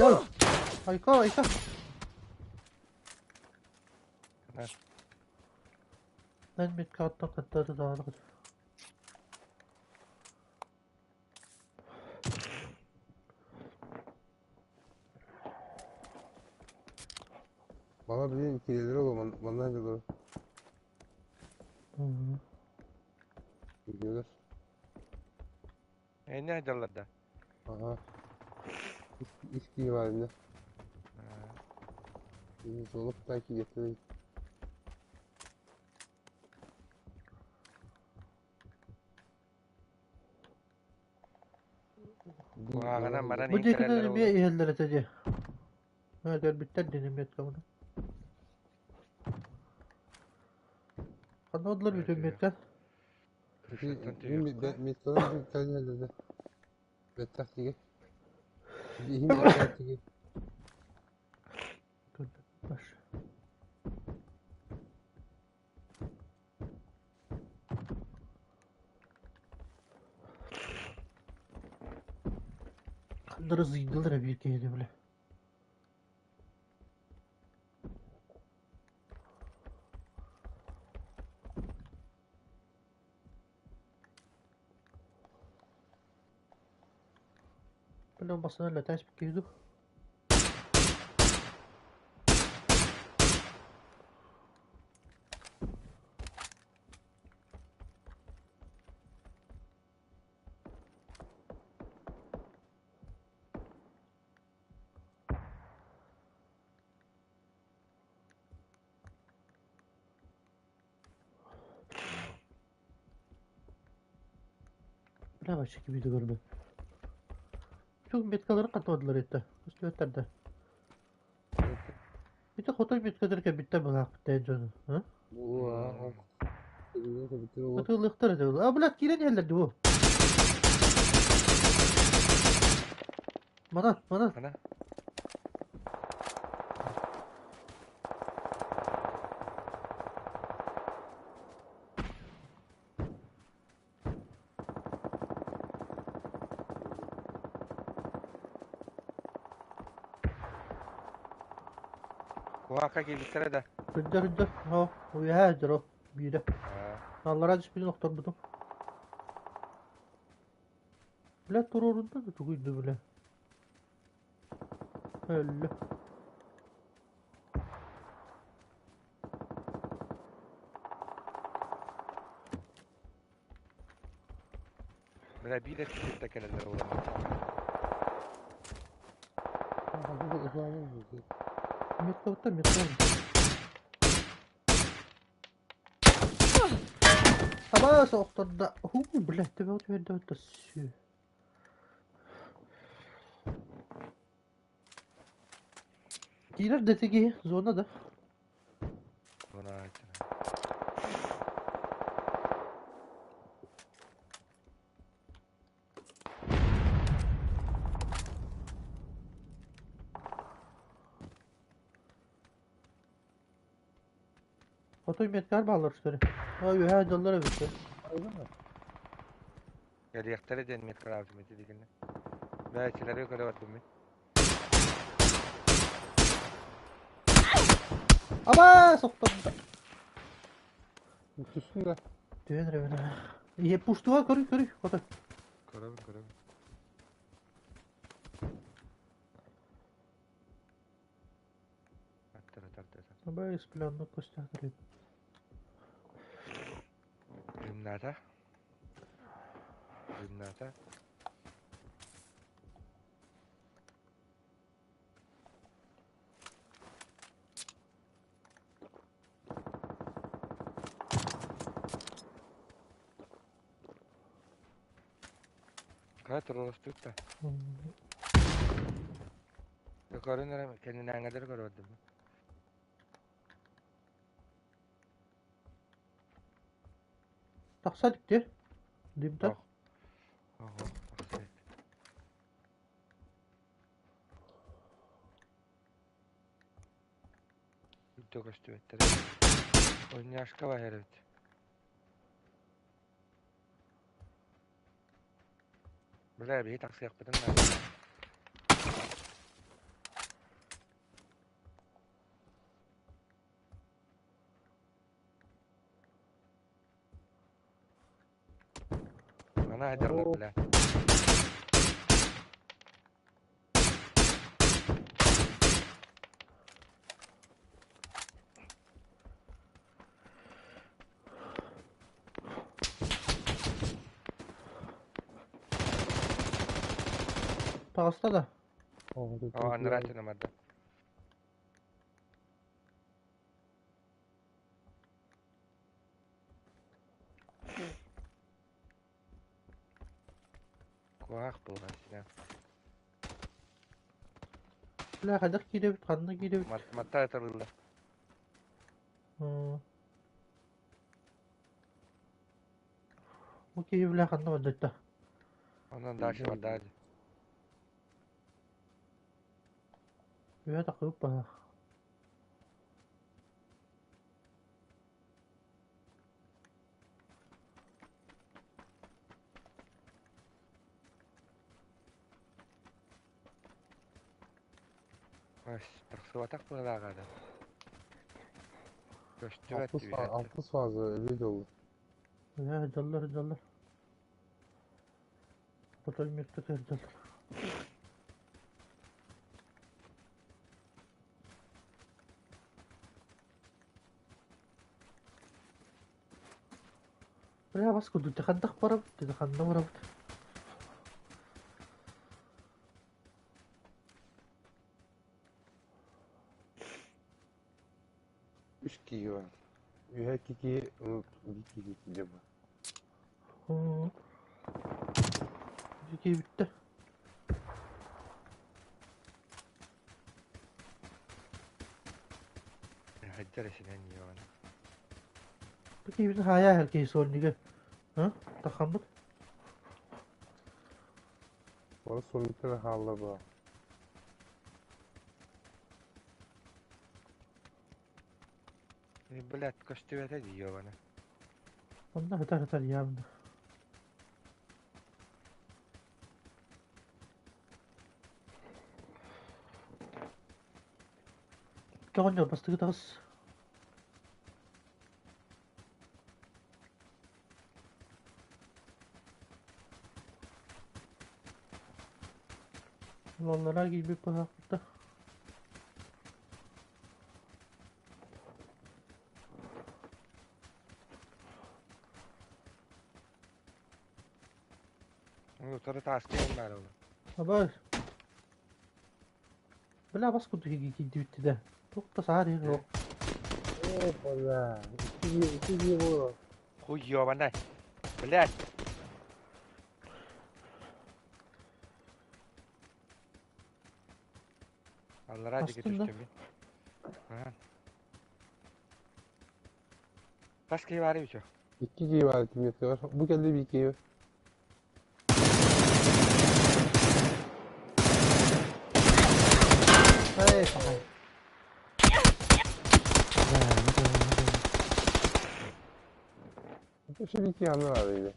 Ой! Айка, айка! Мен метке аттан каттары даҕаны. Bana bilin kireleri olur. Bana ne olur. Gidiyorlar. E ne ederler da? Aha. İç var elinde. Zorluk belki getirir. Куһаҕанан баран Бу иһин диэкинэн кэлэллэр эмиэ буолуо. иһэллэр этэ дии. Haa, көрбүттэр дии метка муну. Ханна оллар бүтүн метка? Крышаттан түһүөххэ. Меткалар bir tane yerlerde. Bettah tige. Bihim bettah tige. Баш. Ханнары зыйдылар эбиир киһини бile. Бля, басына летаешь киһи Бля, вообще кибиди көрбөт. Çok metkaları katmadılar hatta. Üstü да. Bir de хотой меткалар bitti bırak bitti canım. Ha? Атылыктар это. А, блядь, кирен yerlerde bu. Манан, манан. Ана. Куака киирбиттэрэ да. Hüddür hüddür. Ha, уяһа дро. Бире. Аллара түспүтүн охторбутум. Бля, турорунда да тугуйду бля. Өллө. Бля, биир эттэ кэлэллэр уолан. Метка метка. Абаас охторда. Ху, блядь, тебе вот это сю. Киирэр дэтиги зона да. Зона Отой меткар баллар үстері. Ай, үһә дьоллор эбит. Кэлиэхтэрэ диэн меткалаабытым ити дигинэ. Бэйчилэри көрө бардым мин. Абаас охторда. Түстүн да. Түөн ребена. Ие пуштуга көрүй көрүй. Отой. Көрөбүн, көрөбүн. Аттара тардыта. Абаас планны көстәтер. Дымната. Дымната. Кара туруластык да. Көрүн эрэ кэннинээҥҥэлэри көрө бардым. Тахса дикти. Димтан. Ох. Ого, тахса. Үрдө көстүбэттэр. Ойняшка бар эбит. Бля, биһи тахсыахпытын наада. Ана айдарлар, бля. Таҕыста да. О, аннара барда. Куах буолан синэ. Бля, хайдах киирэбит, ханна киирэбит. Матта табылла. Бу киһи бля ханна барда. Онон дальше барда. Үһэ тахсыбыт баһа. Ас, тахсыбатах буолааҕа. Көстүбэт Altı, түбэт. altı fazla video. Үһэ дьоллор дьоллор. Отой метка дьоллор. Бля, бас курдук хантах барабыт, ханна барабыт? Үс киһи бар. Үһэ икки киһи, биир киһи киирдэ бу. Киһи бүттэ. Хайдар эсинэн ёна. Бу киһибитин хаайа иһэр киһи сольнига. Тахаммыт. Бары сольниктара хаалла баа. Блядь, көстүбэтэ дии ёбана. Онно хытар хытар явно. Көҕөннөр бастакы таҕыс. Лаллара киирбит быһаахпыта. Утары тааскайын баар ол. Абай. Бля, бас курдук киирдибит да. Туох да саар иһин суох. Оо, бля. Икки киһи буолар. Хуй ёбаный. Блядь. Аллараа диэки Астын да. түстүм мин. Аһа. Тас киһи баар эбит Икки киһи баар кимиэхэ. Бу кэллэ биир киһи. Эй, пахай. Да, да, да. Өссө биир киһи анны баар или.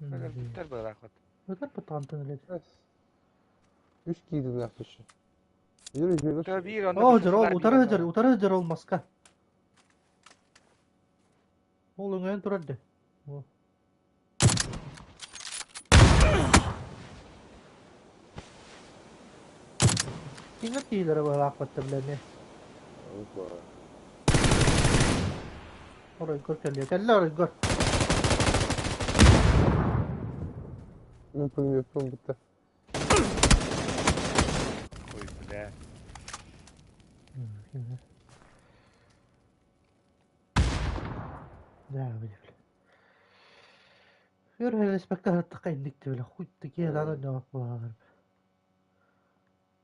Өлөрбүттэр быһыылаах. Өтөр бытаантан элет. Үс киирдилэр түшү. Yürü yürü. Тö биир онно О, бу жар ол сылар утары биир жар, онно. утары жар ол маска. Ол өҥөйөн турар де. О. Киҥэ киилэрэ быһалаахпатта билэми. Оройгор кэллэ. Кэллэ оройгор. Мен пулеметом бутта. Ой, бля. Да, били. Өр респектар хаттака инник тибиле хуй тикие дада ньоох буолар.